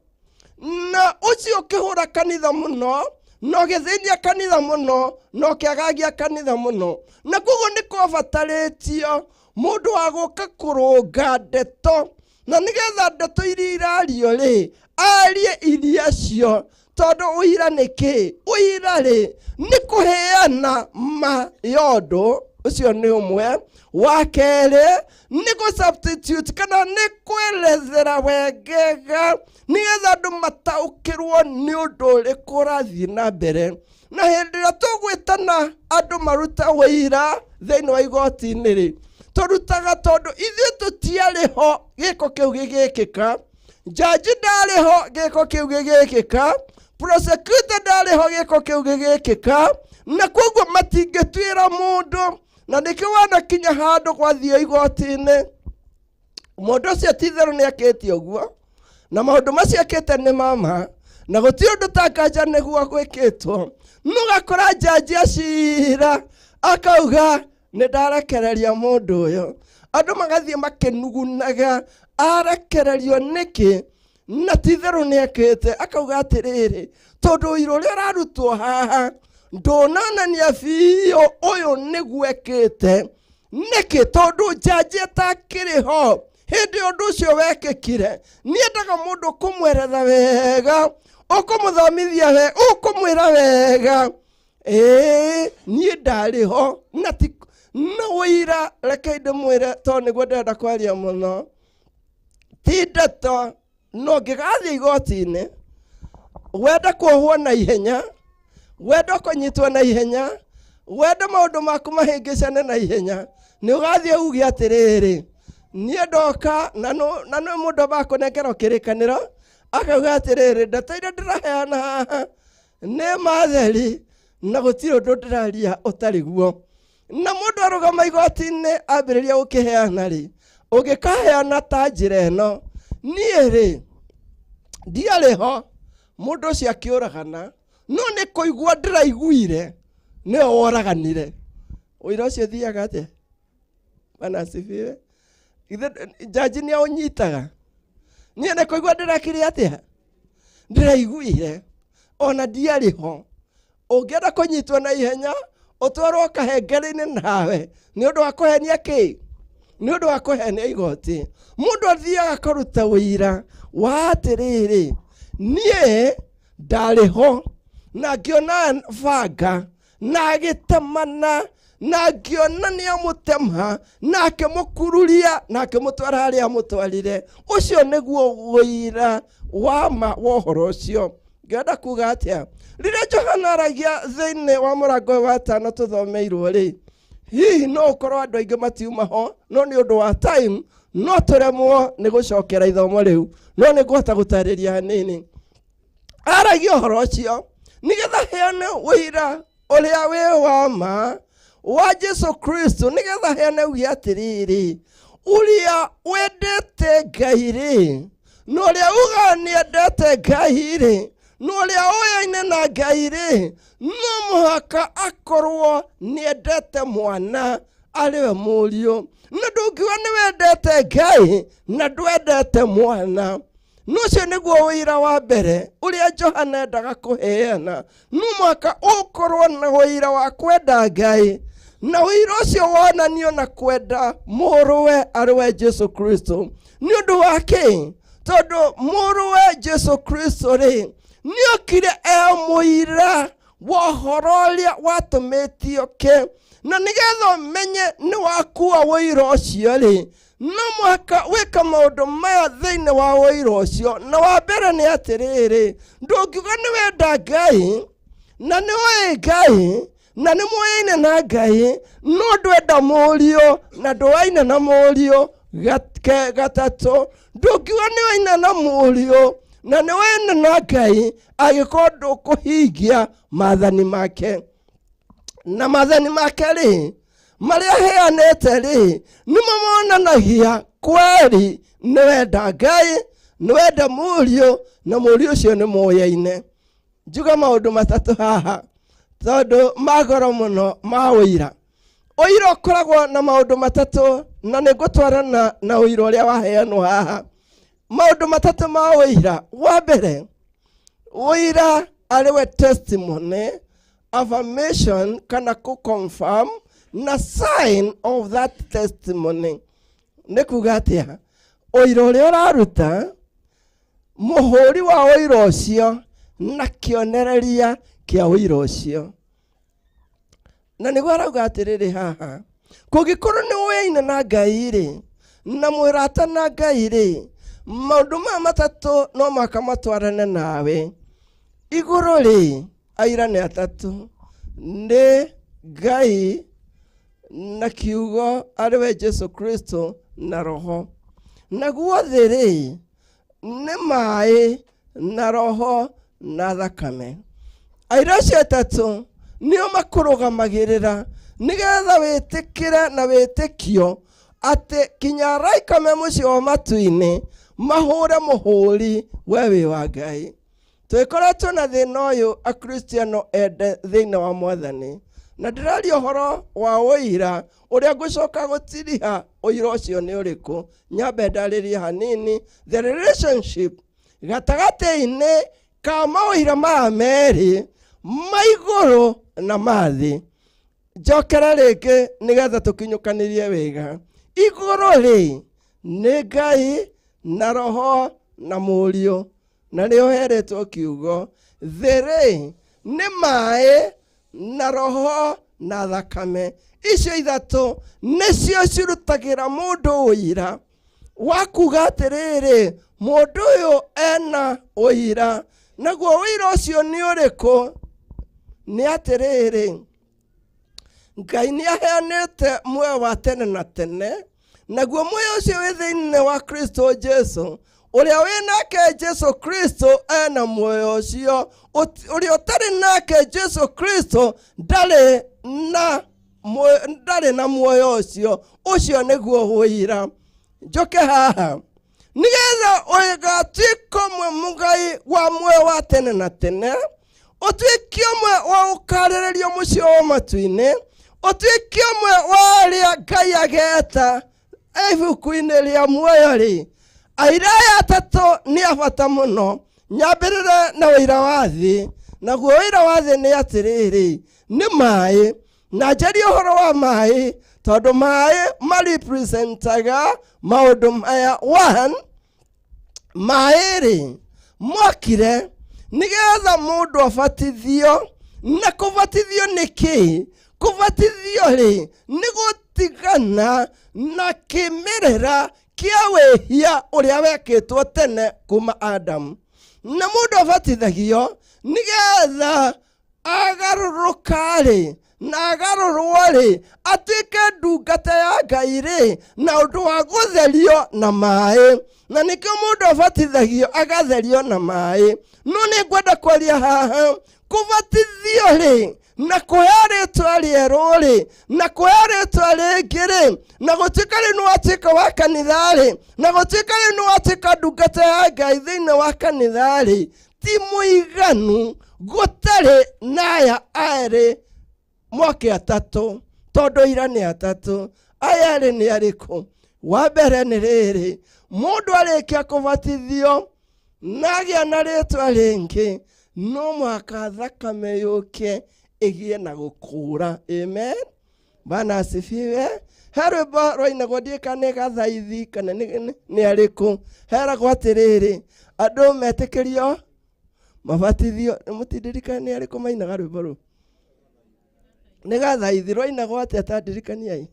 na ũcio ũkĩhũra kanitha mũno, na ũgĩthĩnia kanitha mũno, na ũkĩagagia kanitha mũno. Na koguo nĩ kwabatarĩtio mũndũ wa gũka kũrũnga ndeto, na nĩgetha ndeto iria irario rĩ, arie iria cio, tondũ ũira nĩ kĩ? Ũira rĩ, nĩ kũheana ma ya ũndũ ũcio nĩ ũmwe. Wa kerĩ, nĩ gũ substitute kana nĩ kwerethera wegega nĩgetha andũ mataũkĩrwo nĩ ũndũ ũrĩkũ ũrathiĩ na mbere. Na hĩndĩ ĩrĩa tũgwĩtana andũ maruta wĩira thĩinĩ wa igoti-inĩ rĩ, tũrutaga tondũ ithuĩ tũtiarĩ ho gĩko kĩu gĩgĩkĩka, jaji ndarĩ ho gĩko kĩu gĩgĩkĩka, prosecutor ndarĩ ho gĩko kĩu gĩgĩkĩka, na koguo matingĩtuĩra mũndũ. Na nĩkĩo wanakinya handũ gwathiĩ igoti-inĩ, mũndũ ũcio ti itherũ nĩ akĩte ũguo, na maũndũ macio akĩte nĩ mama, na gũtirĩ ũndũ tanganja nĩguo gwĩkĩtwo. No ũgakora jaji acira akauga nĩ ndarekereria mũndũ ũyũ, andũ magathiĩ makĩnugunaga arekererio nĩkĩ, na ti itherũ nĩ ekĩte. Akauga atĩrĩrĩ, tondũ ũira ũrĩa ũrarutwo haha ndũnonania biũ ũyũ nĩguo ekĩte nĩkĩ, tondũ jaji atakĩrĩ ho hĩndĩ ũndũ ũcio wekĩkire, niendaga mũndũ kũmweretha wega, ũkũmũthomithia wega, ũkũmwĩra wega, ĩĩ niĩ ndarĩ ho, Na ũira reke ndĩmwĩre tondũ nĩguo ndĩrenda kwaria mũno ti ndeto no ngĩgathiĩ igoti-inĩ wenda kuohwo na ihenya wenda kũnyitwo na ihenya wenda maũndũ maku mahĩngĩcane na ihenya nĩ ũgathiĩ uge atĩrĩrĩ niĩ ndoka na nĩ mũndũ bakũnengera kĩrĩkanĩro akauga atĩrĩrĩ ndeto iria ndĩraheana haha nĩ matheri na gũtirĩ ũndũ ndĩraria ũtarĩ guo. Na mũndũ arũgama igoti-inĩ ambĩrĩria gũkĩheana rĩ ũngĩkaheana ta njĩra ĩno niĩ rĩ ndiarĩ ho mũndũ ũcio akĩũragana no nĩ kũigua ndĩraiguire nĩwe woraganire. Ũira ũcio ũthiaga atĩa? Bwana asifiwe. Jaji nĩ aũnyitaga. Niĩ nĩ kũigua ndĩrekire atĩa? Ndĩraiguire ona ndiarĩ ho. Ũngĩenda kũnyitwo na ihenya ũtwarwo kahengere-inĩ nawe nĩ ũndũ wa kũhenia kĩ? Nĩ ũndũ wa kũhenia igoti. Mũndũ athiaga kũruta ũira wa atĩrĩrĩ niĩ ndarĩ ho na ngĩona banga na agĩtemana na ngĩona nĩ amũtema na akĩmũkururia na akĩmũtwara harĩa amũtwarire. Ũcio nĩguo ũira wa ma wa ũhoro ũcio. Ngĩenda kuga atĩa? Rĩrĩa Johana aragia thĩinĩ wa mũrango wa 5 tũthomeirwo rĩ, hihi no ũkorwo andũ aingĩ matiuma ho no nĩ ũndũ wa time no tũremwo nĩ gũcokera ithomo rĩu no nĩ ngũhota gũtarĩria hanini. Aragia ũhoro ũcio nĩgetha heane ũira ũrĩa wĩ wa ma wa Jesu Kristo nĩgetha heane uge atĩrĩrĩ ũrĩa wendete Ngai rĩ na ũrĩa ugaga nĩendete Ngai rĩ na ũrĩa ũyaine na Ngai rĩ no mũhaka akorwo nĩendete mwana arĩwe mũriũ. Na ndũngiuga nĩwendete Ngai na ndwendete mwana. Ũcio nĩguo ũira wa mbere ũrĩa Johana endaga kũheana. No mũhaka ũkorwo na ũira wa kwenda Ngai na ũira ũcio wonanio na kwenda mũrũwe arĩwe Jesu Kristo. Nĩ ũndũ wa kĩ? Tondũ mũrũwe Jesu Kristo rĩ nĩokire e mũira wa ũhoro ũrĩa watũmĩtio kĩ na nĩgetha ũmenye nĩ wakua ũira ũcio rĩ no mũhaka wĩka maũndũ maya thĩinĩ wa ũira ũcio. Na wa mbere nĩ atĩrĩrĩ ndũngiuga nĩ wenda Ngai na nĩ ũĩ Ngai na nĩ mũyaine na Ngai no ndwenda mũriũ na ndũaine na mũriũ. Gatatũ ndũngiuga nĩ ũaine na mũriũ na nĩ ũaine na Ngai angĩkorwo ndũkũhingia maathani make. Na maathani make rĩ marĩa aheanĩte rĩ nĩmo monanagia kweri nĩ wenda Ngai nĩ wenda mũriũ na mũriũ ũcio nĩ mũyaine. Njuga maũndũ matatũ haha tondũ ma goro mũno ma ũira. Ũira ũkoragwo na maũndũ matatũ na nĩ ngũtwarana na ũira ũrĩa waheanwo haha. Maũndũ matatũ ma ũira. Wa mbere ũira arĩwe testimony, affirmation kana kũ-confirm na sign of that testimony. Nĩ kuga atĩa? Ũira ũrĩa ũraruta mũhũri wa ũira ũcio na kĩonereria kĩa ũira ũcio. Na nĩguo arauga atĩrĩrĩ haha kũngĩkorwo nĩ ũyaine na Ngai rĩ na mũrata na Ngai rĩ maũndũ maya matatũ no mũhaka matwarane nawe. Igũrũ rĩ aira nĩ atatũ nĩ Ngai na kiugo arĩwe Jesu Kristo na roho. Naguo thĩ rĩ nĩ maĩ na roho na thakame. Aira acio atatũ nĩo makũrũgamagĩrĩra nĩgetha wĩtĩkĩre na wĩtĩkio atĩ kinya araika me mũciĩ wa matu-inĩ mahũre mũhũri we wĩ wa Ngai. Twĩkoretwo na thĩna ũyũ akristiano ende thĩinĩ wa Mwathani na ndĩraria ũhoro wa ũira ũrĩa ngũcoka gũtiriha ũira ũcio nĩ ũrĩkũ. Nyambe ndarĩrie hanini the relationship gatagatĩ-inĩ ka maũira maya merĩ ma igũrũ na ma thĩ. Njokere rĩngĩ nĩgetha tũkinyũkanĩrie wega. Igũrũ rĩ nĩ Ngai na roho na mũriũ na nĩo heretwo kiugo. Thĩ rĩ nĩ maĩ na roho na thakame. Icio ithatũ nĩcio cirutagĩra mũndũ ũira wa kuga atĩrĩrĩ, mũndũ ũyũ ena ũira. Naguo ũira ũcio nĩ ũrĩkũ? Nĩ atĩrĩrĩ, Ngai nĩ aheanĩte muoyo wa tene na tene, naguo muoyo ũcio wĩ thĩinĩ wa Kristo Jesu. Ũrĩa wĩ nake Jesu Kristo ena muoyo ũcio, ũrĩa ũtarĩ nake Jesu Kristo ndarĩ na muoyo ũcio. Ũcio nĩguo ũira. Njoke haha nĩgetha ũgatuĩka ũmwe mũgai wa muoyo wa tene na tene, ũtuĩke ũmwe wa gũkarĩrĩrio mũciĩ wa matu-inĩ, ũtuĩke ũmwe wa arĩa Ngai ageta ibuku-inĩ rĩa muoyo-rĩ, aira aya atatũ nĩ a bata mũno. Nyambĩrĩre na ũira wa thĩ. Naguo ũira wa thĩ nĩ atĩrĩrĩ, nĩ maĩ. Na njarie ũhoro wa maĩ tondũ maĩ marepresentaga maũndũ maya. One, maĩ-rĩ mokire nĩgetha mũndũ abatithio. Na kũbatithio nĩ kĩĩ? Kũbatithio-rĩ nĩ gũtigana na kĩmerera kĩa wĩhia ũrĩa wekĩtwo tene kuma Adamu. Na mũndũ abatithagio nĩgetha agarũrũka-rĩ na agarũrwo-rĩ atuĩke ndungata ya Ngai-rĩ, na ũndũ wa gũtherio na maĩ. Na nĩkĩo mũndũ abatithagio agatherio na maĩ. No nĩ ngwenda kwaria haha, kũbatithio-rĩ na kũheo rĩtwa rĩerũ-rĩ, na kũheo rĩtwa rĩngĩ-rĩ, na gũtuĩka rĩu nĩwatuĩka wa kanitha-rĩ, na gũtuĩka rĩu nĩwatuĩka ndungata ya Ngai thĩinĩ wa kanitha-rĩ, ti mũiganu gũtarĩ na aya erĩ moke atatũ, tondũ ira nĩ atatũ. Aya erĩ nĩ arĩkũ? Wa mbere nĩ rĩrĩ, mũndũ arĩkia kũbatithio na agĩa na rĩtwa rĩngĩ, no mũhaka thakame yũke ĩgĩe na gũkũra. Amen. Bwana asifiwe. He rwĩmbo rwainagwo ndiũĩ kana nĩ gathaithi kana nĩ arĩkũ, heragwo atĩrĩrĩ, andũ metĩkĩrio mabatithio. Mũtindirikana nĩ arĩkũ mainaga rwĩmbo rũu? Nĩ gathaithi rwainagwo atĩa? Ta ndirikaniai.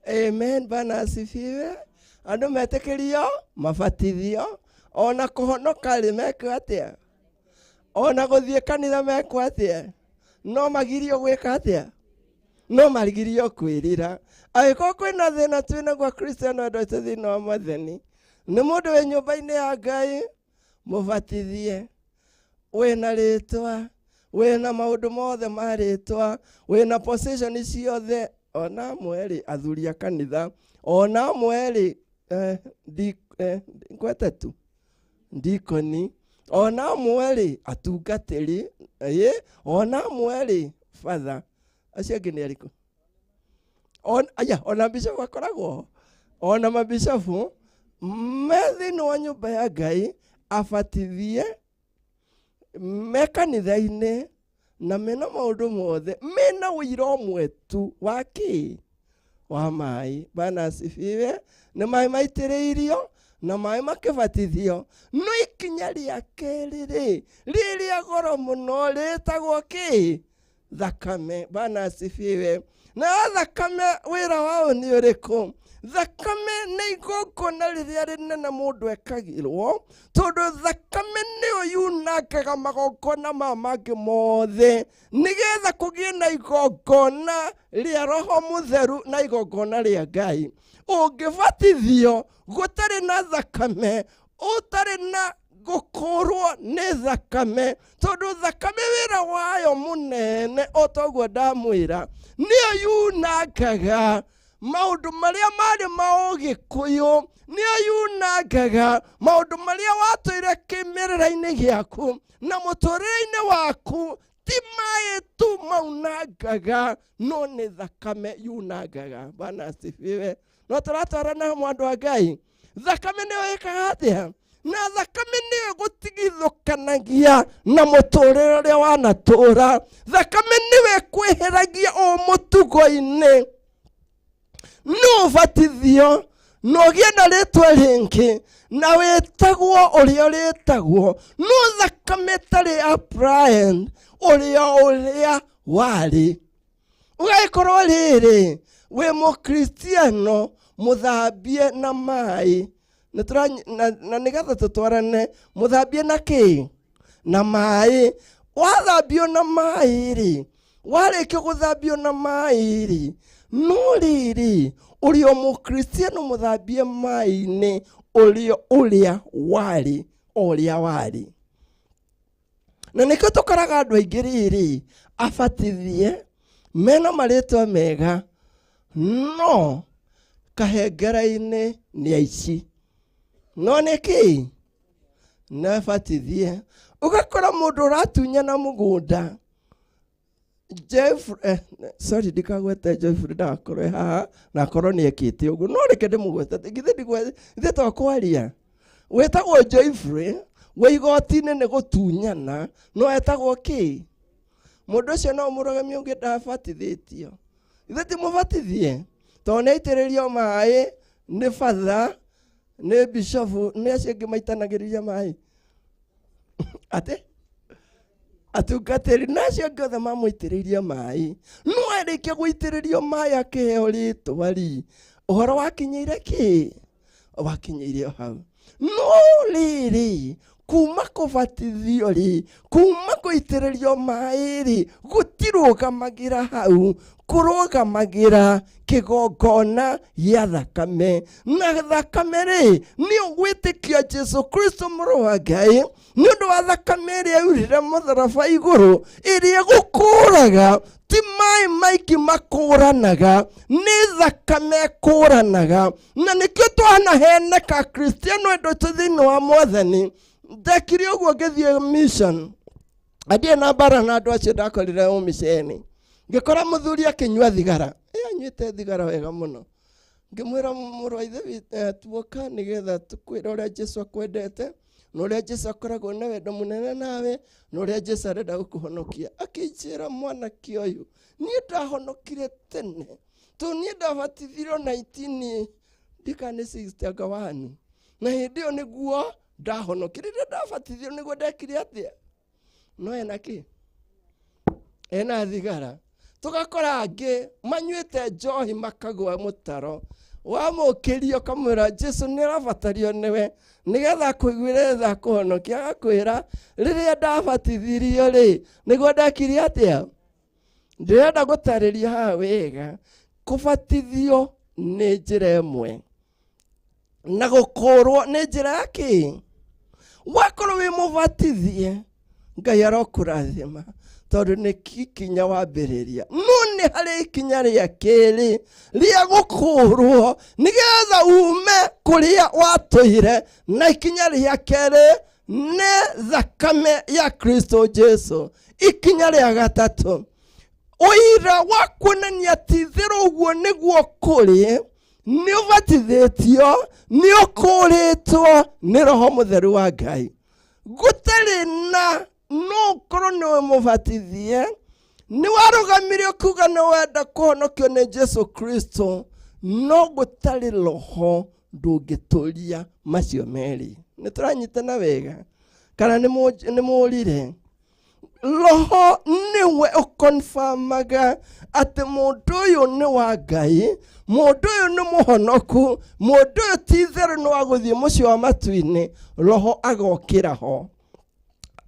Amen. Bwana asifiwe. Andũ metĩkĩrio mabatithio, ona kũhonoka rĩ mekwo atĩa? Ona gũthiĩ kanitha mekwo atĩa? No magirio gwĩka atĩa? No magirio kwĩrira. Angĩkorwo kwĩna thĩna twĩnaguo Akristiano andũ aitũ thĩinĩ wa Mwathani, nĩ mũndũ wĩ nyũmba-inĩ ya Ngai mũbatithie, wĩna rĩtwa, wĩna maũndũ mothe ma rĩtwa, wĩna position ciothe, ona amwe rĩ athuri a kanitha, ona amwe rĩ ngwete tu ndikoni, ona amwe rĩ atungatĩri, ona amwe rĩ father. Acio angĩ nĩ arĩkũ? Ona bishofu akoragwo, ona mabishofu me thĩinĩ wa nyũmba ya Ngai abatithie, me kanitha-inĩ na mena maũndũ mothe, mena ũira ũmwe tu wa kĩ? Wa maĩ. Bwana asifiwe. Nĩ maĩ maitĩrĩirio na maĩ makĩbatithio. No ikinya rĩa kerĩ rĩ, rĩrĩa goro mũno rĩtagwo kĩ? Thakame. Bwana asifiwe. Na thakame wĩra wao nĩ ũrĩkũ? Thakame nĩ igongona rĩrĩa rĩnene mũndũ ekagĩrwo, tondũ thakame nĩyo yunangaga magongona maya mangĩ mothe, nĩgetha kũgĩe na igongona rĩa Roho Mũtheru na igongona rĩa Ngai. Ũngĩbatithio gũtarĩ na thakame, ũtarĩ na gũkũrwo nĩ thakame, tondũ thakame wĩra wayo mũnene o ta ũguo ndamwĩra, nĩyo yunangaga maũndũ marĩa marĩ ma ũgĩkũyũ, nĩyo yunangaga maũndũ marĩa watũire kĩmerera-inĩ gĩaku na mũtũrĩre-inĩ waku. Ti maĩ tu maunangaga, no nĩ thakame yunangaga. Bwana asifiwe. No tũratwarana hamwe andũ a Ngai. Thakame nĩyo ĩkaga atĩa? Na thakame nĩyo ĩgũtigithũkanagia na mũtũrĩre ũrĩa wanatũra. Thakame nĩwe ĩkweheragia o mũtugo-inĩ. No ũbatithio na ũgĩe na rĩtwa rĩngĩ na wĩtagwo ũrĩa ũrĩtagwo, no thakame ĩtarĩ applied ũrĩa ũrĩa warĩ. Ũgagĩkorwo rĩrĩ wĩ mũkristiano mũthambie na maĩ, na nĩgetha tũtwarane, mũthambie na kĩ? Na maĩ. Wathambio na maĩ rĩ, warĩkia gũthambio na maĩ rĩ, no rĩrĩ ũrĩ o mũkristiano mũthambie maĩ-inĩ ũrĩa ũrĩa warĩ, o ũrĩa warĩ. Na nĩkĩo tũkoraga andũ aingĩ rĩrĩ abatithie mena marĩtwa mega, no kahengera-inĩ nĩ aici. No nĩkĩ? Nĩ abatithie. Ũgakora mũndũ ũratunyana mũgũnda. Jeff, sorry, ndikagwete Jeffrey ndagakorwo e haha na akorwo nĩ ekĩte ũguo, no reke ndĩmũgwete, githĩ ndigwe, githĩ to kwaria. Wĩtagwo Jeffrey, wĩ igoti-inĩ nĩ gũtunyana, no etagwo kĩ? Mũndũ ũcio no mũrũgamie ũngĩ ndabatithĩtio. Githĩ ti mũbatithie? Tondũ nĩ aitĩrĩrio maĩ nĩ batha, nĩ bishofu, nĩ acio angĩ maitanagĩrĩria maĩ. Atĩ? Atungatĩri na acio angĩ othe mamũitĩrĩirie maĩ. No arĩkia gũitĩrĩrio maĩ akĩheo rĩtwa rĩ, ũhoro wakinyĩire kĩ? Wakinyĩire o hau. No rĩrĩ, kuma kũbatithio rĩ, kuma gũitĩrĩrio maĩ rĩ, gũtirũgamagĩra hau, kũrũgamagĩra kĩgongona gĩa thakame. Na thakame rĩ, nĩ ũgwĩtĩkia Jesu Kristo mũrũ wa Ngai, nĩ ũndũ wa thakame ĩrĩa yaurire mũtharaba igũrũ, ĩrĩa ĩgũkũraga, ti maĩ maingĩ makũranaga, nĩ thakame ĩkũranaga. Na nĩkĩo twanaheneka Kristiano endo tũ thĩinĩ wa Mwathani. Ndekire ũguo ngĩthiĩ mission, andiĩ na mbara na andũ acio ndakorire ũmiceni, ngĩkora mũthuri akĩnyua thigara. Anyuĩte thigara wega mũno. Ngĩmwĩra mũrũ wa ithe witũ, tuoka nĩgetha tũkwĩre ũrĩa Jesu akwendete, na ũrĩa Jesu akoragwo na wendo mũnene nawe, na ũrĩa Jesu arenda gũkũhonokia. Akĩnjĩra, mwanake ũyũ, niĩ ndahonokire tene, tondũ niĩ ndabatithirio nineteen ndikane sixty anga one, na hĩndĩ ĩyo nĩguo ndahonokire. Rĩrĩa ndabatithirio nĩguo ndekire atĩa? No ena kĩ? Ena thigara. Tũgakora angĩ manyuĩte njohi makagũa mũtaro, wamũkĩria ũkamwĩra Jesu nĩ arabatario nĩwe nĩgetha akũiguĩre tha akũhonokia. Agakwĩra rĩrĩa ndabatithirio rĩ, nĩguo ndekire atĩa? Ndĩrenda gũtarĩria haha wega, kũbatithio nĩ njĩra ĩmwe na gũkũrwo nĩ njĩra ya kĩ? Wakorwo wĩ mũbatithie, Ngai arokũrathima, tondũ nĩ ikinya wambĩrĩria. No nĩ harĩ ikinya rĩa kerĩ rĩa gũkũrwo nĩgetha ume kũrĩa watũire, na ikinya rĩa kerĩ nĩ thakame ya Kristo Jesu. Ikinya rĩa gatatũ, ũira wa kuonania ti itherũ ũguo nĩguo kũrĩ, nĩ ũbatithĩtio, nĩ ũkũrĩtwo nĩ Roho Mũtheru wa Ngai. Gũtarĩ na no ũkorwo nĩwe mũbatithie, nĩ warũgamire ũkiuga nĩ wenda kũhonokio nĩ Jesu Kristo, no gũtarĩ Roho ndũngĩtũria macio merĩ. Nĩ tũranyitana wega kana nĩ mũrire? Roho nĩwe ũkonfamaga atĩ mũndũ ũyũ nĩ wa Ngai, mũndũ ũyũ nĩ mũhonoku, mũndũ ũyũ ti itherũ nĩ wa gũthiĩ mũciĩ wa matu-inĩ. Roho agokĩra ho.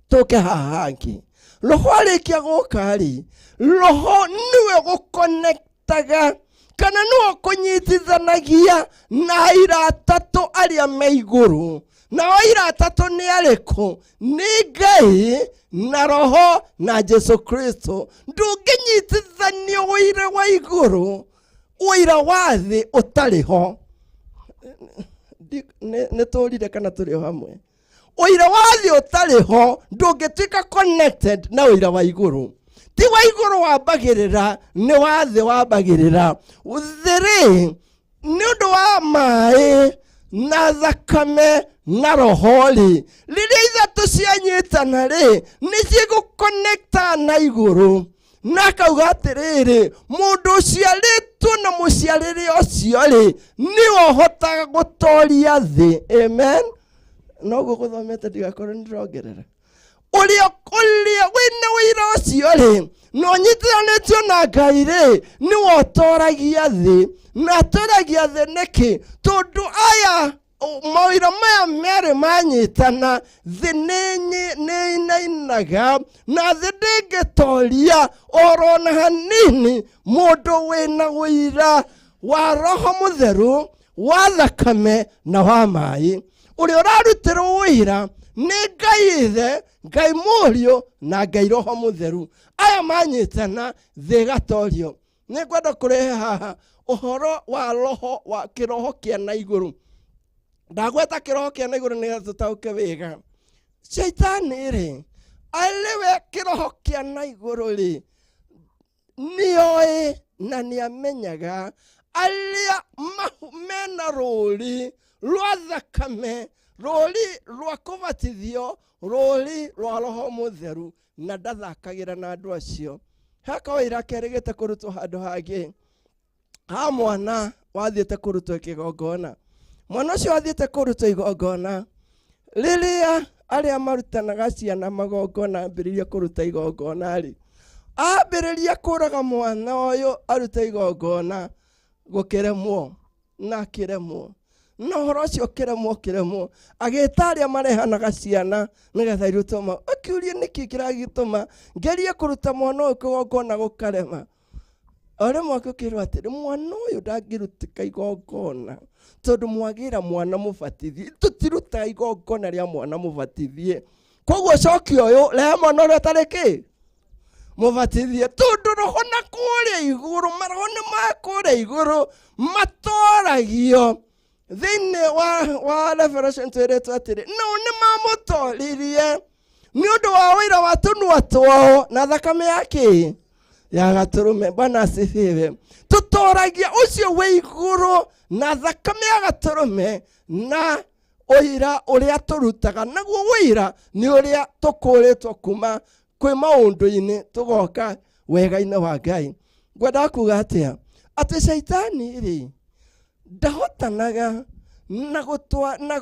Tũke haha hangĩ, Roho arĩkia gũka rĩ, Roho nĩwe gũkonektaga kana nĩwe ũkũnyitithanagia na aira atatũ arĩa me igũrũ. Nao aira atatũ nĩ arĩkũ? Nĩ Ngai na Roho na Jesu Kristo. Ndũngĩnyitithanio ũira wa igũrũ, ũira wa thĩ ũtarĩ ho. Nĩ tũrire kana tũrĩ o hamwe? Ũira wa thĩ ũtarĩ ho ndũngĩtuĩka connected na ũira wa igũrũ. Ti wa igũrũ wambagĩrĩra, nĩ wa thĩ wambagĩrĩra. Thĩ rĩ, nĩ ũndũ wa maĩ na thakame Na roho rĩ, rĩrĩa ithatũ cianyitana rĩ, nĩ cigũkonekta na igũrũ. Na akauga atĩrĩrĩ, mũndũ ũciarĩtwo na mũciarĩre ũcio rĩ, nĩwe ũhotaga gũtoria thĩ. Amen. Noguo gũthomete ndigakorwo nĩndĩrongerera. Ũrĩa ũrĩa wĩna wĩra ũcio rĩ, na ũnyitithanĩtio na Ngai rĩ, nĩwe ũtoragia thĩ. Na atoragia thĩ nĩkĩ? Tondũ aya mawĩra maya merĩ manyitana, thĩ nĩ ĩinainaga, na thĩ ndĩngĩtoria oro na hanini mũndũ wĩna ũira wa Roho Mũtheru, wa thakame na wa maĩ. Ũrĩa ũrarutĩrwo ũira nĩ Ngai Ithe, Ngai Mũriũ na Ngai Roho Mũtheru. Aya manyitana, thĩ ĩgatorio. Nĩ ngwenda kũrehe haha ũhoro wa roho wa kĩroho kĩa na igũrũ. Ndagweta kĩroho kĩa na igũrũ nĩgetha tũtaũke wega. Shaitani rĩ, arĩ we kĩroho kĩa na igũrũ rĩ, nĩoĩ na nĩamenyaga arĩa mena rũri rwa thakame, rũri rwa kũbatithio, rũri rwa Roho Mũtheru, na ndathakagĩra na andũ acio. He kawĩra kerĩgĩte kũrutwo handũ hangĩ, ha mwana wathiĩte kũrutwo kĩgongona. Mwana ũcio wathiĩte kũrutwo igongona, rĩrĩa arĩa marutanaga ciana magongona ambĩrĩria kũruta igongona rĩ, ambĩrĩria kũraga mwana ũyũ arute igongona, gũkĩremwo na akĩremwo. Na ũhoro ũcio ũkĩremwo, ũkĩremwo, agĩta arĩa marehanaga ciana nĩgetha irutwo akĩũria nĩkĩ kĩragĩtũma ngerie kũruta mwana ũyũ kĩgongona gũkarema. O rĩmwe akĩrwo atĩrĩ, mwana ũyũ ndangĩrutĩka igongona tondũ mwagĩra mwana mũbatithie, tũtirutaga igongona rĩa mwana mũbatithie. Koguo cokia ũyũ, rehe mwana ũrĩa ũtarĩ kĩ mũbatithie, tondũ roho na kũrĩa igũrũ, maroho nĩ ma kũrĩa igũrũ matoragio. Thĩinĩ wa Revelation twĩrĩtwo atĩrĩ, nao nĩ mamũtoririe nĩ ũndũ wa ũira wa tũnua twao na thakame yake ya gatũrũme. Bwana asifiwe. Tũtoragia ũcio wĩ igũrũ na thakame ya gatũrũme na ũira ũrĩa tũrutaga, naguo ũira nĩ ũrĩa tũkũrĩtwo kuma kwĩ maũndũ-inĩ tũgoka wega-inĩ wa Ngai. Ngwendaga kuga atĩa? Atĩ Shaitani rĩ, ndahotanaga na gũtwa, na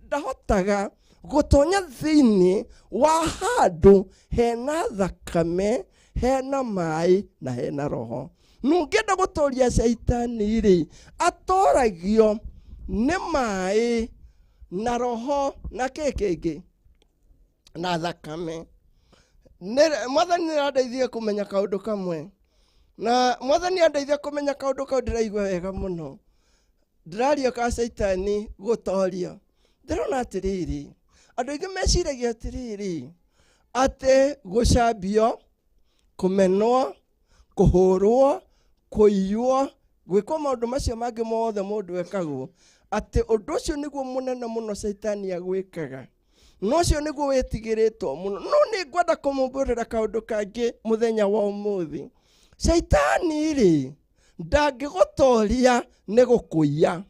ndahotaga gũtonya thĩinĩ wa handũ hena thakame, hena maĩ na hena roho. Nũngĩenda gũtoria Shaitani rĩ, atoragio nĩ maĩ na roho na kĩ kĩngĩ na thakame. Mwathani nĩarandeithia kũmenya kaũndũ kamwe, na Mwathani andeithia kũmenya kaũndũ kau ndĩraigua wega mũno. Ndĩraria ka Shaitani gũtoria. Ndĩrona atĩrĩrĩ, andũ aingĩ meciragia atĩrĩrĩ, atĩ gũcambio, kũmenwo, kũhũrwo, kũiywo, gwĩkwo maũndũ macio mangĩ mothe mũndũ ekagwo, atĩ ũndũ ũcio nĩguo mũnene mũno Shaitani agwĩkaga. No ũcio nĩguo wĩtigĩrĩtwo mũno. No nĩ ngwenda kũmumbũrĩra kaũndũ kangĩ mũthenya wa ũmũthĩ. Shaitani rĩ, ndangĩgũtoria nĩ gũkũiya.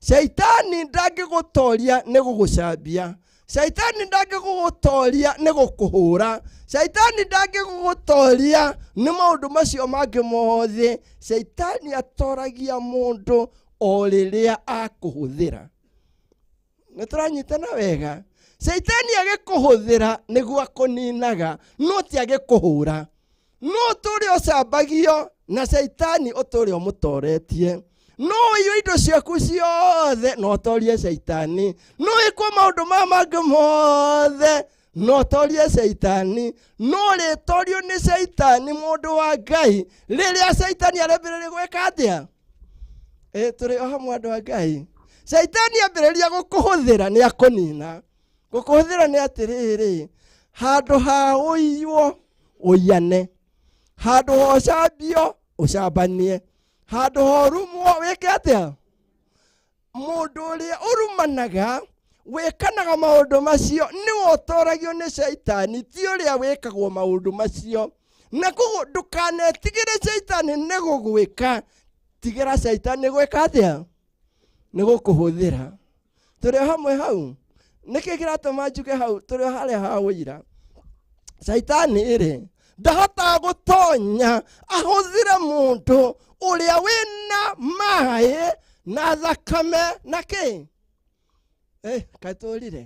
Shaitani ndangĩgũtoria nĩ gũgũcambia. Shaitani ndangĩgũgũtoria nĩ gũkũhũra. Shaitani ndangĩgũgũtoria nĩ maũndũ macio mangĩ mothe. Shaitani atoragia mũndũ o rĩrĩa akũhũthĩra. Nĩ tũranyitana wega? Shaitani agĩkũhũthĩra nĩguo akũninaga, no ti agĩkũhũra. No ũtũre ũcambagio na Shaitani ũtũre ũmũtoretie. No ũiywe indo ciaku ciothe na ũtorie Shaitani. No wĩkwo maũndũ maya mangĩ mothe na ũtorie Shaitani. No ũrĩtorio nĩ Shaitani mũndũ wa Ngai rĩrĩa Shaitani arambĩrĩria gwĩka atĩa? Tũrĩ o hamwe andũ a Ngai. Shaitani ambĩrĩria gũkũhũthĩra nĩ akũnina. Gũkũhũthĩra nĩ atĩrĩrĩ, handũ ha ũiywo ũiyane, handũ ha ũcambio ũcambanie, handũ ha ũrumwo wĩke atĩa? Mũndũ ũrĩa ũrumanaga wĩkanaga maũndũ macio nĩwe ũtoragio nĩ Shaitani, ti ũrĩa wĩkagwo maũndũ macio. Na koguo ndũkanetigĩre Shaitani nĩ gũgwĩka, tigĩra Shaitani gwĩka atĩa? Nĩ gũkũhũthĩra. Tũrĩ hamwe hau. Nĩkĩ kĩratũma njuge hau tũrĩ o harĩa ha ũira? Caitani rĩ ndahotaga gũtonya ahũthĩre mũndũ ũrĩa wĩna maĩ na thakame na kĩ. Kaĩ tũrire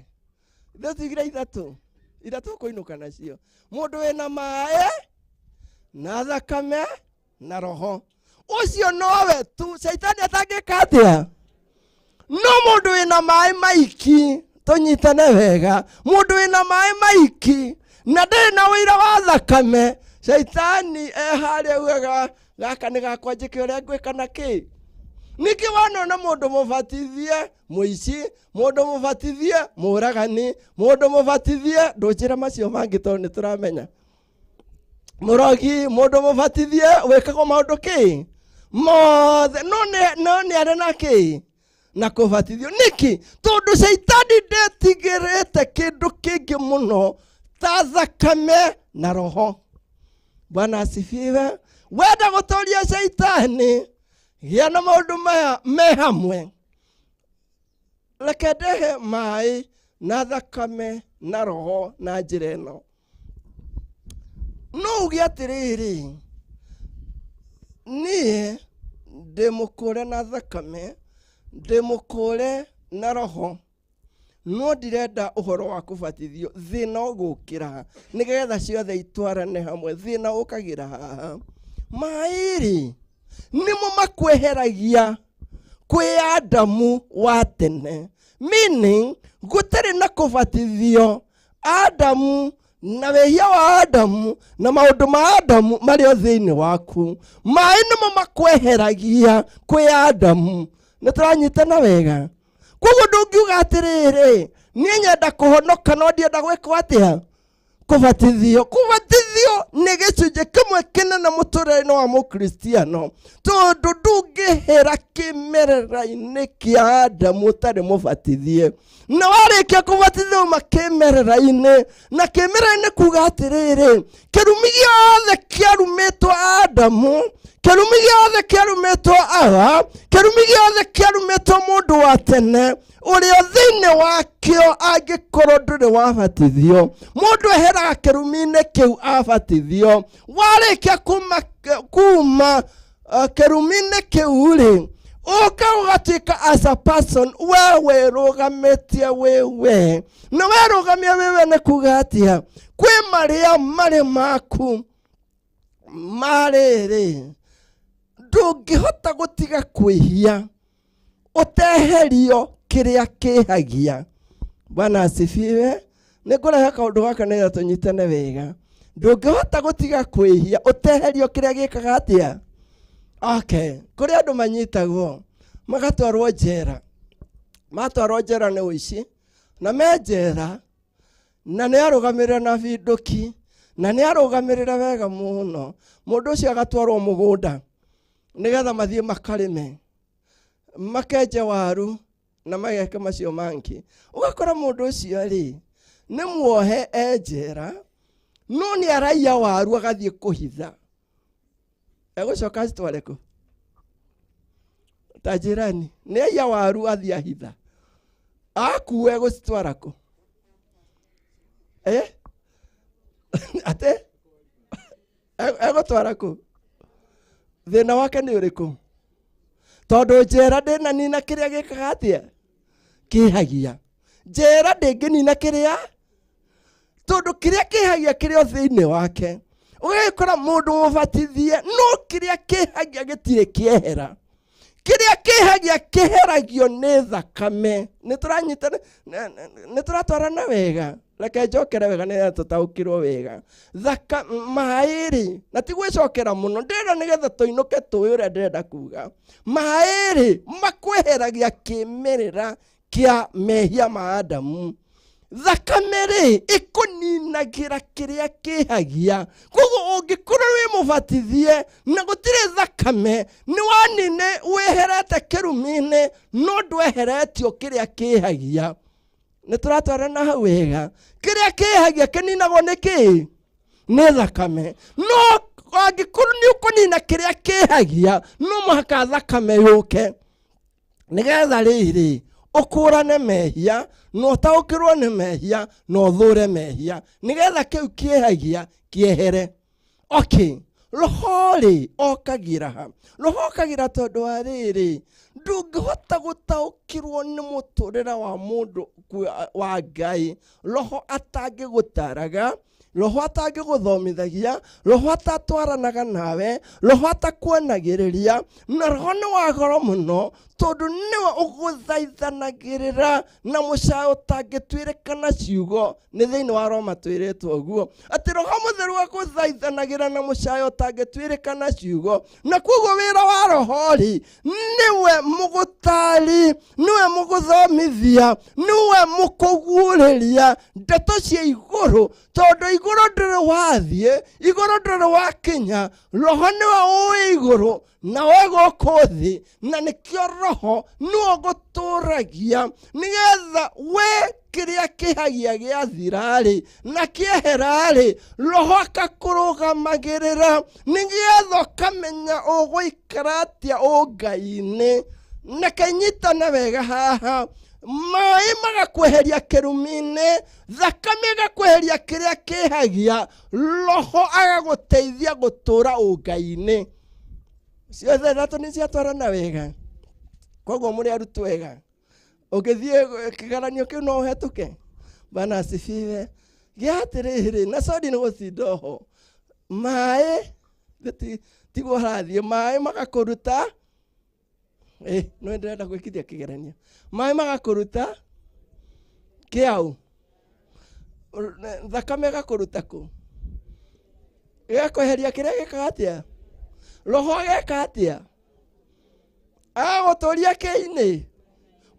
ithuĩ tuigire ithatũ ira tũkũinũka nacio. Mũndũ wĩna maĩ na thakame na roho, ũcio nowe tu caitani atangĩka atĩa. No mũndũ wĩna maĩ maiki, tũnyitane wega, mũndũ wĩna maĩ maiki na ndarĩ na ũira wa thakame, caitani e harĩa augaga gaka nĩ gakwa, njĩke ũrĩa ngwĩka na kĩ. Ningĩ wanona mũndũ mũbatithie mũici, mũndũ mũbatithie mũragani, mũndũ mũbatithie ndũnjĩra macio mangĩ tondũ nĩ tũramenya mũrogi, mũndũ mũbatithie wĩkagwo maũndũ kĩ mothe, no nĩ arĩ na kĩ na kũbatithio. Nĩkĩ? Tondũ caitani ndetigĩrĩte kĩndũ kĩngĩ mũno ta thakame na roho. Bwana asifiwe. Wenda gũtooria caitani, gĩa na maũndũ maya me hamwe. Reke ndehe maĩ na thakame na roho na njĩra ĩno. No uge atĩrĩrĩ, niĩ ndĩ mũkũre na thakame, ndĩ mũkũre na roho, no ndirenda ũhoro wa kũbatithio. Thĩna ũgũkĩra nĩgetha ciothe itwarane hamwe. Thĩna ũkagĩra haha. Maĩ-rĩ nĩmo makweheragia kwĩ Adamu wa tene, meaning gũtarĩ na kũbatithio Adamu na wĩhia wa Adamu na maũndũ ma Adamu marĩ o thĩinĩ waku. Maĩ nĩmo makweheragia kwĩ Adamu. Nĩ tũranyitana wega? Koguo ndũngiuga atĩrĩrĩ, niĩ nyenda kũhonoka no ndienda gwĩkwo atĩa? Kũbatithio. Kũbatithio nĩ gĩcunjĩ kĩmwe kĩnene mũtũrĩre-inĩ wa mũkristiano, tondũ ndũngĩhĩra kĩmerera-inĩ kĩa Adamu ũtarĩ mũbatithie. Na warĩkia kũbatithio uma kĩmerera-inĩ, na kĩmerera-inĩ kuga atĩrĩrĩ, kĩrumi gĩothe kĩarumĩtwo Adamu, kĩrumi gĩothe kĩarumĩtwo Awa, kĩrumi gĩothe kĩarumĩtwo mũndũ wa tene ũrĩa thĩinĩ wakĩo angĩkorwo ndũrĩ wabatithio. Mũndũ eheraga kĩrumi-inĩ kĩu abatithio. Warĩkia kuma kĩrumi-inĩ kĩu rĩ, ũka ũgatuĩka as a person, we wĩrũgamĩtie wĩ we. Na werũgamia wĩ we nĩ kuga atĩa? Kwĩ marĩa marĩ maku marĩrĩ, ndũngĩhota gũtiga kwĩhia ũteherio kĩrĩa kĩhagia. Bwana asifiwe. Nĩ ngũrehe kaũndũ gaka nĩgetha tũnyitane wega. Ndũngĩhota gũtiga kwĩhia ũteherio kĩrĩa gĩkaga atĩa? Okay, kũrĩ andũ manyitagwo magatwarwo njera, matwarwo njera nĩ ũici, na me njera na nĩ arũgamĩrĩra na binduki, na nĩ arũgamĩrĩra wega mũno. Mũndũ ũcio agatwarwo mũgũnda nĩgetha mathiĩ makarĩme, makenje waru na mageke macio mangĩ. Ũgakora mũndũ ũcio rĩ nĩ muohe e njera, no nĩ araiya waru agathiĩ kũhitha. Egũcoka acitware kũ? Ta njĩrani, nĩ aiya waru athiĩ ahitha, akue egũcitwara kũ? Atĩ? Egũtwara kũ? Thĩna wake nĩ ũrĩkũ? Tondũ njera ndĩnanina kĩrĩa gĩkaga atĩa? Kĩhagia. Njera ndĩngĩnina kĩrĩa, tondũ kĩrĩa kĩhagia kĩrĩ o thĩinĩ wake. Ũgagĩkora mũndũ mũbatithie, no kĩrĩa kĩhagia gĩtirĩ kĩehera. Kĩrĩa kĩhagia kĩheragio nĩ thakame. Nĩ tũranyitana, nĩ tũratwarana wega. Reke njokere wega nĩgetha tũtaũkĩrwo wega. Thaka maĩ rĩ, na ti gwĩcokera mũno, ndĩrenda nĩgetha tũinũke tũĩ ũrĩa ndĩrenda kuga. Maĩ rĩ makweheragia kĩmerera kĩa mehia ma Adamu. Thakame rĩ ĩkũninagĩra kĩrĩa kĩhagia. Koguo ũngĩkorwo wĩ mũbatithie na gũtirĩ thakame, nĩ wanine weherete kĩrumi-inĩ, no ndweheretio kĩrĩa kĩhagia. Nĩ tũratwarana hau wega. Kĩrĩa kĩhagia kĩninagwo nĩ kĩ? Nĩ thakame. No angĩkorwo nĩ ũkũnina kĩrĩa kĩhagia, no mũhaka thakame yũke nĩgetha rĩrĩ Ũkũrane mehia na ũtaũkĩrwo nĩ mehia na ũthũre mehia nĩgetha kĩu kĩehagia kĩehere. Okay, roho rĩ okagĩra ha? Roho okagĩra tondũ wa rĩrĩ, ndũngĩhota gũtaũkĩrwo nĩ mũtũrĩre wa mũndũ wa Ngai roho atangĩgũtaraga, roho atangĩgũthomithagia, roho atatwaranaga nawe, roho atakuonagĩrĩria, na roho nĩ wa goro mũno tondũ nĩwe ũgũthaithanagĩrĩra na mũcayo ũtangĩtuĩrĩkana ciugo. Nĩ thĩinĩ wa Roma twĩrĩtwo ũguo atĩ roho mũtheru agũthaithanagĩra na mũcayo ũtangĩtuĩrĩkana ciugo, na koguo wĩra wa roho rĩ nĩwe mũgũtari, nĩwe mũgũthomithia, nĩwe mũkũguũrĩria ndeto cia igũrũ, tondũ igũrũ ndũrĩ wathiĩ, igũrũ ndũrĩ wakinya, roho nĩwe ũĩ igũrũ na we gũkũ thĩ, na nĩkĩo roho nĩwe ũgũtũragia nĩgetha we kĩrĩa kĩhagia gĩathira-rĩ na kĩehera-rĩ, roho akakũrũgamagĩrĩra nĩgetha ũkamenya ũgũikara atĩa ũngai-inĩ. Na kainyitane wega haha, maĩ magakweheria kĩrumi-inĩ, thakame ĩgakweheria kĩrĩa kĩhagia, roho agagũteithia gũtũra ũngai-inĩ. Ciothe ithatũ nĩ ciatwarana wega, koguo mũrĩ arutwo ega. Ũngĩthiĩ kĩgeranio kĩu no ũhetũke. Bwana asifiwe. Gĩa atĩrĩrĩ, na sodi nĩ gũcinda oho, maĩ tiguo harathiĩ, maĩ magakũruta, no ndĩrenda gwĩkithia kĩgeranio, maĩ magakũruta kĩau, thakame ĩgakũruta kũ, ĩgakweheria kĩrĩa gĩkaga atĩa, roho ageka atĩa, agagũtũria kĩ-inĩ,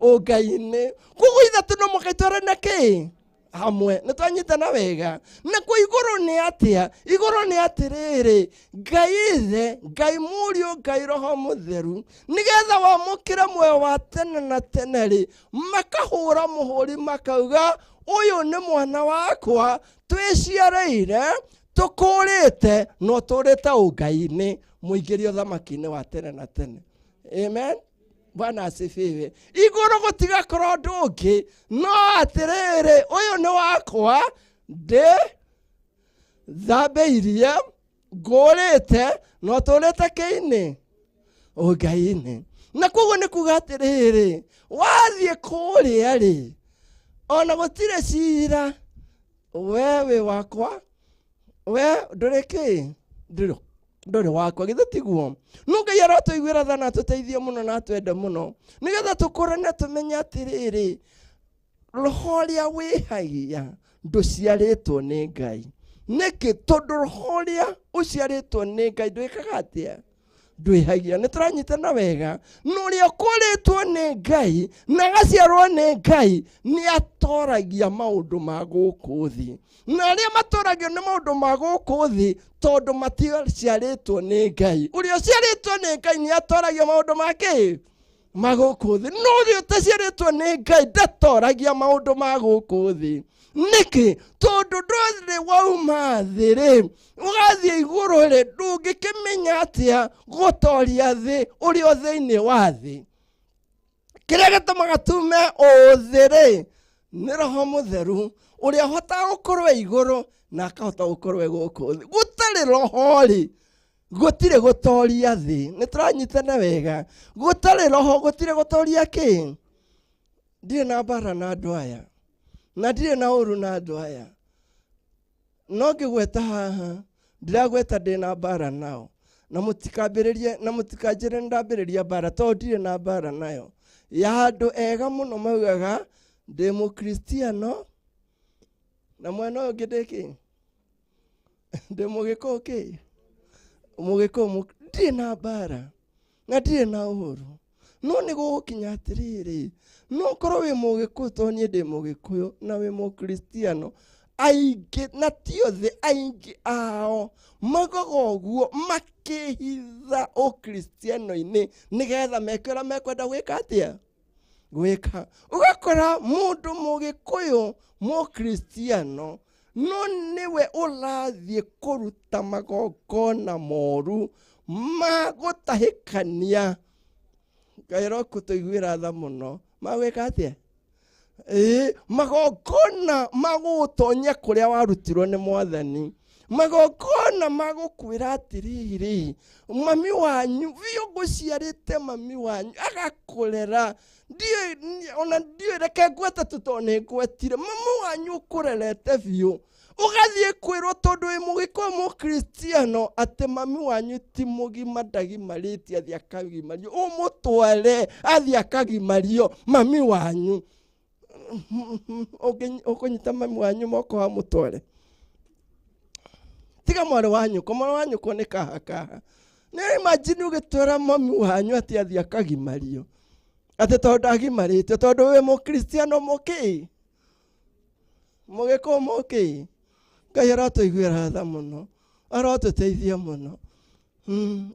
ũngai-inĩ. Koguo ithatũ no mũkaitwarana kĩ hamwe, nĩ twanyitana wega. Na kwa igũrũ nĩ atĩa? Igũrũ nĩ atĩrĩrĩ, Ngai Ithe, Ngai Mũriũ, Ngai Roho Mũtheru, nĩgetha wamũkĩre muoyo wa tene na tene rĩ, makahũra mũhũri makauga, ũyũ nĩ mwana wakwa twĩciarĩire, tũkũrĩte na ũtũrĩte ũngai-inĩ, mũingĩrie ũthamaki-inĩ wa tene na tene. Amen. Bwana asifiwe. Igũrũ gũtigakorwo ũndũ ũngĩ no atĩrĩrĩ, ũyũ nĩ wakwa, ndĩ thambĩirie, ngũrĩte na ũtũrĩte kĩ-inĩ, ũngai-inĩ. Na koguo nĩ kuga atĩrĩrĩ, wathiĩ kũrĩa rĩ, ona gũtirĩ cira, we wĩ wakwa, we ndũrĩ kĩ, ndũrĩ wakwa, githĩ tiguo? No Ngai arotũiguĩra tha na atũteithie mũno na atwende mũno, nĩgetha tũkũrane tũmenye atĩrĩrĩ, roho ũrĩa wĩhagia ndũciarĩtwo nĩ Ngai. Nĩkĩ? Tondũ roho ũrĩa ũciarĩtwo nĩ Ngai ndwĩkaga atĩa? Ndwĩhagia. Nĩ tũranyitana wega. Na ũrĩa ũkũrĩtwo nĩ Ngai na agaciarwo nĩ Ngai nĩ atoragia maũndũ ma gũkũ thĩ, na arĩa matoragio nĩ maũndũ ma gũkũ thĩ tondũ maticiarĩtwo nĩ Ngai. Ũrĩa ũciarĩtwo nĩ Ngai nĩ atoragia maũndũ ma kĩ? Ma gũkũ thĩ. No ũrĩa ũtaciarĩtwo nĩ Ngai ndatoragia maũndũ ma gũkũ thĩ. Nĩkĩ? Tondũ ndũrĩ wauma thĩ rĩ, ũgathiĩ igũrũ rĩ, ndũngĩkĩmenya atĩa gũtoria thĩ ũrĩ o thĩinĩ wa thĩ. Kĩrĩa gĩtũmaga tume ũthĩ rĩ, nĩ Roho Mũtheru ũrĩa ũhotaga gũkorwo e igũrũ na akahota gũkorwo e gũkũ thĩ. Gũtarĩ roho rĩ, gũtirĩ gũtoria thĩ. Nĩ tũranyitana wega. Gũtarĩ roho gũtirĩ gũtoria kĩ? Ndirĩ na mbara na andũ aya, na ndirĩ na ũru na andũ aya, no ngĩgweta haha ndiragweta ndĩ na mbara nao, na mũtikambĩrĩrie, na mũtikanjĩre nĩndambĩrĩria mbara, tondũ ndirĩ na mbara nayo. Ya andũ ega mũno maugaga ndĩ mũkristiano, na mwena ũyũ ũngĩ ndĩ kĩ? Ndĩ mũgĩkũyũ kĩ? Mũgĩkũyũ ndirĩ na mbara na ndirĩ na ũru, no nĩ gũgũkinya atĩrĩrĩ, no ũkorwo wĩ mũgĩkũyũ tondũ niĩ ndĩ mũgĩkũyũ na wĩ mũkristiano, aingĩ na ti othe, aingĩ ao maugaga ũguo makĩhitha ũkristiano-inĩ nĩgetha meke ũrĩa mekwenda gwĩka atĩa? Gwĩka. Ũgakora mũndũ mũgĩkũyũ mũkristiano no nĩwe ũrathiĩ kũruta magongona moru ma gũtahĩkania. Ngai arokũtũiguĩra tha mũno Magwĩka atĩa? Ĩĩ, magongona magũgũtonya kũrĩa warutirwo nĩ mwathani, magongona magũkwĩra atĩrĩrĩ, mami wanyu biũ ngũciarĩte, mami wanyu agakũrera, ndiũĩ ona ndiũĩ, reke ngwete tu tondũ nĩ ngwetire, mami wanyu ũkũrerete biũ, ũgathiĩ kwĩrwo tondũ wĩ mũgĩkũyũ mũkristiano atĩ mami wanyu ti mũgima, ndagimarĩtie, athiĩ akagimario, ũmũtware athiĩ akagimario mami wanyu. Ũkũnyita mami wanyu moko wamũtware, tiga mwarĩ wa nyũkwa, mwarĩ wa nyũkwa nĩ kaha kaha. Nĩ imagine ũgĩtwara mami wanyu atĩ athiĩ akagimario, atĩ tondũ ndagimarĩtio, tondũ wĩ mũkristiano mũkĩ mũgĩkũyũ mũkĩ. Ngai arotũiguĩra tha mũno, arotũteithia mũno.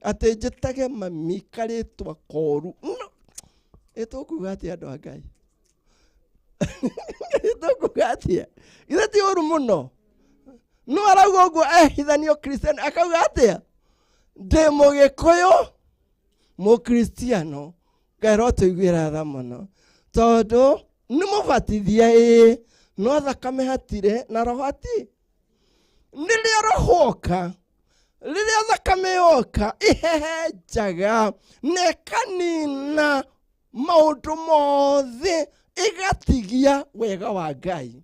Atĩ njĩtage mami karĩtwa koru. No, ĩtũkuga atĩa andũ a Ngai? Ĩtũkuga atĩa? Githĩ ti ũru mũno? No arauga ũguo ehithanio Kristiano, akauga atĩa? Ndĩ mũgĩkũyũ mũkristiano. Ngai arotũiguĩra tha mũno, tondũ nĩ mũbatithie ĩĩ, no thakame hatirĩ na roho ati. Rĩrĩa roho oka, rĩrĩa thakame yoka, ihehenjaga na ĩkanina maũndũ mothe, ĩgatigia wega wa Ngai.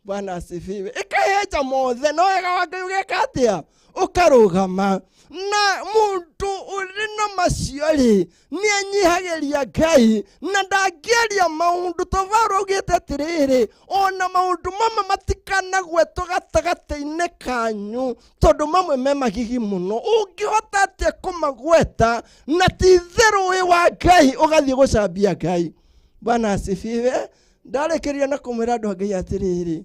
Bwana asifiwe. Ĩkahehenja mothe, no wega wa Ngai ũgeka atĩa? Ũkarũgama. Na mũndũ ũrĩ na macio rĩ, nĩ anyihagĩria Ngai na ndangĩaria maũndũ. To Paulo augĩte atĩrĩrĩ, ona maũndũ mamwe matikanagwetwo gatagatĩ-inĩ kanyu, tondũ mamwe me magigi mũno. Ũngĩhota atĩa kũmagweta na ti itherũ wĩ wa Ngai ũgathiĩ gũcambia Ngai? Bwana asifiwe. Ndarĩkĩrĩria na kũmwĩra andũ a Ngai atĩrĩrĩ,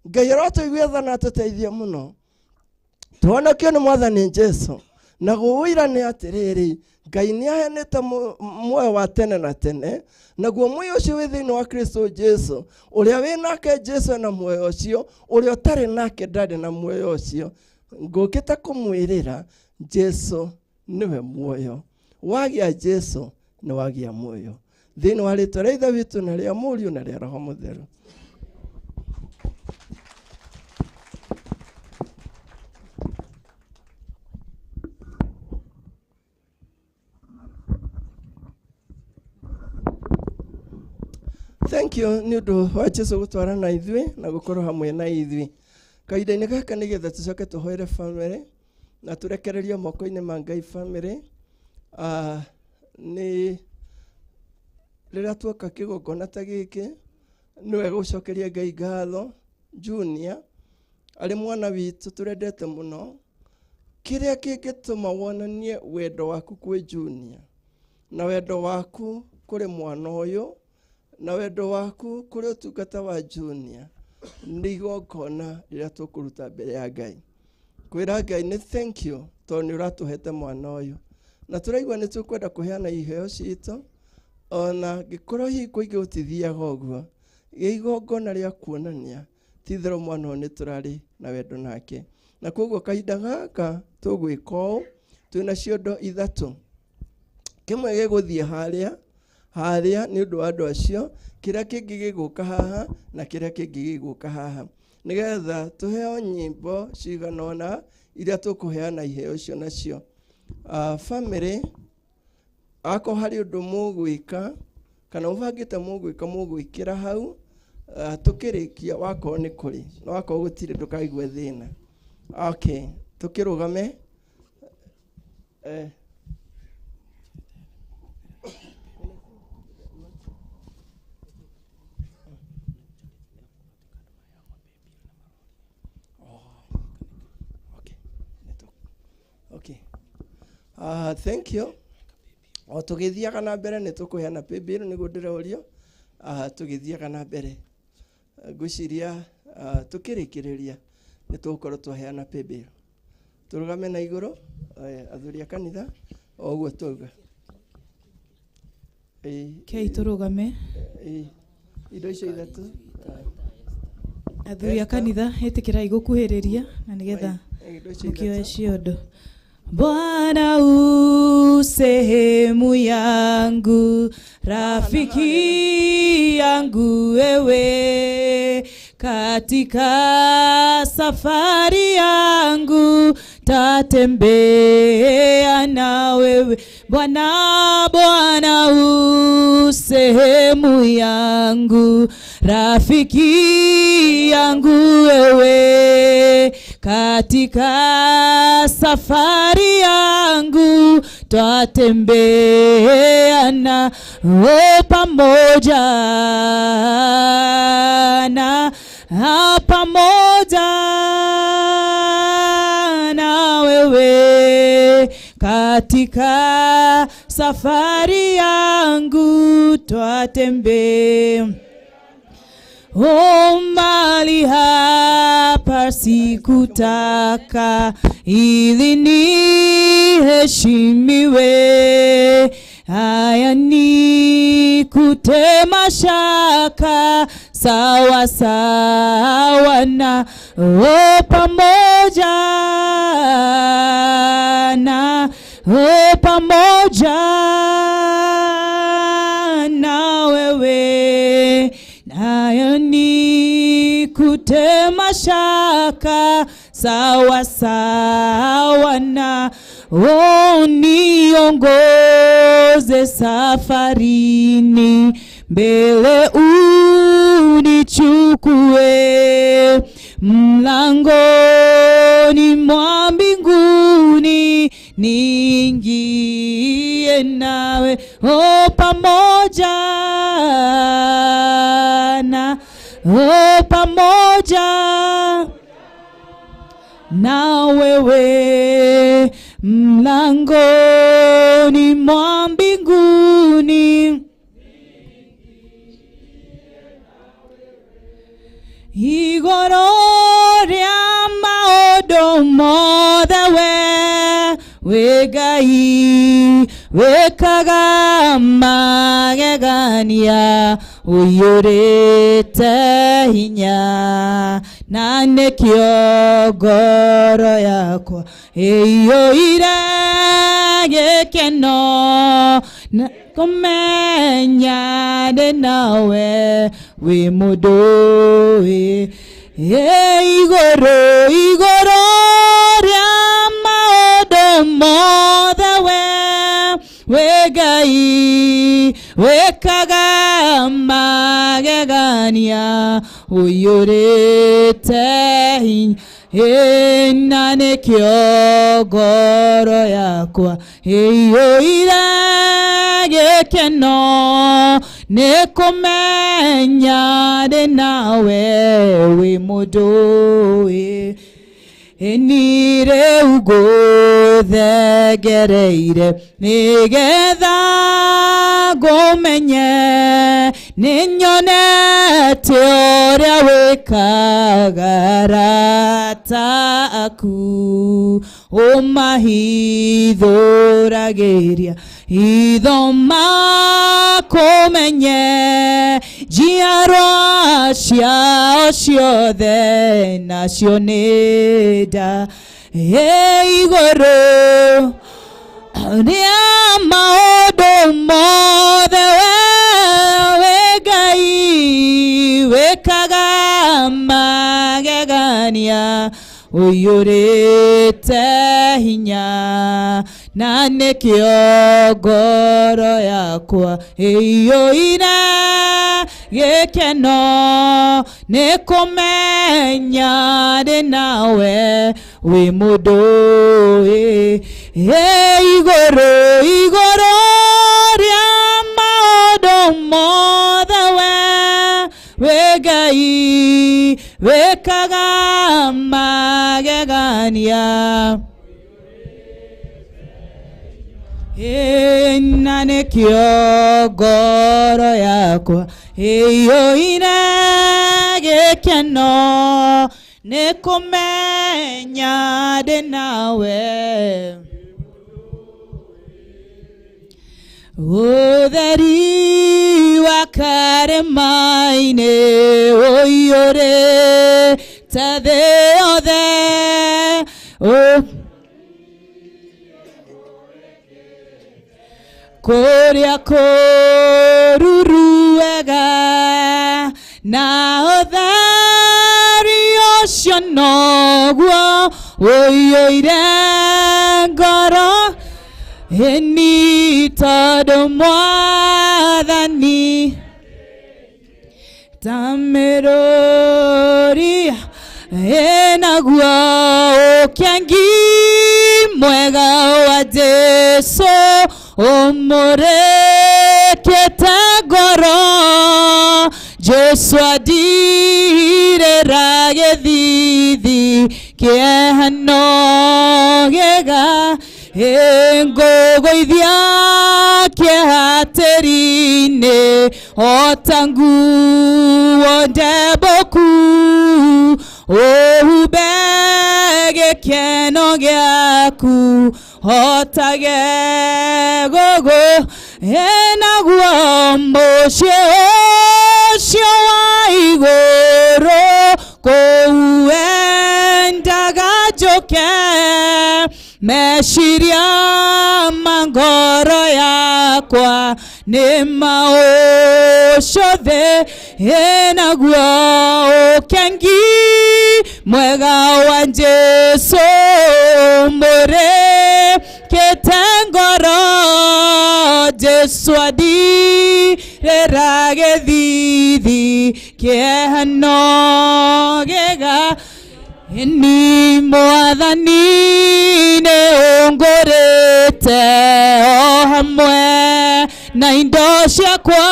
Ngai arotũiguĩra tha na atũteithie mũno, tũhonokio nĩ mwathani Jesu. Na gũũira nĩ atĩrĩrĩ, Ngai nĩ aheanĩte muoyo wa tene na tene, naguo muoyo ũcio wĩ thĩinĩ wa Kristo Jesu. Ũrĩa wĩ nake Jesu ena muoyo ũcio, ũrĩa ũtarĩ nake ndarĩ na muoyo ũcio. Ngũkĩte kũmwĩrĩra Jesu nĩwe muoyo. Wagĩa Jesu nĩ wagĩa muoyo. Thĩinĩ wa rĩtwa rĩa Ithe witũ na rĩa Mũriũ na rĩa Roho Mũtheru. Thank you nĩ ũndũ wa Jesu gũtwarana na ithuĩ na gũkorwo hamwe na ithuĩ kahinda-inĩ gaka, nĩgetha tũcoke tũhoere family na tũrekererie moko-inĩ ma Ngai family. Nĩ rĩrĩa tuoka kĩgongona ta gĩkĩ, nĩ wega gũcokeria Ngai ngatho. Junior arĩ mwana witũ tũrendete mũno, kĩrĩa kĩngĩtũma wonanie wendo waku kwĩ Junior na wendo waku kũrĩ mwana ũyũ na wendo waku kũrĩ ũtungata wa Junior nĩ igongona rĩrĩa tũkũruta mbere ya Ngai, kwĩra Ngai nĩ thank you tondũ nĩ ũratũhete mwana ũyũ, na tũraigua nĩ tũkwenda kũheana iheo citũ, ona ngĩkorwo hihi kũingĩ gũtithiaga ũguo, igongona rĩa kuonania ti itherũ mwana ũyũ nĩ tũrarĩ na wendo nake. Na koguo kahinda gaka tũgwĩka ũũ, twĩna ciondo ithatũ, kĩmwe gĩgũthiĩ harĩa harĩa nĩ ũndũ wa andũ acio, kĩrĩa kĩngĩ gĩgũka haha na kĩrĩa kĩngĩ gĩgũka haha, nĩgetha tũheo nyĩmbo cigana ũna iria tũkũheana iheo icio nacio. Family akorwo harĩ ũndũ mũgwĩka kana mũbangĩte mũgwĩka, mũgwĩkĩra hau, tũkĩrĩkia, wakorwo nĩ kũrĩ na wakorwo gũtirĩ ndũkaigue thĩna. Okay, tũkĩrũgame. Okay. Thank you. O tũgĩthiaga na mbere nĩ tũkũheana paybill nĩguo ndĩrorio. Tũgĩthiaga na mbere. Ngwĩciria tũkĩrĩkĩrĩria nĩ tũgũkorwo twaheana paybill. Tũrũgame na igũrũ, athuri a kanitha, o ũguo twauga. Kei tũrũgame. Indo icio ithatũ. Athuri a kanitha, ĩtĩkĩrai gũkuhĩrĩria na nĩgetha Indo icio mũkĩoe ithatũ. ciondo. Bwana u sehemu yangu, Rafiki yangu wewe, katika safari yangu tatembea na wewe. Bwana, Bwana u sehemu yangu, rafiki yangu wewe, katika safari yangu twatembea na wewe pamoja na pamoja na wewe, katika safari yangu twatembea. O mali hapa sikutaka ili niheshimiwe, haya ni kutema shaka, sawa sawa na o pamoja na o pamoja na wewe, nayo ni kutema shaka, sawa sawa na o niongoze safarini, mbele unichukue, mlangoni mwa mbinguni niingie nawe, o pamoja na o pamoja na wewe, mlangoni mwa mbinguni igoro rĩa maũndũ mothe we wĩ Ngai wĩkaga magegania ũiyũrĩte hinya, na nĩkĩo ngoro yakwa ĩiyũire gĩkeno na kũmenya ndĩ nawe wĩ mũndũ wĩ igũrũ igũrũ rĩa maũndũ mothe we wĩ Ngai wĩkaga magegania ũiyũrĩte hinya, na nĩkĩo ngoro yakwa ĩiyũire gĩkeno nĩ kũmenya ndĩ nawe wĩ mũndũ wĩ ni rĩu ngũthengereire nĩgetha ngũmenye, nĩnyonete ũrĩa wĩkaga arata aku, ũmahithũragĩria itho makũmenye, njiarwa ciao ciothe nacio nĩ nda igũrũ rĩa maũndũ mothe we Ngai wĩkaga magegania ũiyũrĩte hinya, na nĩkĩo ngoro yakwa ĩiyũire gĩkeno nĩ kũmenya ndĩ nawe wĩ mũndũ wĩ igũrũ igũrũ rĩa maũndũ mothe we wĩ Ngai wĩkaga magegania na nĩkĩo ngoro yakwa ĩiyũire gĩkeno nĩ kũmenya ndĩ nawe. Ũtheri wa karĩma-inĩ ũiyũrĩte thĩ yothe, Kũrĩa kũruruega na ũtheri ũcio noguo ũiyũire ngoro ĩni tondũ Mwathani ta mĩrũri ĩnaguo ũkĩangi mwega wa Jesũ ũmũrĩkĩte ngoro. Jesũ andirĩra gĩthithi kĩeha no gĩga ngũgũithia kĩeha tĩri-inĩ o ta nguo ndembũku ũhumbe gĩkeno gĩaku o ta gĩgũgũ ĩnaguo mũciĩ ũcio wa igũrũ kũu endaga njũke meciria ma ngoro yakwa nĩ maũcũthĩ ĩnaguo ũkengi mwega wa Jesũ mũrĩkĩte ngoro. Jesũ andirĩra gĩthithi kĩeha no gĩga ni Mwathani nĩ ũngũrĩte o hamwe na indo ciakwa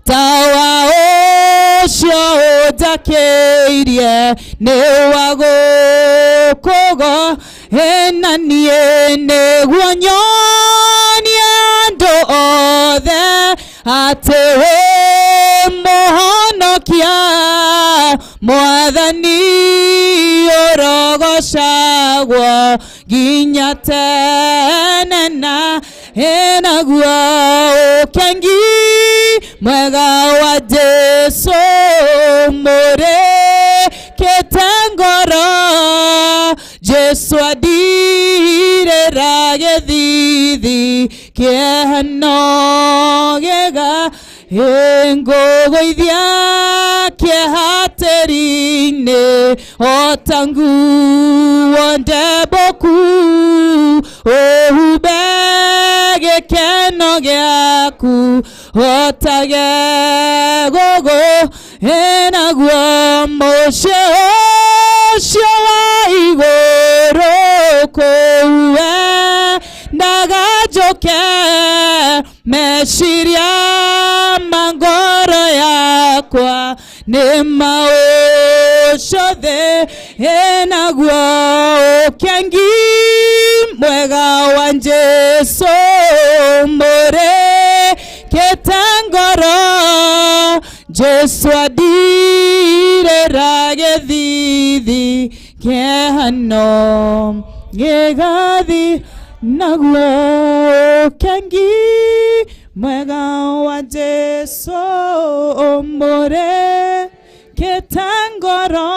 tawa ũcio ũnjakĩirie nĩ wa gũkũgo na niĩ nĩguo nyonie andũ othe atĩ wĩ mũhonokia Mwathani ũrogocagwo nginya tene na ĩnaguo ũkengi mwega wa Jesũ mũrĩkĩte ngoro. Jesũ andirĩra gĩthithi kĩeha no gĩga ngũgũithia kĩeha tĩri-inĩ o ta nguo ndembũku ũhumbe gĩkeno gĩaku o ta gĩgũgũ ĩnaguo mũciĩ ũcio wa igũrũ kũu endaga njũke meciria ma ngoro yakwa nĩ maũcũthĩ ĩnaguo ũkengi mwega wa Jesũ mũrĩkĩte ngoro. Jesũ andirĩra gĩthithi kĩeha no gĩgathi naguo ũkengi mwega wa Jesũ mũrĩkĩte ngoro.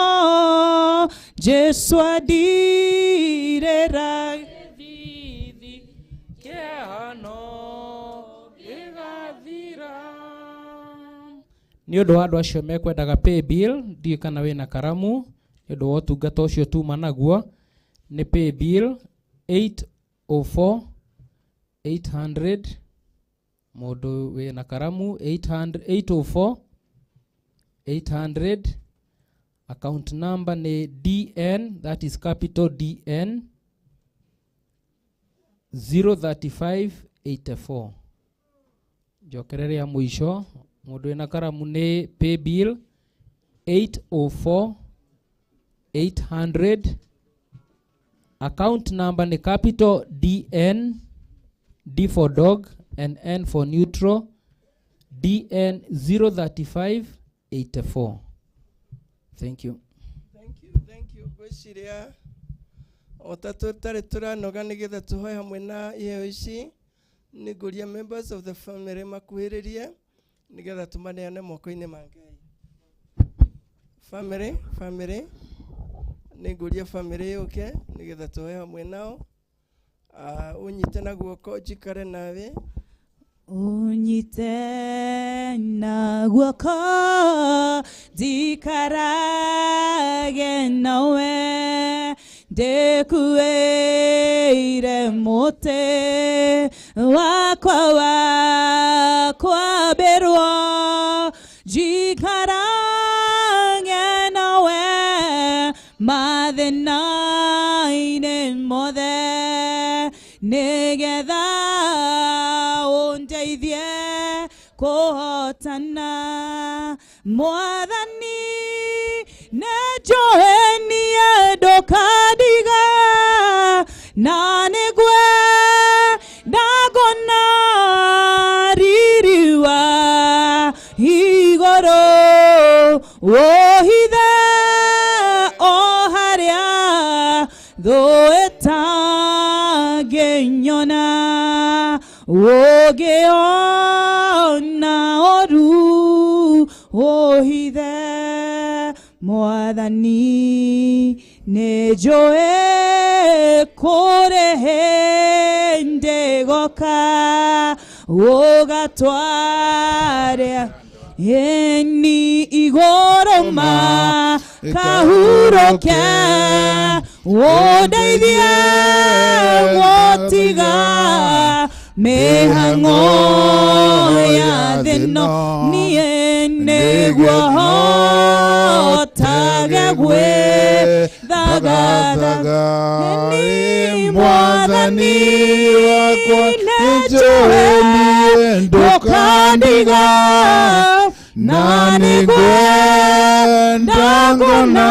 Jesũ andirĩra gĩthithi kĩeha no gĩgathira. Nĩ ũndũ wa andũ acio mekwendaga pay bill ndiũĩ kana wĩna karamu nĩ ũndũ wa ũtungata ũcio tuma naguo nĩ pay bill 804 800 mũndũ wĩna karamu 800 804 800 account number nĩ DN, that is capital DN 03584. Njokere rĩa mũico mũndũ wĩna karamu nĩ pay bill 804 800 account number ni capital DN, D for dog and N for neutral, DN 03584. Thank you. Thank you, thank you. Gwĩciria o ta tũtarĩ tũranoga nĩgetha tũhoe hamwe na iheo ici nĩ ngũria members of the family makuhĩrĩrie nĩgetha tũmaneane moko-inĩ ma Ngai. Family, family, nĩ ngũria family yũke nĩgetha tũhoe hamwe nao. Unyite na guoko njikare nawe. Unyite na guoko ndikarage nawe ndekueire mute wakwa wakwambĩrwo njikarage nawe mathĩna-inĩ mothe nĩgetha ũndeithie kũhotana mwathani nĩnjũĩ niĩ ndũkandiga na nĩgue ndagona riri wa igũrũ ũhithe o harĩa thũ ĩtangĩnyona ũngĩona ũru ũhithe mwathani nĩnjũĩ kũrĩ hĩndĩ goka ũgatware ĩni igũrũ makahurũke ũndeithie gũtiga mĩhang'o ya thĩ ĩno niĩ nĩguo hotage gwĩthagathaga nĩ mwathani wakwa nĩnjũĩ niĩ ndũkandiga na nĩngwenda ngona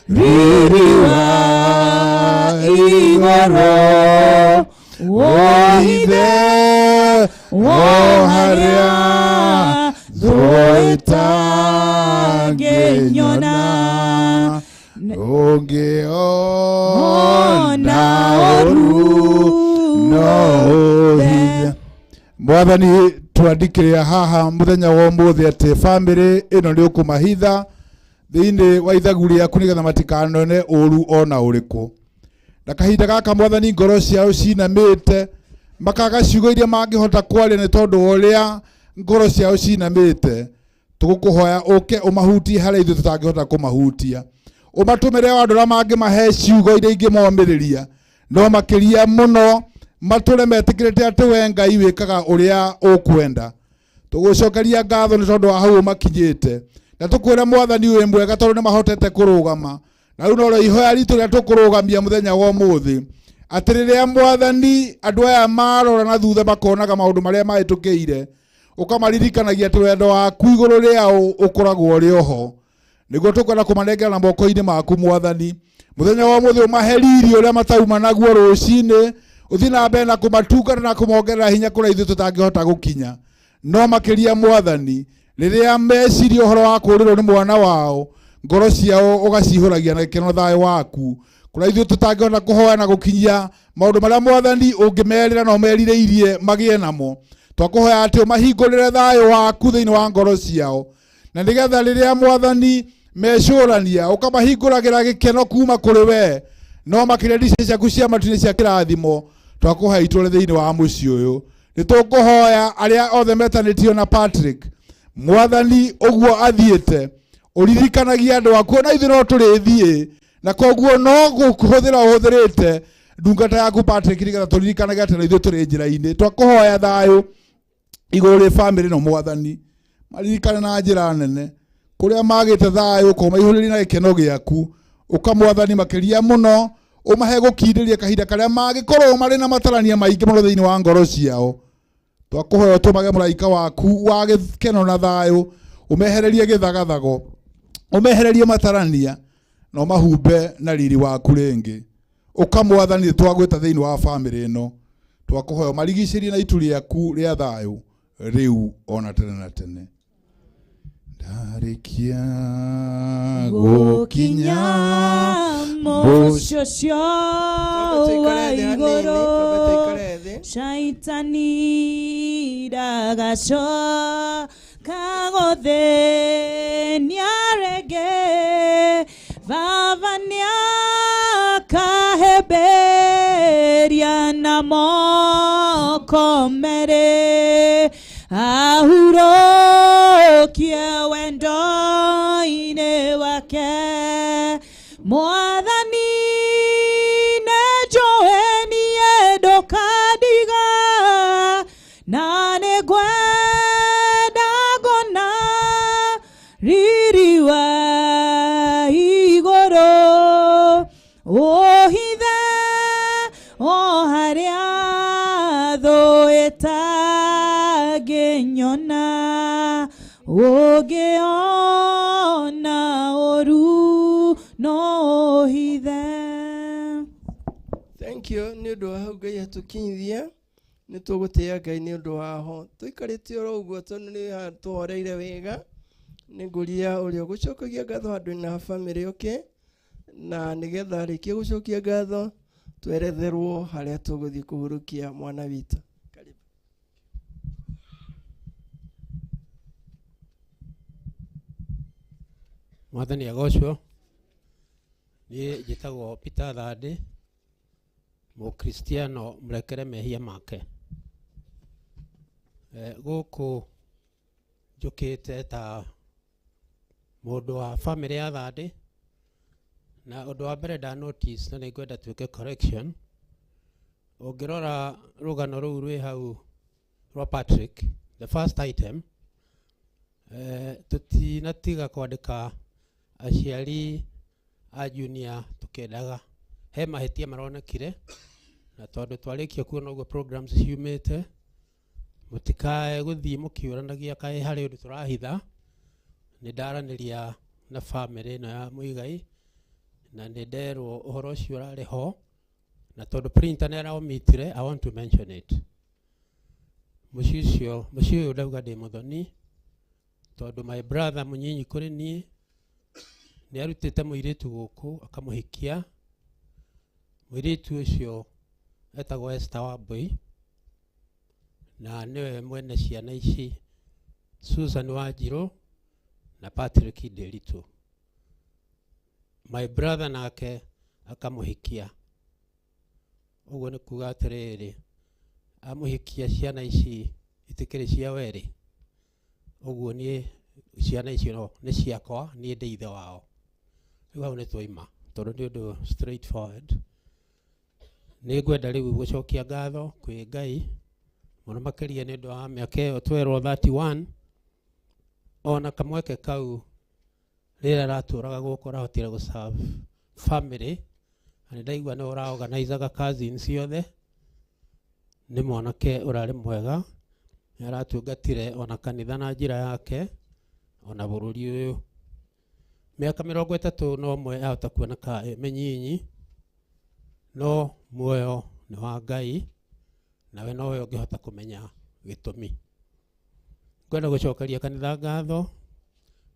riri wa igũrũ ũhithe o harĩa thũ ĩtangĩnyona ũngĩona ũru no ũhithe. Mwathani twandĩkĩre haha mũthenya wa ũmũthĩ atĩ bamĩrĩ ĩno nĩ ũkũmahitha thĩinĩ wa ithagu rĩaku nĩgetha matikanone ũru ona ũrĩkũ. Na kahinda gaka mwathani ngoro ciao cinamĩte makaga ciugo iria mangĩhota kwaria nĩ tondũ wa ũrĩa ngoro ciao cinamĩte. Tũgũkũhoya ũke ũmahutie harĩa ithuĩ tũtangĩhota kũmahutia, ũmatũmĩre andũ arĩa mangĩmahe ciugo iria ingĩmomĩrĩria, no makĩria mũno matũre metĩkĩrĩte atĩ we Ngai wĩkaga ũrĩa ũkwenda. Tũgũcokeria ngatho nĩ tondũ wa hau ũmakinyĩte, na tũkwĩra mwathani wĩ mwega tondũ nĩ mahotete kũrũgama. Na rĩu no ihoya ritũ rĩrĩa tũkũrũgamia mũthenya wa ũmũthĩ atĩ rĩrĩa mwathani andũ aya marora na thutha makonaga maũndũ marĩa mahĩtũkĩire, ũkamaririkanagia atĩ wendo waku igũrũ rĩao ũkoragwo ũrĩ oho. Nĩguo tũkwenda kũmanengera na moko-inĩ maku mwathani mũthenya wa ũmũthĩ, ũmahe riri ũrĩa matauma naguo rũcinĩ, ũthiĩ na mbere na kũmatungata na kũmongerera hinya kũrĩa ithuĩ tũtangĩhota gũkinya. No makĩria mwathani rĩrĩa meciria ũhoro wa kũũrĩrwo nĩ mwana wao, ngoro ciao ũgacihũragia na gĩkeno thayũ waku kũrĩa ithuĩ tũtangĩhota kũhoya na gũkinyia maũndũ marĩa mwathani ũngĩmerĩra na ũmerirĩirie magĩe namo. Twakũhoya atĩ ũmahingũrĩre thayũ waku thĩinĩ wa ngoro ciao, na nĩgetha rĩrĩa mwathani mecũrania ũkamahingũragĩra gĩkeno kuma kũrĩ we, no makĩria ndica ciaku cia matu-inĩ cia kĩrathimo. Twakũhoya itũre thĩinĩ wa mũciĩ ũyũ. Nĩ tũkũhoya arĩa othe metanĩtio na Patrick, mwathani ũguo athiĩte ũririkanagia andũ aku ona ithuĩ no tũrĩthiĩ, na koguo no gũkũhũthĩra ũhũthĩrĩte ndungata yaku Patrick nĩgetha tũririkanage atĩ na ithuĩ tũrĩ njĩra-inĩ. Twakũhoya thayũ igũrũ rĩ bamĩrĩ no mwathani maririkane na njĩra nene kũrĩa magĩte thayũ ũkamaihũrĩria na gĩkeno gĩaku, ũkamwathani makĩria mũno ũmahe gũkindĩria kahinda karĩa mangĩkorwo marĩ na matarania maingĩ mũno thĩinĩ wa ngoro ciao. Twakũhoya ũtũmage mũraika waku wa gĩkeno na thayũ ũmehererie gĩthagathago, ũmehererie matarania na ũmahumbe na riri waku rĩngĩ. Ũkamwathani twagwĩta thĩinĩ wa bamĩrĩ ĩno, twakũhoya ũmarigicĩrie na itu rĩaku rĩa thayũ rĩu ona tene na tene. Ndarĩkia gũkinya mũciĩ ũcio wa igũrũ, shaitani ndagacoka gũthĩnia rĩngĩ, baba nĩakahĩmbĩria na moko merĩ ahurũkie wendo-inĩ wake Mwathani nĩnjũĩ niĩ ndũkandiga na nĩngwenda ngona riri wa igũrũ ũhithe o harĩa thũ ĩtangĩnyona ũngĩona ũru no ũhithe. Thank you nĩ ũndũ wa hau Ngai atũkinyithia nĩ tũgũtĩĩa Ngai nĩ ũndũ waho tũikarĩte oro ũguo tondũ nĩ tũhoreire wega nĩ ngũria ũrĩa ũgũcokagia ngatho handũ-inĩ ha bamĩrĩ oke na nĩgetha arĩkie gũcokia ngatho tweretherwo harĩa tũgũthiĩ kũhurũkia mwana witũ. Mwathani agocwo. Niĩ njĩtagwo Peter Thande, mũkristiano mũrekere mehia make. Gũkũ njũkĩte ta mũndũ wa bamĩrĩ ya Thande, na ũndũ wa mbere nda notice na nĩngwenda twĩke correction. Ũngĩrora rũgano rũu rwĩ hau rwa Patrick, the first item, tũtinatiga kwandĩka aciari a Junior tũkĩendaga he mahĩtia maronekire, na tondũ twarĩkia kuona ũguo programs ciumĩte, mũtikae gũthiĩ mũkĩũranagia kaĩ harĩ ũndũ tũrahitha. Nĩ ndaranĩria na bamĩrĩ ĩno ya Muigai na nĩ nderwo ũhoro ũcio ũrarĩ ho, na tondũ printer nĩ araomitire, I want to mention it. Mũciĩ ũcio, mũciĩ ũyũ ndauga ndĩ mũthoni tondũ my brother mũnyinyi kũrĩ niĩ nĩ arutĩte mũirĩtu gũkũ akamũhikia. Mũirĩtu ũcio etagwo Esther Wambui na nĩwe mwene ciana ici Susan Wanjirũ na Patrick Nderitu. My brother nake akamũhikia. Ũguo nĩ kuga atĩrĩrĩ, amũhikia ciana ici itikĩrĩ cia werĩ. Ũguo niĩ ciana icio nĩ ciakwa, niĩ ndĩ ithe wao. Rĩu hau nĩ twaima tondũ nĩ ũndũ straight forward. Nĩ ngwenda rĩu gũcokia ngatho kwĩ Ngai mũno makĩria nĩ ũndũ wa mĩaka ĩyo twerwo 31, ona kamweke kau rĩrĩa aratũraga gũkũ arahotire gũ serve family, na nĩ ndaigua nĩ ũraorganizaga cousins ciothe. Nĩ mwanake ũrarĩ mwega, nĩ aratungatire ona kanitha na njĩra yake ona bũrũri ũyũ. Mĩaka 31 yahota kuoneka ĩ mĩnyinyi, no muoyo nĩ wa Ngai nawe nowe ũngĩhota kũmenya gĩtũmi. Ngwenda gũcokeria kanitha ngatho,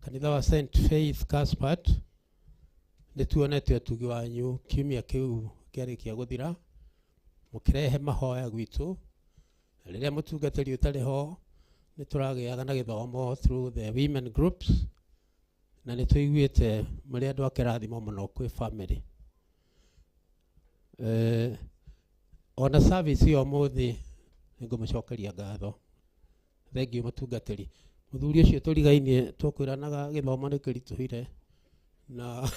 kanitha wa St Faith Caspert, nĩ tuonete ũtugi wanyu kiumia kĩu kĩarĩkia gũthira, mũkĩrehe mahoya gwitũ. Rĩrĩa mũtungatĩri ũtarĩ ho nĩ tũragĩaga na gĩthomo through the women groups, na nĩ tũiguĩte mũrĩ andũ a kĩrathimo mũno kwĩ family. Ona service ya ũmũthĩ nĩ ngũmũcokeria ngatho. Thengiũ mũtungatĩri. Mũthuri ũcio tũrigainie tũkwĩranaga gĩthomo nĩ kĩritũhire na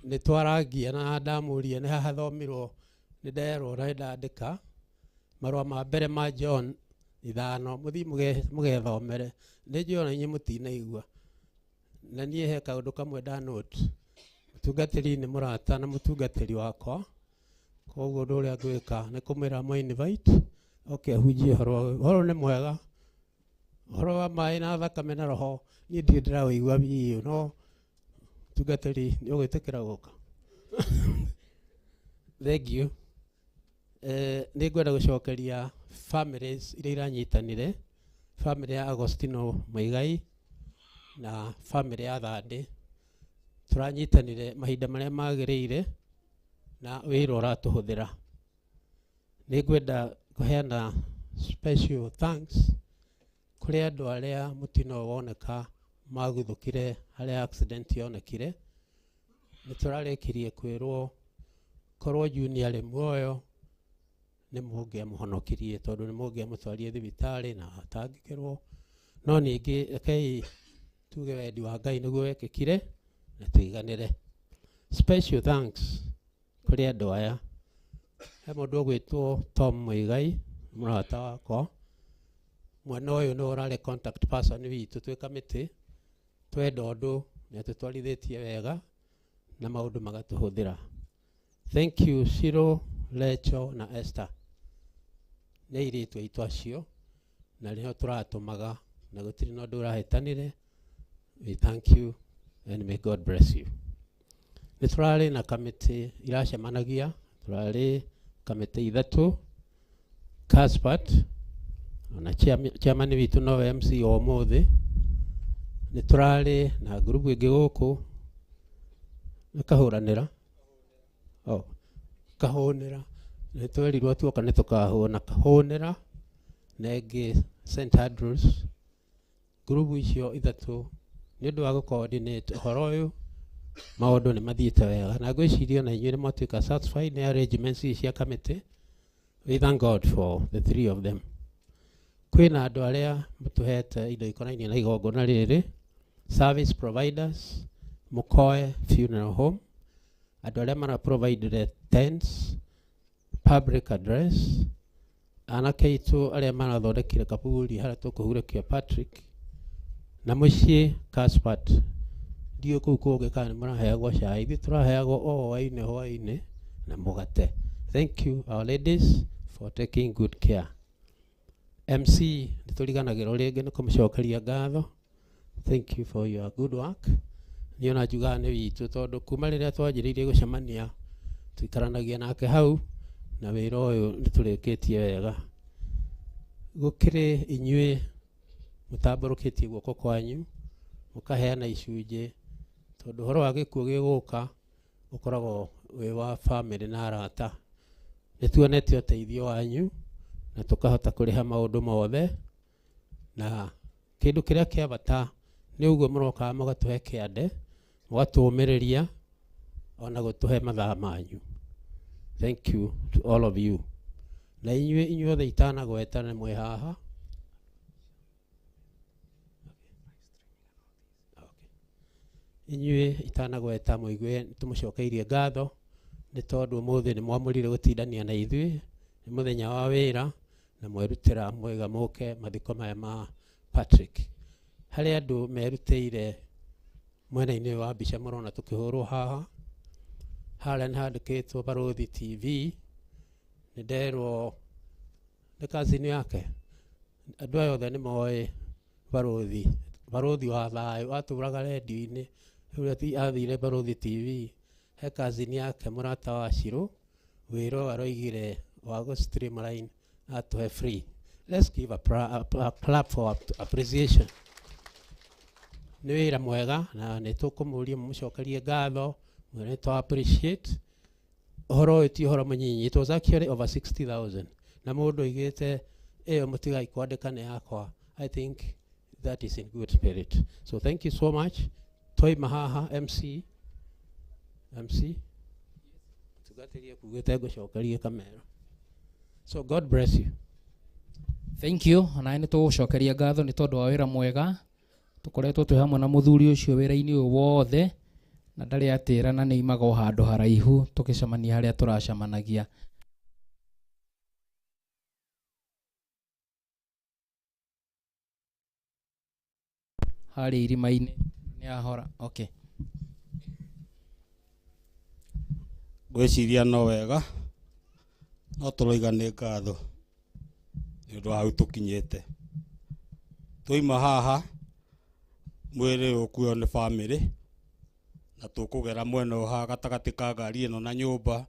nĩ twarangia na ndamũria nĩ haha thomirwo, nĩ nderwo na nĩ ndandĩka marũa ma mbere ma John 5, mũthiĩ mũgethomere. Nĩ njũĩ ona inyuĩ mũtinaigua, na niĩ he kaũndũ kamwe nda note. Mũtungatĩri nĩ mũrata na mũtungatĩri wakwa, koguo ũndũ ũrĩa ngwĩka nĩ kũmwĩra mũ invite oke ahunjie ũhoro ũyũ. Ũhoro nĩ mwega, ũhoro wa maĩ na thakame na roho niĩ ndirĩ ndĩrawĩigua biũ, no mũtungatĩri nĩ ũgwĩtĩkĩra gũka? Thank you. Nĩ ngwenda gũcokeria families iria iranyitanire, family ya Agostino Muigai na family ya Thande. Tũranyitanire mahinda marĩa magĩrĩire na wĩra ũratũhũthĩra. Nĩ ngwenda kũheana special thanks kũrĩ andũ arĩa mũtino woneka maguthũkire harĩa accident yonekire. Nĩ tũrarĩkirie kwĩrwo korwo Junior arĩ muoyo Nĩ mũngĩamũhonokirie tondũ nĩ mũngĩamũtwarire thibitarĩ na atangĩkĩrwo. No ningĩ rekei tuge wendi wa Ngai nĩguo wekĩkire na tũiganĩre. Special thanks kũrĩ andũ aya. He mũndũ ũgwĩtwo Tom Muigai, mũrata wakwa. Mwena ũyũ nĩwe ũrarĩ contact person witũ twĩ kamĩtĩ. Twenda ũndũ nĩ atũtwarithĩtie wega na maũndũ magatũhũthĩra. Thank you Shiro, Lecho na Esther. Nĩ airĩtu aitũ acio na nĩo tũratũmaga na gũtirĩ na ũndũ ũrahĩtanire. We thank you and may God bless you. Nĩ tũrarĩ na kamĩtĩ iracemanagia, tũrarĩ kamĩtĩ ithatũ, Caspert ona chairman witũ nowe MC o ũmũthĩ. Nĩ tũrarĩ na ngurubu ĩngĩ gũkũ nĩ kahũranĩra. Oh, kahũnĩra. Nĩ twerirwo tuoka nĩ tũkahũna kahũnĩra na ĩngĩ St Andrews. Ngurubu icio ithatũ nĩ ũndũ wa gũ-coordinate ũhoro ũyũ, maũndũ nĩ mathiĩte wega na ngwĩciria ona inyuĩ nĩ mwatuĩka satisfied nĩ arrangements ici cia kamĩtĩ. We thank God for the three of them. Kwĩna andũ arĩa matũhete indo ikonainie na igongona rĩrĩ, service providers, Mukoe Funeral Home, andũ arĩa mara provided tents, public address, anake aitũ arĩa marathondekire kaburi harĩa tũkũhurũkia Patrick, na mũciĩ Caspert. Ndiũĩ kũu kũngĩ kana nĩ mũraheagwo cai, ithuĩ tũraheagwo o hwaĩ-inĩ hwaĩ-inĩ na mũgate. Thank you our ladies for taking good care. MC nĩ tũriganagĩrwo rĩngĩ nĩ kũmũcokeria ngatho. Thank you for your good work. Niĩ ona njugaga nĩ witũ tondũ kuma rĩrĩa twanjĩrĩirie gũcemania tũikaranagia nake hau na wĩra ũyũ nĩ tũrĩkĩtie wega. Gũkĩrĩ inyuĩ mũtambũrũkĩtie guoko kwanyu mũkaheana icunjĩ tondũ ũhoro wa gĩkuũ gĩgũka ũkoragwo wĩ wa bamĩrĩ na arata. Nĩ tuonete ũteithio wanyu na tũkahota kũrĩha maũndũ mothe, na kĩndũ kĩrĩa kĩa bata nĩ ũguo mũrokaga mũgatũhe kĩande, mũgatũũmĩrĩria ona gũtũhe mathaa manyu. Thank you to all of you. Na inyuĩ inyuothe itanagweta nĩ mwĩ haha. Inyuĩ itanagweta mũigue tũmũcokeirie ngatho nĩ tondũ ũmũthĩ nĩ mwamũrire gũtindania na ithuĩ, nĩ mũthenya wa wĩra na mwerutĩra mwega mũke mathiko maya ma Patrick. Harĩ andũ merutĩire mwena-inĩ ũyũ wa mbica mũrona tũkĩhũrwo haha, harĩa nĩ handĩkĩtwo Barũthi TV, nĩ nderwo nĩ cousin yake. Andũ aya othe nĩ moĩ Barũthi, Barũthi wa thayũ atũraga redio-inĩ, rĩu athire Barũthi TV, he cousin yake mũrata wa Shiro, wĩra ũyũ aroigire wa gũ streamline atũhe free. Let's give a clap for appreciation. Nĩ wĩra mwega na nĩ tũkũmũria mũmũcokerie ngatho, mwĩre nĩ twa appreciate. Ũhoro ũyũ ti ũhoro mũnyinyi, it was actually over 60,000 na mũndũ oigĩte ĩyo mũtigai kwandĩka nĩ yakwa. I think that is in good spirit. So thank you so much. Twaima haha MC, MC tungatĩrie kugĩte ngũcokerie kamera. So God bless you. Thank you. Ona nĩ tũgũcokeria ngatho nĩ tondũ wa wĩra mwega tũkoretwo twĩ hamwe na mũthuri ũcio wĩra-inĩ ũyũ wothe na ndarĩ atĩra na nĩ imaga o handũ haraihu tũgĩcemania harĩa tũracemanagia. Harĩa irima-inĩ nĩ ahora. Okay. Ngwĩciria no wega no tũroiga nĩ ngatho nĩ ũndũ wa hau tũkinyĩte. Twaima haha mwĩrĩ ũkuo nĩ bamĩrĩ na tũkũgera mwena ũyũ haha gatagatĩ ka ngari ĩno na nyũmba,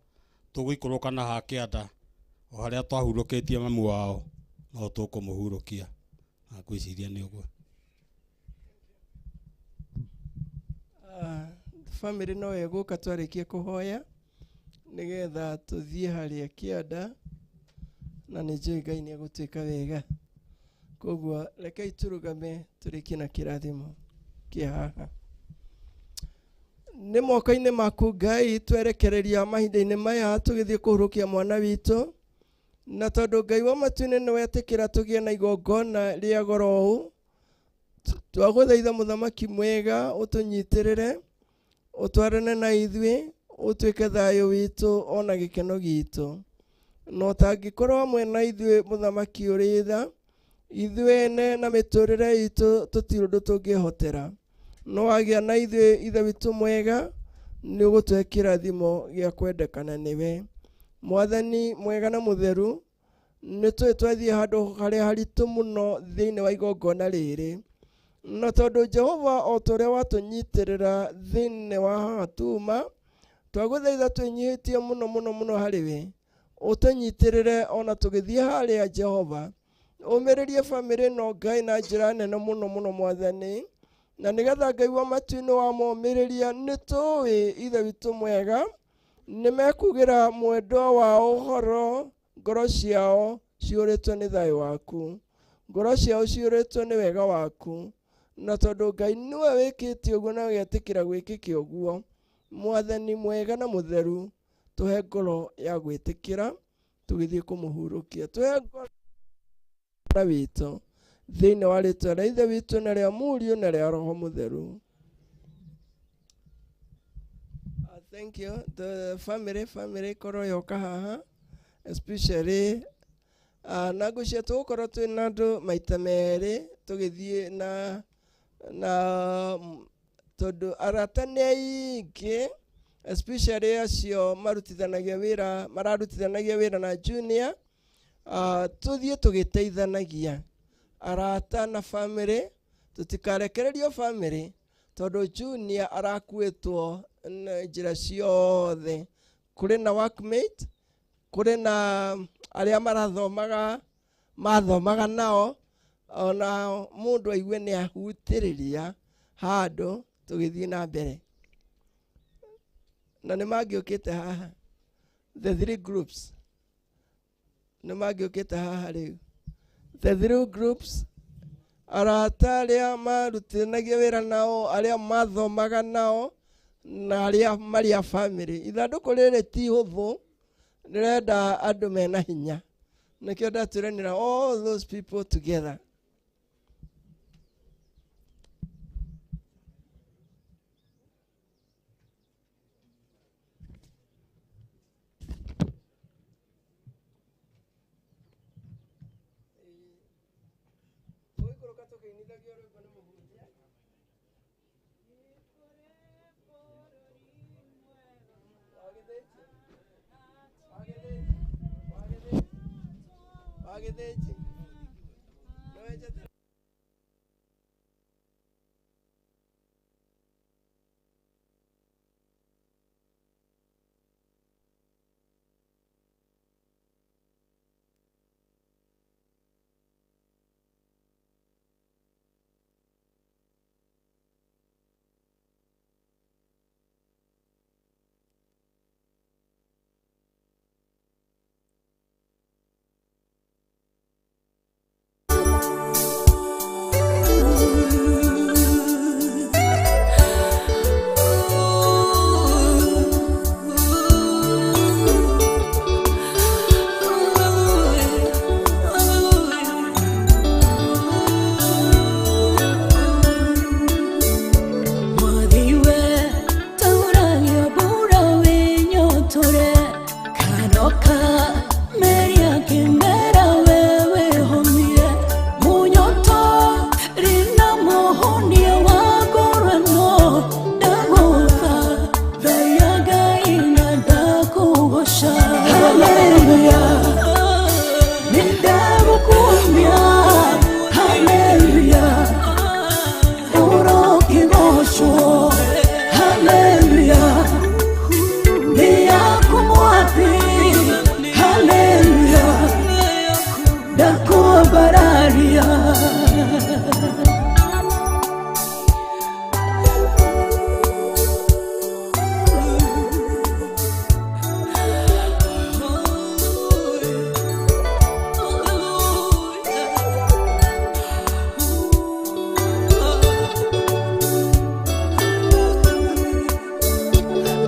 tũgũikũrũka na haha kĩanda o harĩa twahurũkĩtie mamu wao no tũkũmũhurũkia, na ngwĩciria nĩ ũguo. Bamĩrĩ no ĩgũka twarĩkia kũhoya nĩgetha tũthiĩ harĩa kĩanda na nĩ njũĩ Ngai nĩ egũtuĩka wega. Koguo rekei tũrũgame tũrĩkie na kĩrathimo kĩa haha. Nĩ moko-inĩ maku Ngai twerekereria mahinda-inĩ maya tũgĩthiĩ kũhurũkia mwana witũ. Na tondũ Ngai wa matu-inĩ nĩ wetĩkĩra tũgĩe na igongona rĩa goro ũũ, twagũthaitha mũthamaki mwega ũtũnyitĩrĩre, ũtwarane na ithuĩ, ũtuĩke thayũ witũ ona gĩkeno gitũ. Na ũtangĩkorwo hamwe na ithuĩ mũthamaki ũrĩ tha, ithuĩ ene na mĩtũrĩre itũ tũtirĩ ũndũ tũngĩhotera. No wagĩa na ithuĩ ithe witũ mwega, nĩ ũgũtũhe kĩrathimo gĩa kwendekana nĩwe. Mwathani mwega na mũtheru, nĩ tũĩ twathiĩ handũ harĩa haritũ mũno thĩinĩ wa igongona rĩrĩ. Na tondũ Jehova o ta ũrĩa watũnyitĩrĩra thĩinĩ wa haha tuma, twagũthaitha twĩnyihĩtie mũno mũno mũno harĩ we, ũtũnyitĩrĩre ona tũgĩthiĩ harĩa Jehova. Ũmĩrĩrie bamĩrĩ ĩno Ngai na njĩra nene mũno mũno Mwathani, na nĩgetha Ngai wa matu-inĩ wamomĩrĩria, nĩ tũĩ ithe witũ mwega nĩ mekugĩra mwendwa wao ũhoro, ngoro ciao ciũrĩtwo nĩ thayũ waku, ngoro ciao ciũrĩtwo nĩ wega waku. Na tondũ Ngai nĩwe wĩkĩte ũguo na ũgetĩkĩra gwĩkĩke ũguo, Mwathani mwega na mũtheru, tũhe ngoro ya gwĩtĩkĩra tũgĩthiĩ kũmũhurũkia, tũhe ngoro witũ thĩinĩ wa rĩtwa rĩa Ithe witũ na rĩa Mũriũ na rĩa Roho Mũtheru. Thank you. The family korwo yoka haha especially na ngwĩciria tũgũkorwo twĩna andũ maita merĩ tũgĩthiĩ na tondũ arata nĩ aingĩ especially acio marutithanagia wĩra, mararutithanagia wĩra na Junior. Tũthiĩ tũgĩteithanagia arata na family, tũtikarekererio family tondũ Junior arakuĩtwo na njĩra ciothe. Kũrĩ na workmate, kũrĩ na arĩa marathomaga, mathomaga nao, ona mũndũ aigue nĩ ahutĩrĩria handũ tũgĩthiĩ na mbere. Na nĩ mangĩũkĩte haha, the three groups nĩ mangĩũkĩte haha rĩu, the three groups, arata arĩa marutithanagia wĩra nao, arĩa mathomaga nao, na arĩa marĩ a family. Ithandũkũ rĩrĩ ti hũthũ, rĩrenda andũ mena hinya. Nĩkĩo ndatũranĩra all those people together.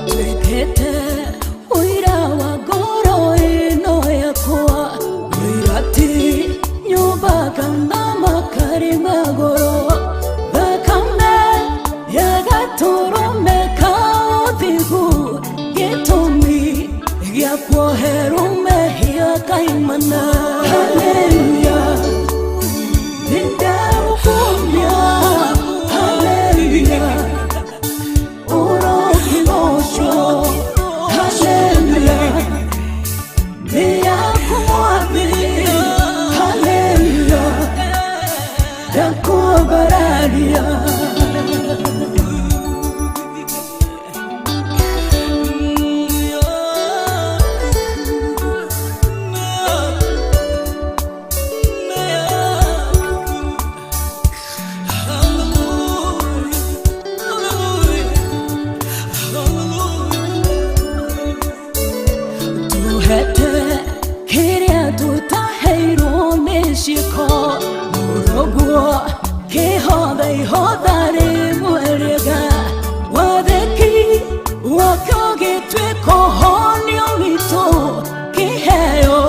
Twekete uira wa ngoro ĩno yakwa. na goro thakame ya gatũrũme ka ũthingu gĩtũmi gĩa kuoherwo mehia kaimana. Haleluya, nĩndagũkumia. Haleluya, ũrokĩgocwo. Haleluya, nĩ yaku Mwathi. Haleluya, ndakwambararia. Tuhete kĩrĩa tũtaheirwo nĩ ciĩko mũrũguo kĩhotha ihotha rĩmwe rĩega wathĩki wakĩo gĩtuĩka ũhonio witũ kĩheo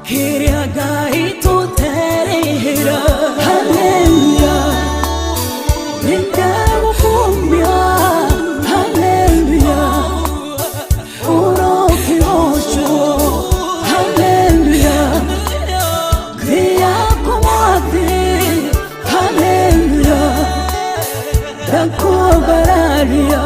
kĩrĩa Ngai tũterĩhĩra. Haleluya, nĩndagũkumia. Haleluya, ũrokĩgocwo. Haleluya, nĩ yaku Mwathi. Haleluya, ndakwambararia.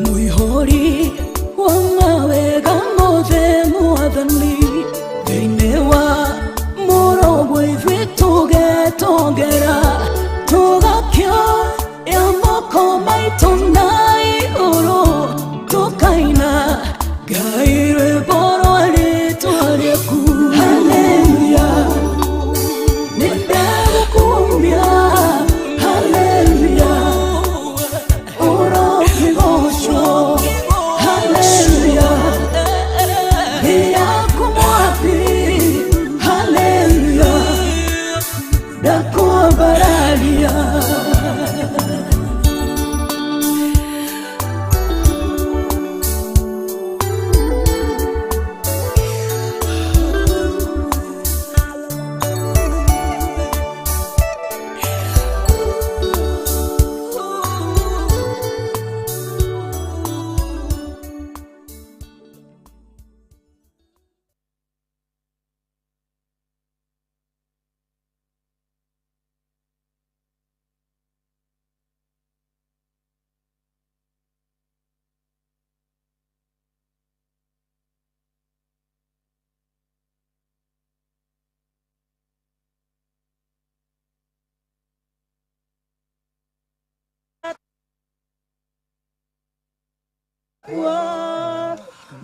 Mũihũri wa mawega mothe Mwathani, thĩinĩ wa mũrogo ithuĩ tũgetongera tũgakĩoya moko maitũ na igũrũ tũkaina Ngai rwĩmbo rwa rĩtwa rĩaku. Haleluya, nĩndagũkumia. Haleluya, ũrokĩgocwo. Haleluya, nĩ yaku Mwathi. Haleluya, ndakwambararia.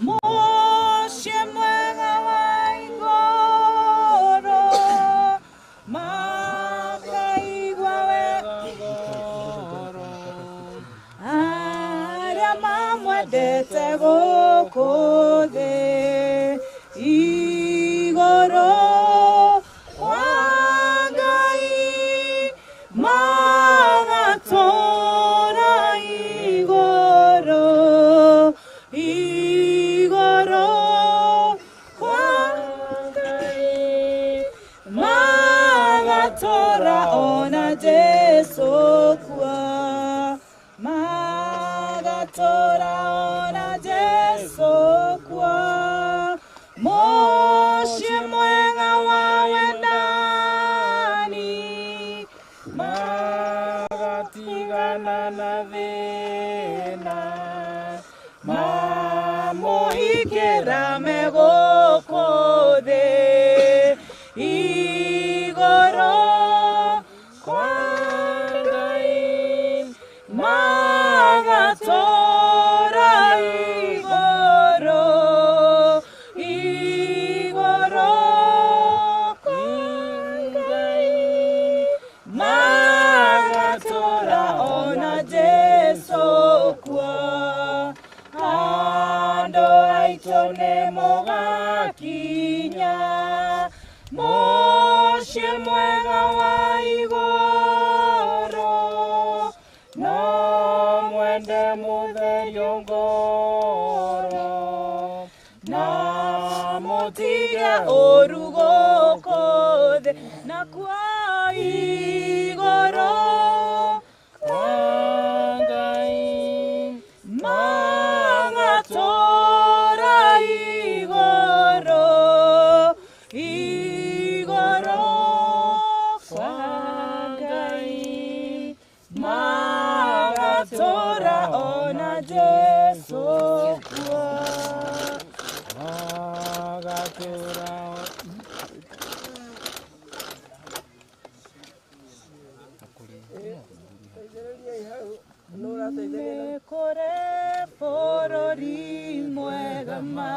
Mũciĩ mwega wa igũrũ makaigua wega ngoro arĩa mamwendete gũkũ thĩ igũrũ kwa Ngai magatũũra igũrũ igũrũ kwa Ngai magatũũra ona Jesũ kua magatũũra ona Jesũ kua mũciĩ mwega wa wendani magatigana na thĩna mamũhingĩra me gũkũ thĩ igũrũ kwa Ngai magatũũra igũrũ igũrũ kwa Ngai magatũũra ona Jesũ kua andũ aitũ. maitũ nĩ mũgakinya mũciĩ mwega wa igũrũ no mwende mũtherio ngoro na mũtige ũru gũkũ thĩ na kwa igũrũ kwa Ngai magatũra igũrũ igũrũ kwa Ngai magatũra ona Jesũ kuo magatũra Nĩ kũrĩ bũrũri mwega ma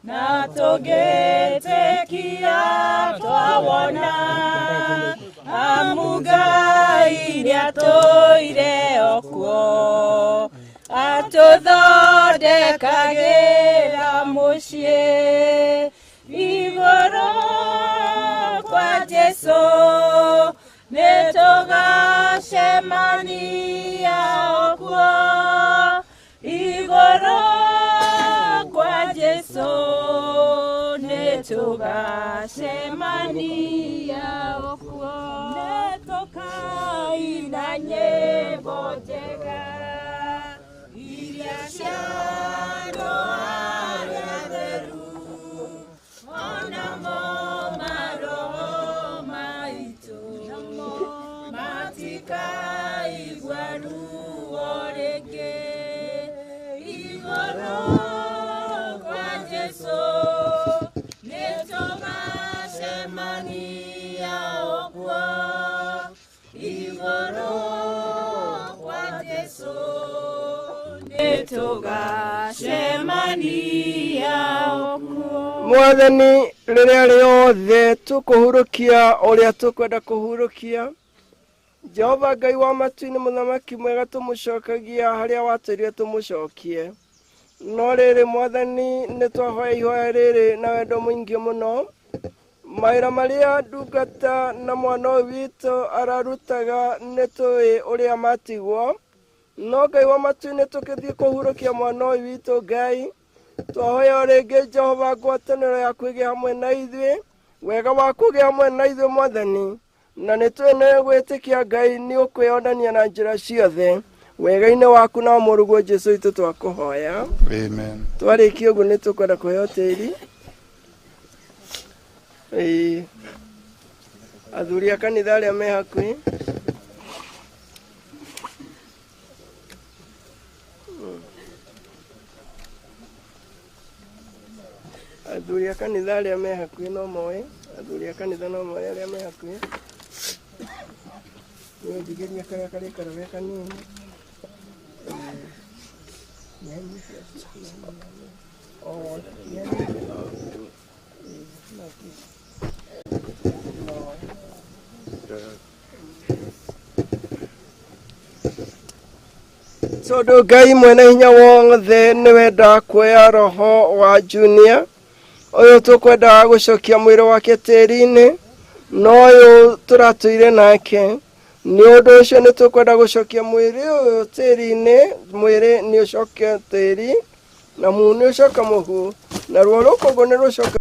na tũngĩtĩkia twawona amu Ngai nĩatũire okuo atũthondekagĩra mũciĩ igũrũ kwa Jesũ nĩtũgacemania okuo igũrũ kwa Jesũ nĩtũgacemania okuo nĩtũkaina nyĩmbo njega iria cia andũ arĩa atheru onamo maroho maitũ matikaigua ruo rĩngĩ igũrũ kwa Jesũ nĩtũgacemania okuo igũrũ kwa Jesũ nĩtũgacemania okuo. Mwathani rĩrĩa rĩothe tũkũhurũkia ũrĩa tũkwenda kũhurũkia Jehova Ngai wa matu-inĩ mũthamaki mwega tũmũcokagia harĩa watwĩrire tũmũcokie no rĩrĩ Mwathani nĩ twahoya ihoya rĩrĩ na wendo mũingĩ mũno mawĩra marĩa ndungata na mwana ũyũ witũ ararutaga nĩ tũĩ ũrĩa matigwo no Ngai wa matu-inĩ tũkĩthiĩ kũhurũkia mwana ũyũ witũ Ngai twahoya o rĩngĩ Jehova ngwatanĩro yaku ĩgĩe hamwe na ithuĩ wega waku ũgĩe hamwe na ithuĩ Mwathani na nĩ tũĩ nĩ gwĩtĩkia Ngai nĩ ũkwĩonania na njĩra ciothe wega-inĩ waku na mũrũguo Jesũ witũ twakũhoya. Amen. Twarĩkia ũguo nĩ tũkwenda kũheo tĩri. Ĩĩ. Athuri a kanitha arĩa me hakuhĩ. Athuri a kanitha arĩa me hakuhĩ no moe, athuri a kanitha no moe arĩa me hakuhĩ. Nĩũnjigĩrie karĩa karĩikara ge kanini. Tondũ Ngai mwene hinya wothe nĩ wendaga kuoya roho wa Junior ũyũ tũkwendaga gũcokia mwĩrĩ wake tĩri-inĩ no ũyũ tũratũire nake nĩ ũndũ ũcio nĩ tũkwenda gũcokia mwĩrĩ ũyũ tĩri-inĩ mwĩrĩ nĩ ũcoke tĩri na mũhu nĩ ũcoke mũhu naruo rũkũngũ nĩ rũcoke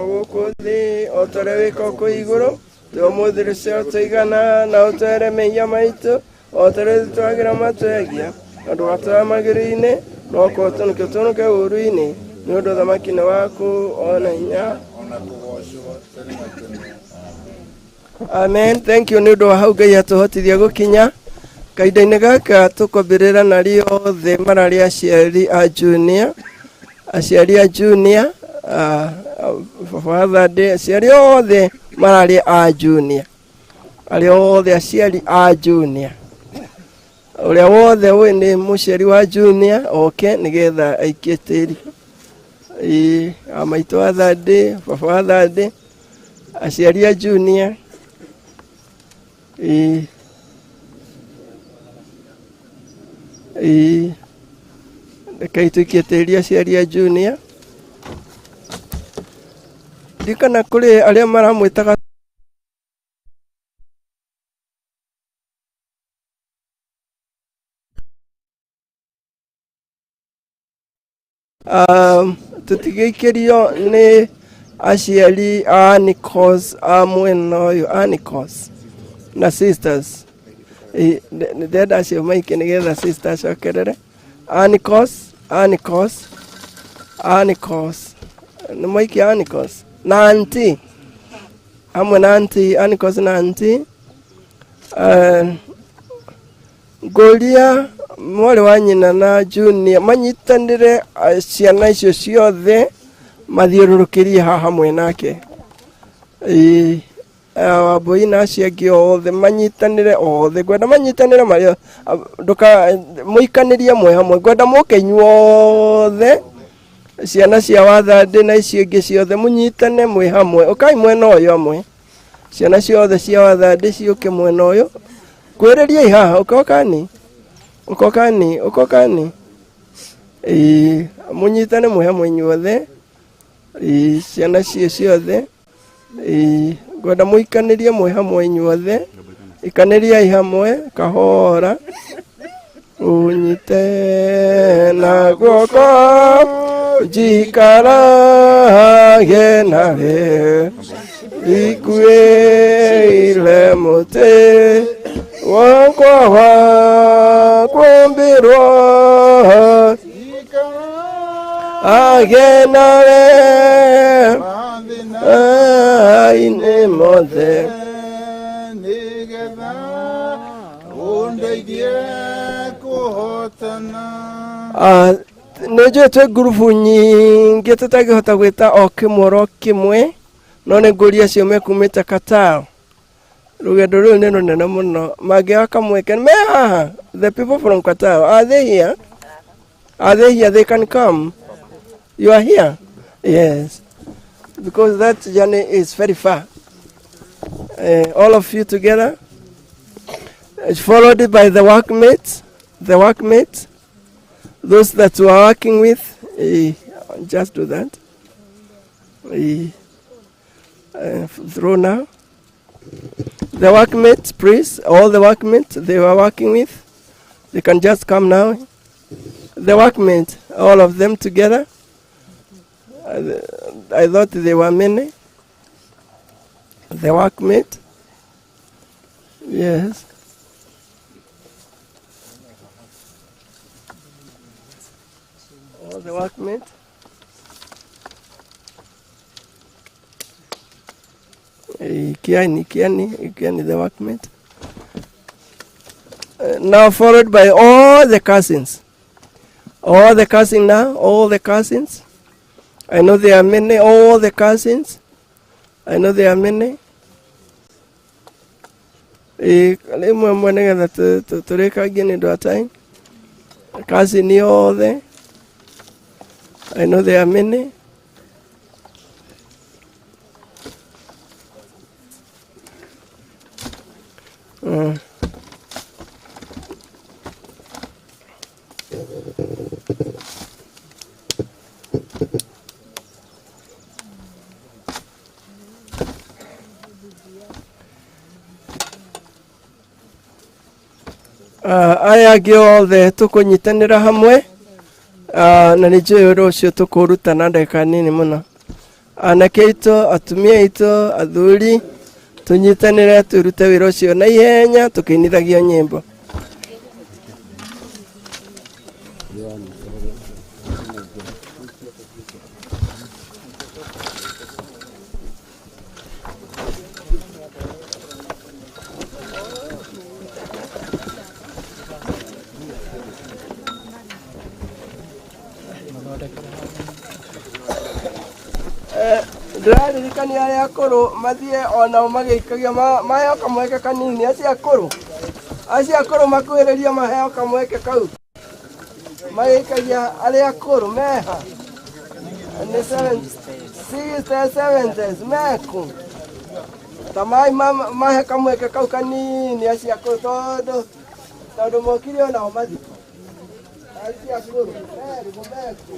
gũkũ thĩ o ta ũrĩa wĩkagwo kũu igũrũ tũhe ũmũthĩ rũciaro tũigana na ũtwere mehia maitũ o ta ũrĩa ithuĩ twagĩra matwegia na ndũgatware magĩrĩro-inĩ no kũhotonokia ũtũnũke ũũru-inĩ nĩ ũndũ ũthamaki nĩ waku ona hinya. Amen. Thank you nĩ ũndũ wa hau Ngai atũhotithia gũkinya kahinda-inĩ gaka tũkwambĩrĩra na riothe mararĩ aciari a Junior aciari a Junior baba Thande aciari othe mararĩ a Junior arĩa othe aciari a Junior. Ũrĩa wothe ũĩ nĩ mũciari wa Junior oke nĩgetha aikie tĩri. Ĩĩ, a maitũ wa Thande, baba wa Thande, aciari a Junior. Ĩĩ. Ĩĩ. Rekei tũikie tĩri aciari a Junior. Ndirikana kũrĩ arĩa maramwĩtaga tũtigĩikĩrio nĩ aciari a Nikos a mwena ũyũ a Nikos na sisters. Ndĩrenda acio maike nĩgetha sister acokerere. Anikos, Anikos, Anikos. Nĩ maikia Anikos na auntie, hamwe na auntie, Anikos na auntie. Ngũria mwarĩ wa nyina na Junior manyitanĩre ciana icio ciothe mathiũrũrũkĩrie haha hamwe nake. Ĩĩ, Wambũi na acio angĩ othe manyitanĩre othe, ngwenda manyitanĩre marĩ ndũka mũikanĩrie mwe hamwe, ngwenda mũke inyuothe ciana cia Wathande na icio ingĩ ciothe mũnyitane mwĩ hamwe, ũkai mwena ũyũ amwe, ciana ciothe cia Wathande ciũke mwena ũyũ, kwĩrĩriai haha, ũkokani ũkokani ũkokani. Ĩĩ, mũnyitane mwĩ hamwe inyuothe, ĩĩ, ciana cio ciothe. Ĩĩ, ngwenda mũikanĩrie mwĩ hamwe inyuothe, ikanĩriai hamwe kahora, ũnyite na guoko njikarage nawe, ikuĩire mũtĩ wakwa wa kũmbĩrwo, age nawe aine mothe nĩgetha ũndeithie kũhotana. Nĩ njũĩ twĩ ngurubu nyingĩ tũtangĩhota gwĩta o kĩmwe oro kĩmwe, no nĩ ngũria acio mekumĩte Qatar. Rũgendo rũrũ nĩ rũnene mũno, mangĩaga kamweke me haha. The people from Qatar, are they here? Are they here? They can come. You are here? Yes. Because that journey is very far. All of you together. It's followed by the workmates, those that you are working with. Just do that. Throw now. The workmates, please, all the workmates they were working with, they can just come now. The workmates, all of them together. I thought they were many. The workmate. Yes. All the workmate. Kiani, Kiani, Kiani, the workmate. Now followed by all the cousins. All the cousins now, all the cousins. I know there are many, all the cousins. I know there are many. Rĩmwe nĩgetha tũrĩkangie nĩ ũndũ wa time. Cousin othe. I know there are many. Aya angĩ othe tũkũnyitanĩra hamwe, na nĩ njũĩ ũndũ ũcio tũkũruta na ndagĩka nini mũno. Anake aitũ, atumia aitũ, athuri, tũnyitanĩre tũrute wĩra ũcio na ihenya tũkĩinithagia nyĩmbo. Ndĩraririkania arĩa akũrũ mathiĩ onao magĩikagia mayo kamweke kanini, acio akũrũ Acio akũrũ makuhĩrĩrie maheo kamweke kau. Magĩikagia arĩa akũrũ meha. Nĩ 60 70 meku. Ta mai mahe kamweke kau kanini acio akũrũ tondũ tondũ mokire onao mathiko. Acio akũrũ merigwo meku.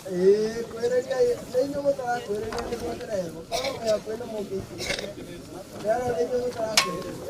Ĩĩ kwĩrĩria nĩ inyuĩ mũtarakwĩrĩria nĩguo ndĩrerwo. Korwo mwĩ hakuhĩ nĩ mũngĩikĩrĩria. Ndĩrerwo nĩ inyuĩ mũtarakwĩrĩria.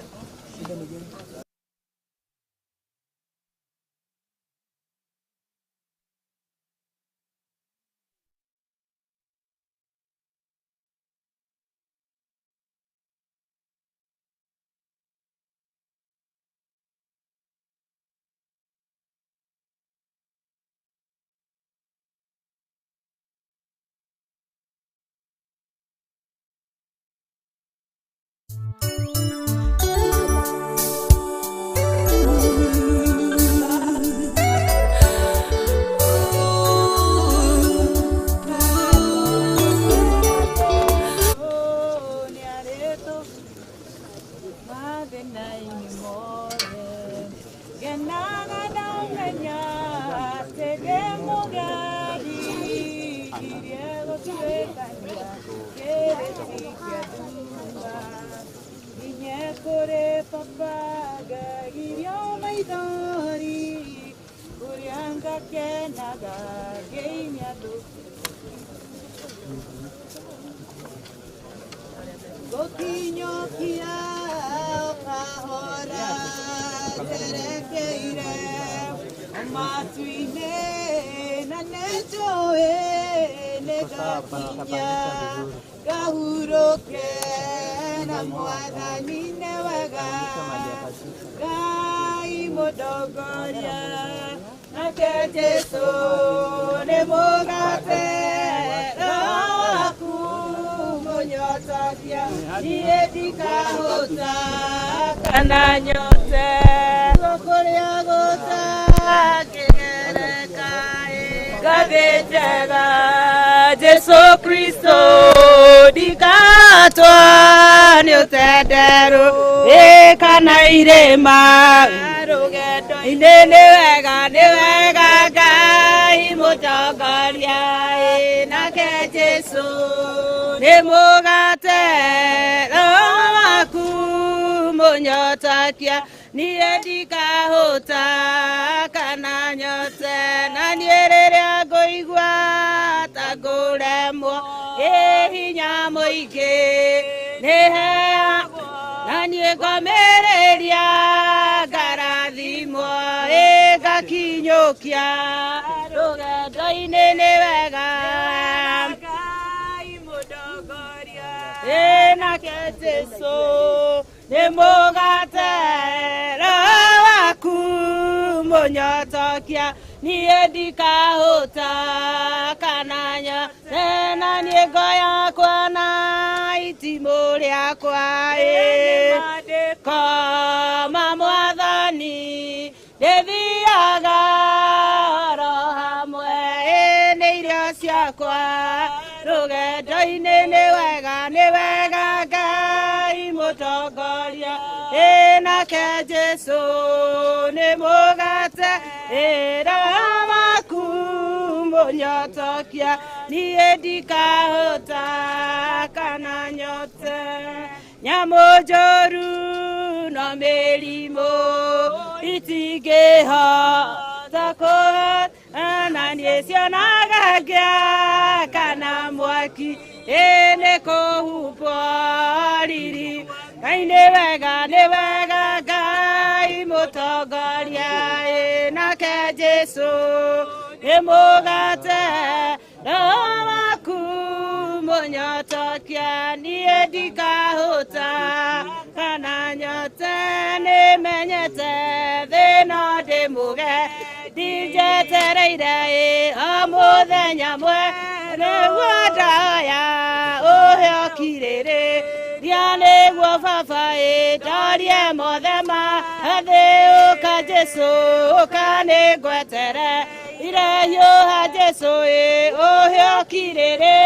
Irehiũha Jesũ ĩ ũhĩokirĩrĩ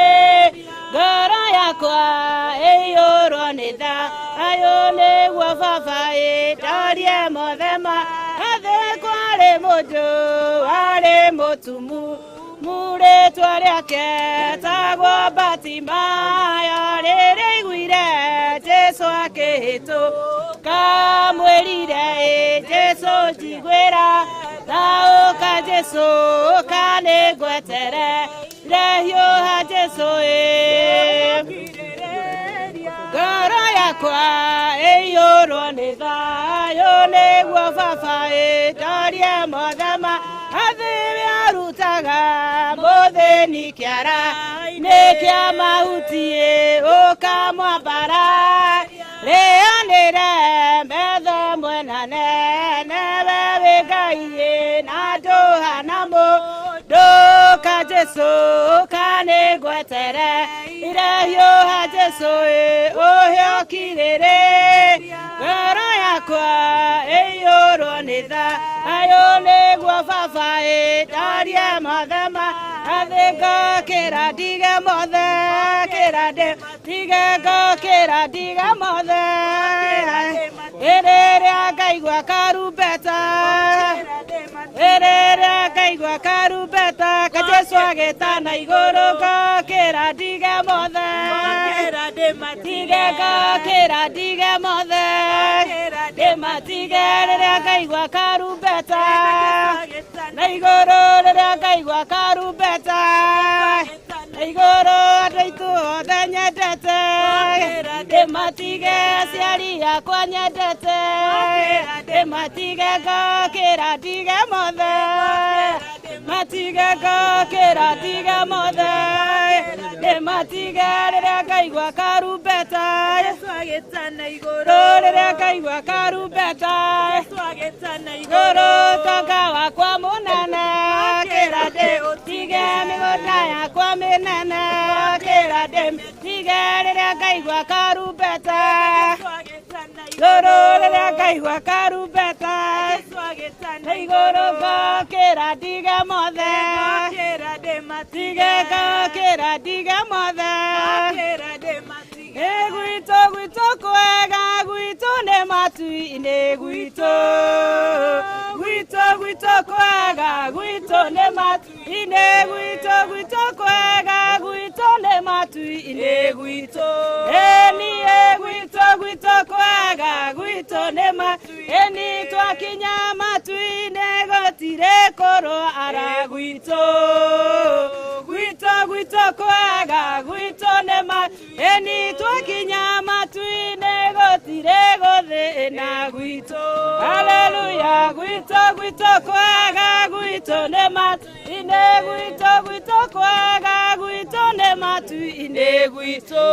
ngoro yakwa ĩiyũrwo nĩ thayũ nĩguo baba ĩ ndorie mothe ma thĩ kwarĩ mũndũ warĩ mũtumu murĩtwa rĩake tagwo Batimayo rĩrĩa aiguire Jesũ akĩhĩtũka mwĩrire ĩ Jesũ njiguĩra thaũka Jesũ ũka nĩngwetere rehiũha Jesũ ĩ ngoro yakwa ĩiyũrwo nĩ thayũ nĩguo baba ĩ ndorie mothe ma thĩ arutaga mũthĩni kĩara nĩ kĩa mahuti ĩ ũkamwambara rĩanĩre methe mwena nene we wĩ Ngai ĩ na ndũhana mũndũ ũka Jesũ ũka nĩngwetere irehiũha Jesũ ĩ ũhĩokirĩrĩ ngoro yakwa ĩiyũrwo nĩ thayũ nĩguo baba ĩ ndorie mothe ma thĩ ngokĩra ndige mothe kĩra ndĩ tige ngokĩra ndige mothe rĩrĩa ngaigua karumbeta rĩrĩa ngaigua karumbeta ka Jesũ agĩtana igũrũ ngokĩra ndige mothe tige ngokĩra ndige mothe ndĩmatige rĩrĩa ngaigua karumbeta na igũrũ rĩrĩa ngaigua karumbeta na igũrũ andũ aitũ othe nyendete ndĩmatige aciari akwa nyendete ndĩmatige ngokĩra ndige mothe matige ngokĩra ndige mothe ndĩmatige rĩrĩa ngaigua karumbeta rĩrĩa ngaigua karumbeta igũrũ tonga wakwa mũnene kĩra ndĩũtige mĩgũnda yakwa mĩnene kĩra ndĩmĩtige rĩrĩa ngaigua karumbeta igũrũ rĩrĩa ngaigua karumbeta igũrũ ngokĩra ndige mothe tige ngokĩra ndige mothe gwitũ gwitũ kwega gwitũ nĩ matu-inĩ gwitũ gwitũ gwitũ kwega gwitũ nĩ matu-inĩ gwitũ gwitũ kwega gwitũ nĩ matu-inĩ gwitũ ĩniĩ gwitũ gwitũ kwega gwitũ nĩ ĩni twakinya matu-inĩ gũtirĩ kũrwara gwitũ gwitũ gwitũ kwega gwitũ nĩ ĩni twakinya matu-inĩ gũtirĩ gũthĩna gwitũ haleluya gwitũ gwitũ kwega gwitũ nĩ matu-inĩ gwitũ gwitũ kwega gwitũ nĩ matu-inĩ gwitũ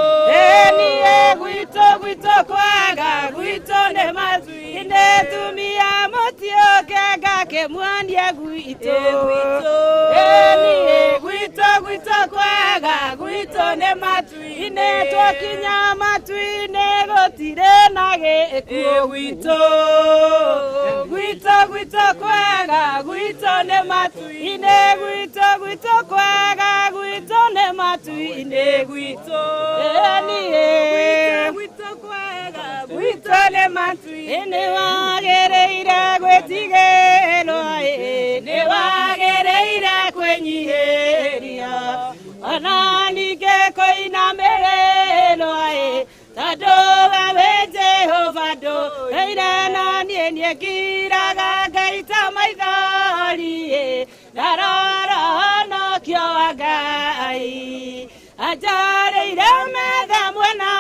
ĩniĩ gwitũ gwitũ kwega gwitũ nĩ matu-inĩ tumia mũtiũke ngakĩmuonie gwitũ ĩniĩ gwitũ gwitũ kwega gwitũ nĩ matu-inĩ twakinya matu-inĩ gũtirĩ na gĩkuũ gwitũ gwitũ gwitũ kwega gwitũ nĩ matu-inĩ gwitũ gwitũ kwega gwitũ nĩ matu-inĩ gwitũ ĩniĩ gwitũ kwega gwitũ nĩ matu-inĩ wagĩrĩire gwĩtigĩrwo ĩ nĩ wagĩrĩire kwĩnyihĩria ona ningĩ kũinamĩrĩrwo ĩ tondũ we wĩ Jehova ndũire na niĩ niĩ ngiraga ngaita maithori ĩ ndarora ũhonokio wa Ngai anjarĩire metha mwena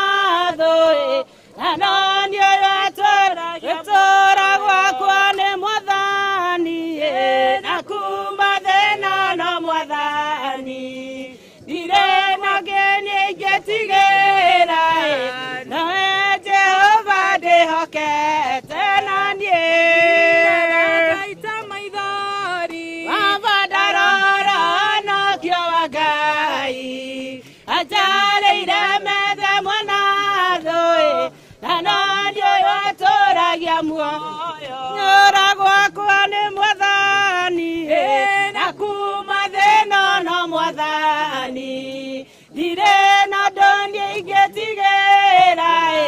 thũ ĩ na no niĩ ũyũ atũũra gwakwa nĩ Mwathani ĩ na kuma thĩna no Mwathani ndirĩ na kĩni ingĩtigĩra ĩ nowe Jehova ndĩhokete na niĩ Baba ndarora ũhonokio wa Ngai anjarĩire metha mwena thũ ĩ na no niĩ ũyũ atũũragia muoyo nyũra gwakwa nĩ Mwathani ĩ na kuma gwĩtigĩra ĩ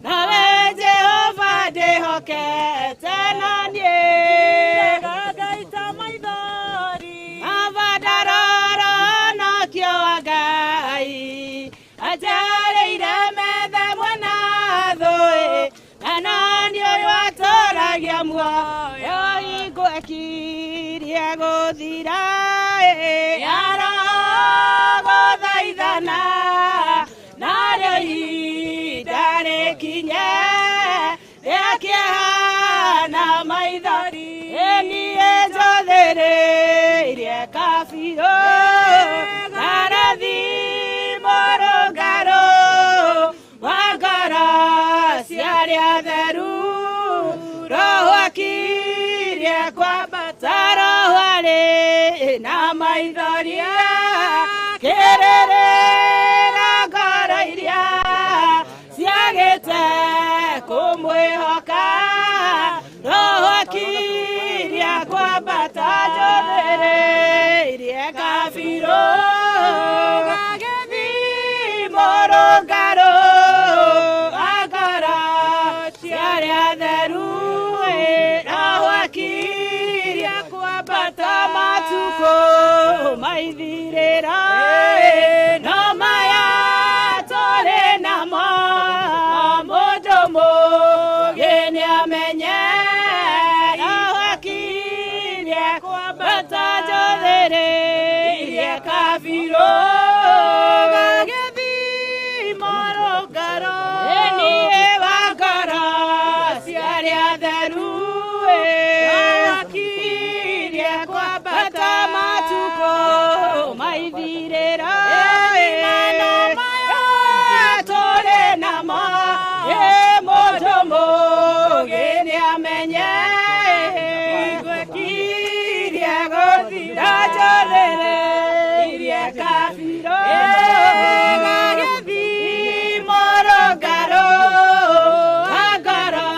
nawe Jehova ndĩhokete na niĩ Ngaita maithori Baba ndarororokio wa Ngai ajarĩire metha mwena thũĩ na nani ũyũ atũragia muoyo hingo ekirie gũthira ĩ arogũthaithana narĩo ihinda rĩkinye rĩa kĩeha na maithori ĩ niĩ njũthĩrĩirie kabirũ ngarathi mũrũngarũ wa ngoro cia arĩa atheru roho akirie kwambata roho arĩ na maithori kĩrĩrĩra ngoro iria ciagĩte kũmwĩhoka roho akiria kwambata njũthĩrĩirie kabirũ gagĩthiĩ mũrũngarũ wa ngoro cia arĩa atheru roho akiria kwambata matukũ maithirĩra no maya tũrĩ namo mũndũ mũũgĩ nĩamenye roho akirie kwambata njũthĩrĩirie kabirũ gagĩthiĩ mũrũngarũ niĩ wa ngoro cia arĩa atheru akirie kwambata matukũ maithirĩra tũrĩ namo mũndũ mũũgĩ nĩamenye ngwekirie gũthira njũthĩrĩirie kabirũ gagĩthiĩ mũrũngarũ wa ngoro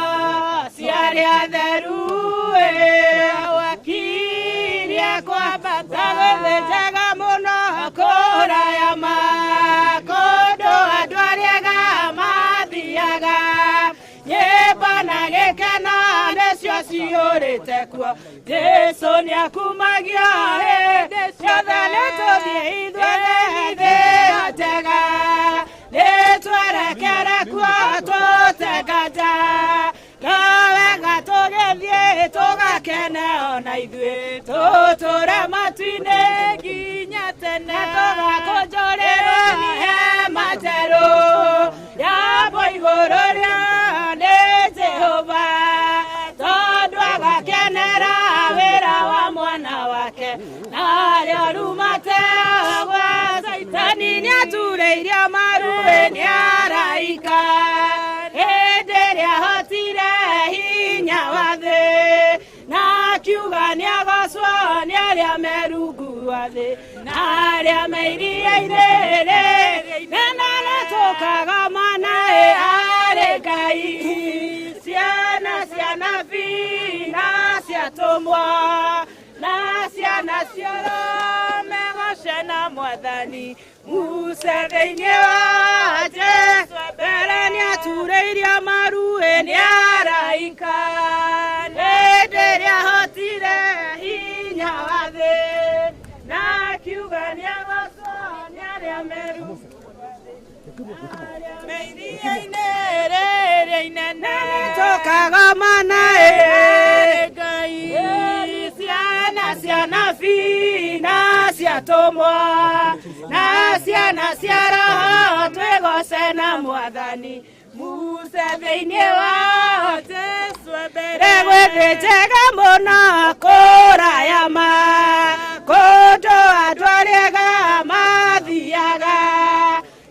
cia arĩa atheru wakirie kwambata gũthĩnjaga mũno kũraya ma kũndũ andũ arĩa ega mathiaga nyĩmbo na gĩkeno nĩcio cihũrĩte kuo Jesũ nĩakumagio hĩndĩ ciothe nĩtũthiĩ ithuothe thĩ njega nĩtwerekere kuo tũtenganja no wega tũgĩthiĩ tũgakene ona ithuĩ tũtũre matu-inĩ nginya tene tũgakũnjũrĩrwo nĩ hema njerũ yambwo igũrũ rĩa nĩ Jehova tondũ agakenera wĩra wa mwana wake narĩo rumate gwa Saitani nĩaturĩirio maruĩ nĩ araika hĩndĩ ĩrĩa ahotire hinya wa thĩ na akiuga nĩagocwo nĩ arĩa me rungu rwa thĩ na arĩa me iria-inĩ rĩrĩ nĩtũkagomana ĩ arĩ Ngai ciana cia nabii na ciatũmwo na ciana cioro megoce na mwathani Musa thĩinĩ wa Jesũ mbere nĩaturĩirio maruĩ nĩ araika hĩndĩ ĩrĩa ahotire hinya wa thĩ na akiuga nĩagocwo nĩ arĩa me rungu rwa thĩ iria-inĩ rĩrĩa inene tũkagomana ĩ Ngai ciana cia nabii na ciatũmwo na ciana cia roho twĩgoce na mwathani Musa thĩinĩ wa Jesũ mbere gwĩthĩ njega mũno kũraya ma kũndũ andũ arĩa ega mathiaga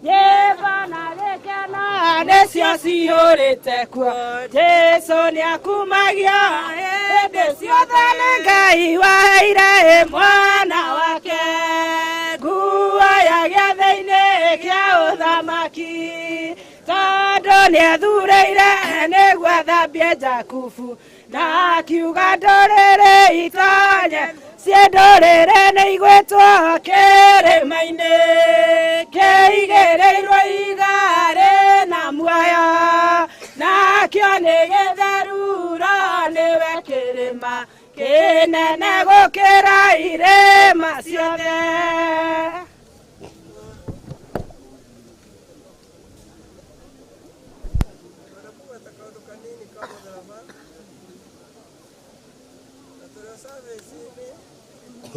nyĩmbo na gĩkeno nĩcio cihũrĩte kuo Jesũ nĩakumagio hĩndĩ ciothe nĩ Ngai waheire mwana wake nguo ya gĩathĩ-inĩ kĩa ũthamaki tondũ nĩethurĩire nĩguo athambie Jakubu na akiuga ndũrĩrĩ itonye ciĩ ndũrĩrĩ nĩigwĩtwo kĩrĩma-inĩ kĩigĩrĩirwo ihiga rĩ muoyo nakĩo nĩ gĩtheruro nĩwe kĩrĩma kĩnene gũkĩra irĩma ciothe.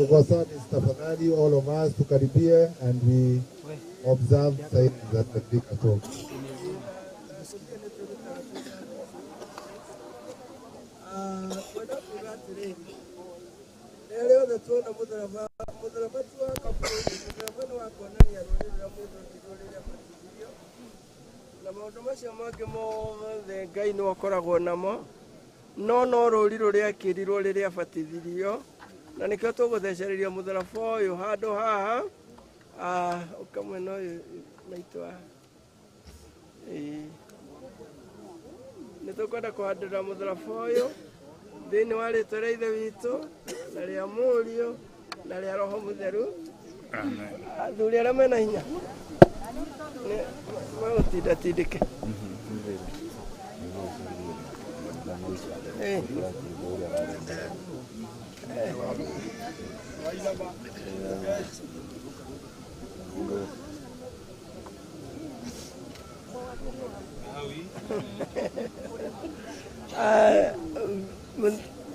Kwa service tafadhali, all of us tukaribie and we observe silence at the vicar talk. Na maũndũ macio mangĩ mothe Ngai nĩwe ũkoragwo namo no no rũri rũrĩa ekĩrirwo rĩrĩa abatithirio na nĩkĩo tũgũthecereria mũtharaba ũyũ handũ haha ũka mwena ũyũ maitũ haha. Nĩ tũkwenda kũhandĩra mũtharaba ũyũ thĩinĩ wa rĩtwa rĩa Ithe witũ na rĩa Mũriũ na rĩa Roho Mũtheru. Athuri arĩa mena hinya magũtindatindĩke.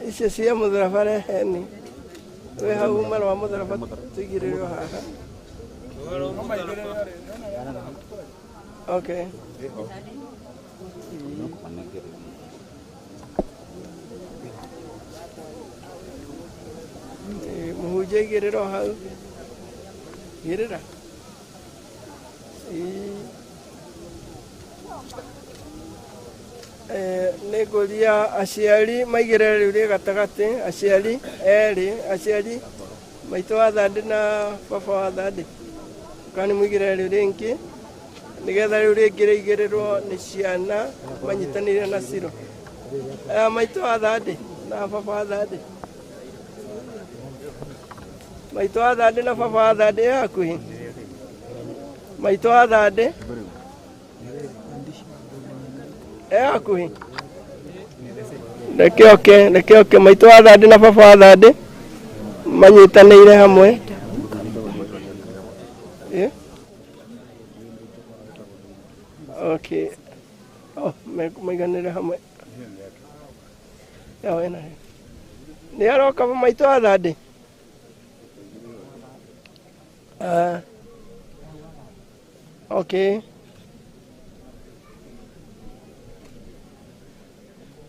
Icio cia mũtharaba reheni wĩ hau umara wa mũtharaba tũigĩrĩrwo haha. Okay. Mũhunjia igĩrĩrwo hau igĩrĩra. Nĩ ngũria aciari maigĩrĩre rĩu rĩ gatagatĩ, aciari erĩ, aciari maitũ wa Thandĩ na baba wa Thandĩ, kana nĩ mũigĩrĩre rĩu rĩngĩ nĩgetha rĩu rĩngĩ rĩigĩrĩrwo nĩ ciana manyitanĩire na Ciro. Maitũ wa Thandĩ na baba wa Thandĩ, maitũ wa Thandĩ na baba wa Thandĩ e hakuhĩ, maitũ wa Thandĩ e hakuhĩ. Reke oke, reke oke maitũ wa Thandĩ na baba wa Thandĩ manyitanĩire hamwe. Okay. Oh, maiganĩre hamwe. Nĩ aroka maitũ wa Thandĩ. Okay.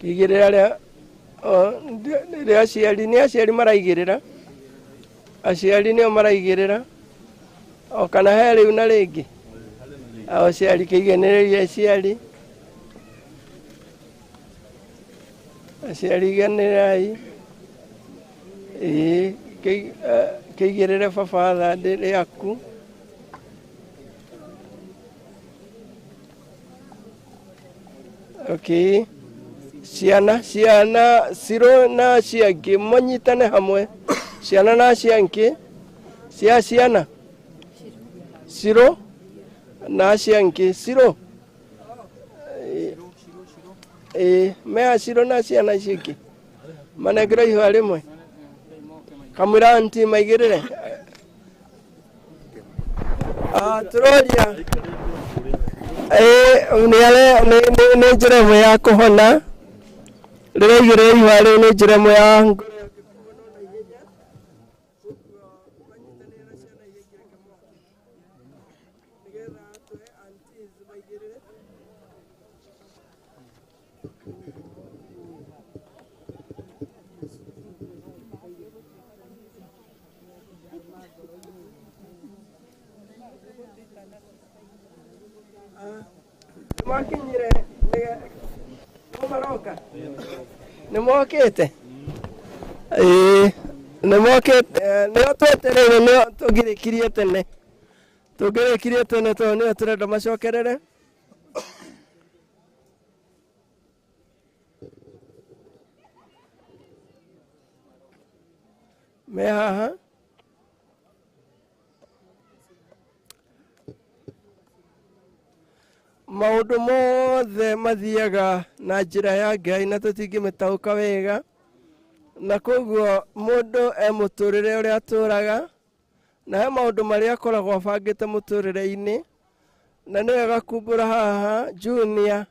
Kĩigĩrĩra rĩa aciari, nĩ aciari maraigĩrĩra, aciari nĩo maraigĩrĩra o kana he rĩu na rĩngĩ aciari kĩiganĩrĩria aciari, aciari iganĩrai kĩigĩrĩre baba wa Thandĩ rĩaku. Okay. Ciana ciana Ciro na ciangĩ manyitane hamwe, ciana na ciangĩ cia ciana Ciro na ciangĩ Ciro mea Ciro na ciana icio ingĩ manengerwo ihũa rĩmwe kamũira anti maigĩrĩre. Tũroria nĩ njĩra ĩmwe ya kũhona rĩrĩa igĩrĩra ihũa rĩu nĩ njĩra ĩmwe ya ngoro makinyire nĩ nĩ mokĩte nĩ mokĩte nĩo twetereire nĩo tũngĩrĩkirie tene tũngĩrĩkirie tene tondũ nĩo tũrenda macokerere. Me haha maũndũ mathiaga na njĩra ya Ngai na tũtingĩmĩtaũka wega, na koguo mũndũ e mũtũrĩre ũrĩa atũraga na he maũndũ marĩa akoragwo abangĩte mũtũrĩre-inĩ, na nĩ wega kumbũra haha Junior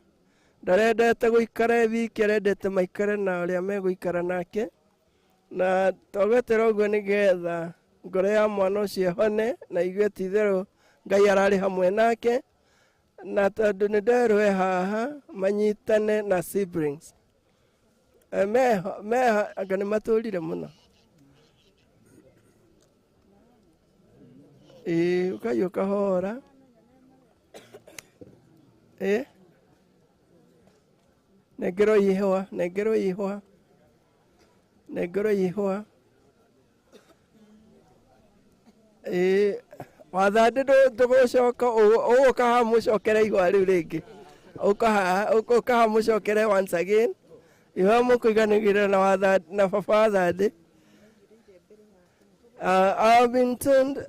ndarendete gũikara e wiki, arendete maikare na ũrĩa megũikara nake, na twagwetera ũguo nĩgetha ngoro ya mwana ũcio ĩhone na igue ti itherũ Ngai ararĩ hamwe nake, na tondũ nĩ nderwo e haha manyitane na siblings. Meho anga nĩ matũrire mũno. Ĩĩ ũkaiyũ kahora. Ĩĩ nengerwo ihũa, nengerwo ihũa, nengerwo ihũa. Ĩĩ wathande ndũgũcoka ũgũka haha mũcokere ihũa rĩu rĩngĩ, ũka haha mũcokere once again ihũa mũkũiganĩrĩra na wathande na baba wathande. I've been told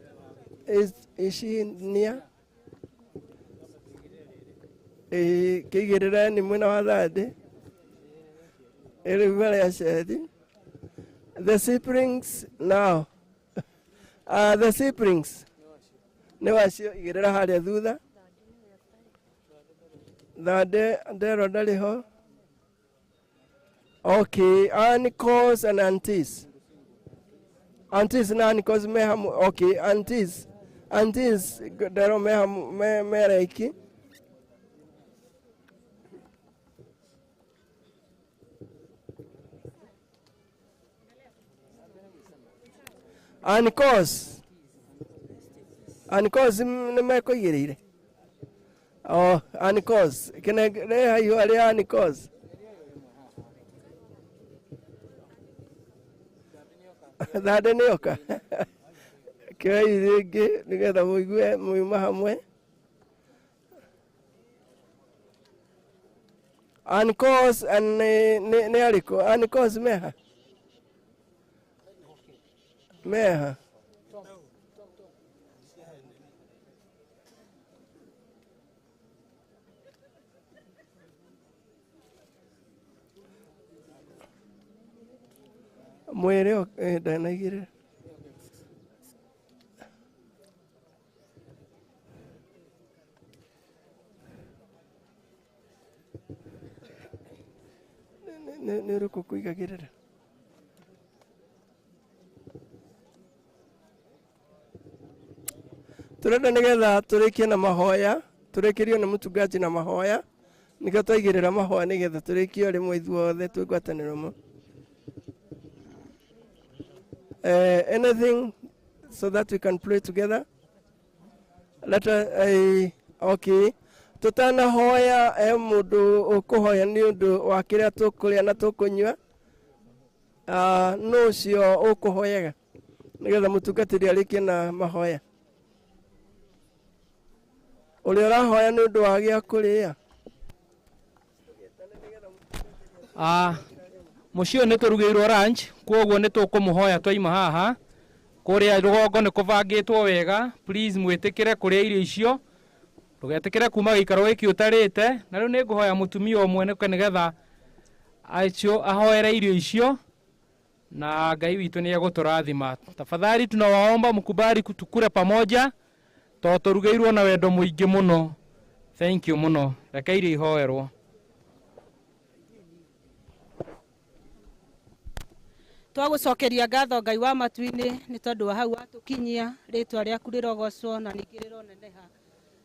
is she near? Kĩigĩrĩra nĩ mwena wa thande ĩrĩ mbere ya cethi. The siblings now. The siblings nĩ wacio igĩrĩra harĩa thutha. Thande nderwo ndarĩ ho. Okay, uncles and aunties. Aunties na uncles me hamwe. Okay, aunties. Aunties nderwo me hamwe me raiki. Uncles. Uncles nĩ mekũigĩrĩire. Oh, uncles. Kĩne ihũa rĩa uncles. Thande nĩ oka. Kĩoei rĩngĩ nĩgetha mũigue muma hamwe. Uncles nĩ arĩkũ? Uncles meha? Meha. Mwĩrĩ ndanaigĩrĩra. Nĩ ũrĩkũ kũigagĩrĩra? Tũrenda nĩgetha tũrĩkie na mahoya, tũrĩkĩrio nĩ mũtungaji na mahoya, nĩkĩo twaigĩrĩra mahoya nĩgetha tũrĩkie rĩmwe ithuothe twĩ ngwatanĩro mo. Anything so that we can pray together? Let us, okay. Tutanahoya mũndũ ũkũhoya nĩ ũndũ wa kĩrĩa tũkũrĩa na tũkũnyua, nũ ũcio ũkũhoyaga nĩgetha mũtungatĩri arĩkie na mahoya. Ũrĩa ũrahoya nĩ ũndũ wa gĩa kũrĩa. Mũciĩ ũyũ nĩ tũrugĩirwo lunch, kwoguo nĩ tũkũmũhoya twaima haha. Kũrĩa rũgongo nĩ kũbangĩtwo wega, please mwĩtĩkĩre kũrĩa irio icio, ndũgetĩkĩre kuma gĩikaro gĩkĩ ũtarĩte. Na rĩu nĩ ngũhoya mũtumia ũmwe nĩgetha acio ahoere irio icio na Ngai witũ nĩ egũtũrathima. Tafadhali tunawaomba mkubali tukure pamoja tondũ tũrugĩirwo na wendo mũingĩ mũno. Thank you mũno. Reke irio ihoerwo. Twagũcokeria ngatho Ngai wa matu-inĩ nĩ tondũ wa hau watũkinyia, rĩtwa rĩaku rĩrogocwo na ningĩ rĩroneneha.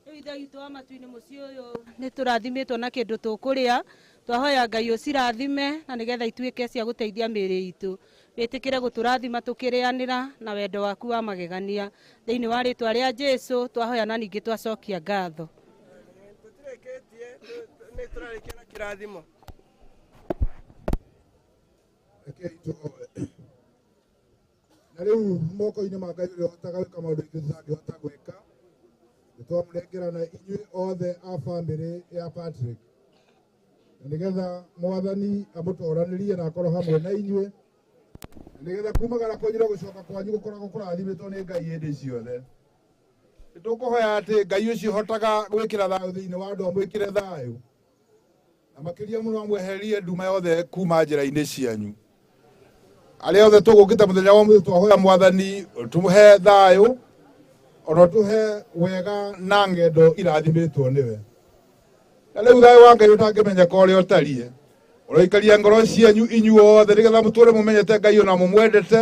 Rĩu Ithe witũ wa matu-inĩ, mũciĩ ũyũ nĩ tũrathimĩtwo na kĩndũ tũkũrĩa, twahoya Ngai ũcirathime na nĩgetha ituĩke cia gũteithia mĩĩrĩ itũ. Wĩtĩkĩre gũtũrathima tũkĩrĩanĩra na wendo waku wa magegania. Thĩinĩ wa rĩtwa rĩa Jesũ twahoya na ningĩ twacokia ngatho. Tũtirĩkĩtie, nĩ tũrarĩkia na kĩrathimo. Na rĩu moko-inĩ ma Ngai ũrĩa ũhotaga gwĩka maũndũ ithuĩ tũtangĩhota gwĩka, nĩ twamũnengerana inyuĩ othe a bamĩrĩ ya Patrick, na nĩgetha Mwathani amũtoranĩrie na akorwo hamwe na inyuĩ, na nĩgetha kumagara kwanyu na gũcoka kwanyu gũkoragwo kũrathimĩtwo nĩ Ngai hĩndĩ ciothe. Nĩ tũkũhoya atĩ Ngai ũcio ũhotaga gwĩkĩra thayũ thĩinĩ wa andũ amwĩkĩre thayũ. Na makĩria mũno amwehererie nduma yothe kuma njĩra-inĩ cianyu. Arĩa othe tũgũkĩte mũthenya wa ũmũthĩ twahoya mwathani tũmũhe thayũ ona tũhe wega na ng'endo irathimĩtwo nĩwe. Na rĩu thayũ wa Ngai ũtangĩmenyeka ũrĩa ũtariĩ ũroikaria ngoro cianyu inyuothe nĩgetha mũtũre mũmenyete Ngai ona mũmwendete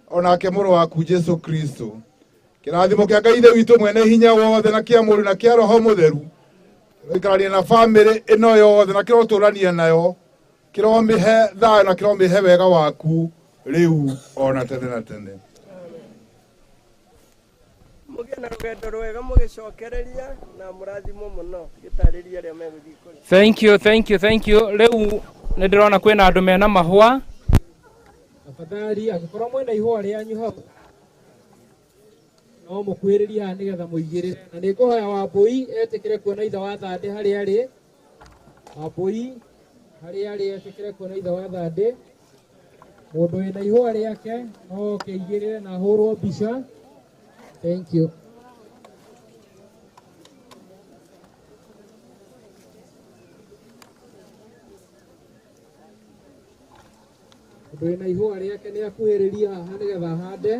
onake mũrũ waku Jesu Kristo. Kĩrathimo kĩa Ngai Ithe witũ mwene hinya wothe na kĩa Mũriũ na kĩa Roho Mũtheru kĩroikarania na bamĩrĩ ĩno yothe na kĩrotũrania nayo, kĩromĩhe thayũ na kĩromĩhe wega waku rĩu ona tene na tene. Mũgĩe na rũgendo rwega mũgĩcokereria na mũrathimwo mũno gĩtarĩria arĩa megũthiĩ kũrĩ. Thank you, thank you, thank you. Rĩu nĩ ndĩrona kwĩna andũ mena mahũa. Tafadhali angĩkorwo mwĩna ihũa rĩanyu hau no mũkuhĩrĩrie haha nĩgetha mũigĩrĩre. Na nĩ ngũhoya Wambũi etĩkĩre kuona ithe wa Thandĩ harĩa arĩ. Wambũi harĩa arĩ etĩkĩre kuona ithe wa Thandĩ. Mũndũ wĩna ihũa rĩake no oke aigĩrĩre na ahũrwo mbica. Thank you. Mũndũ wĩna ihũa rĩake nĩ akuhĩrĩrie haha nĩgetha ahande.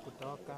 Kutoka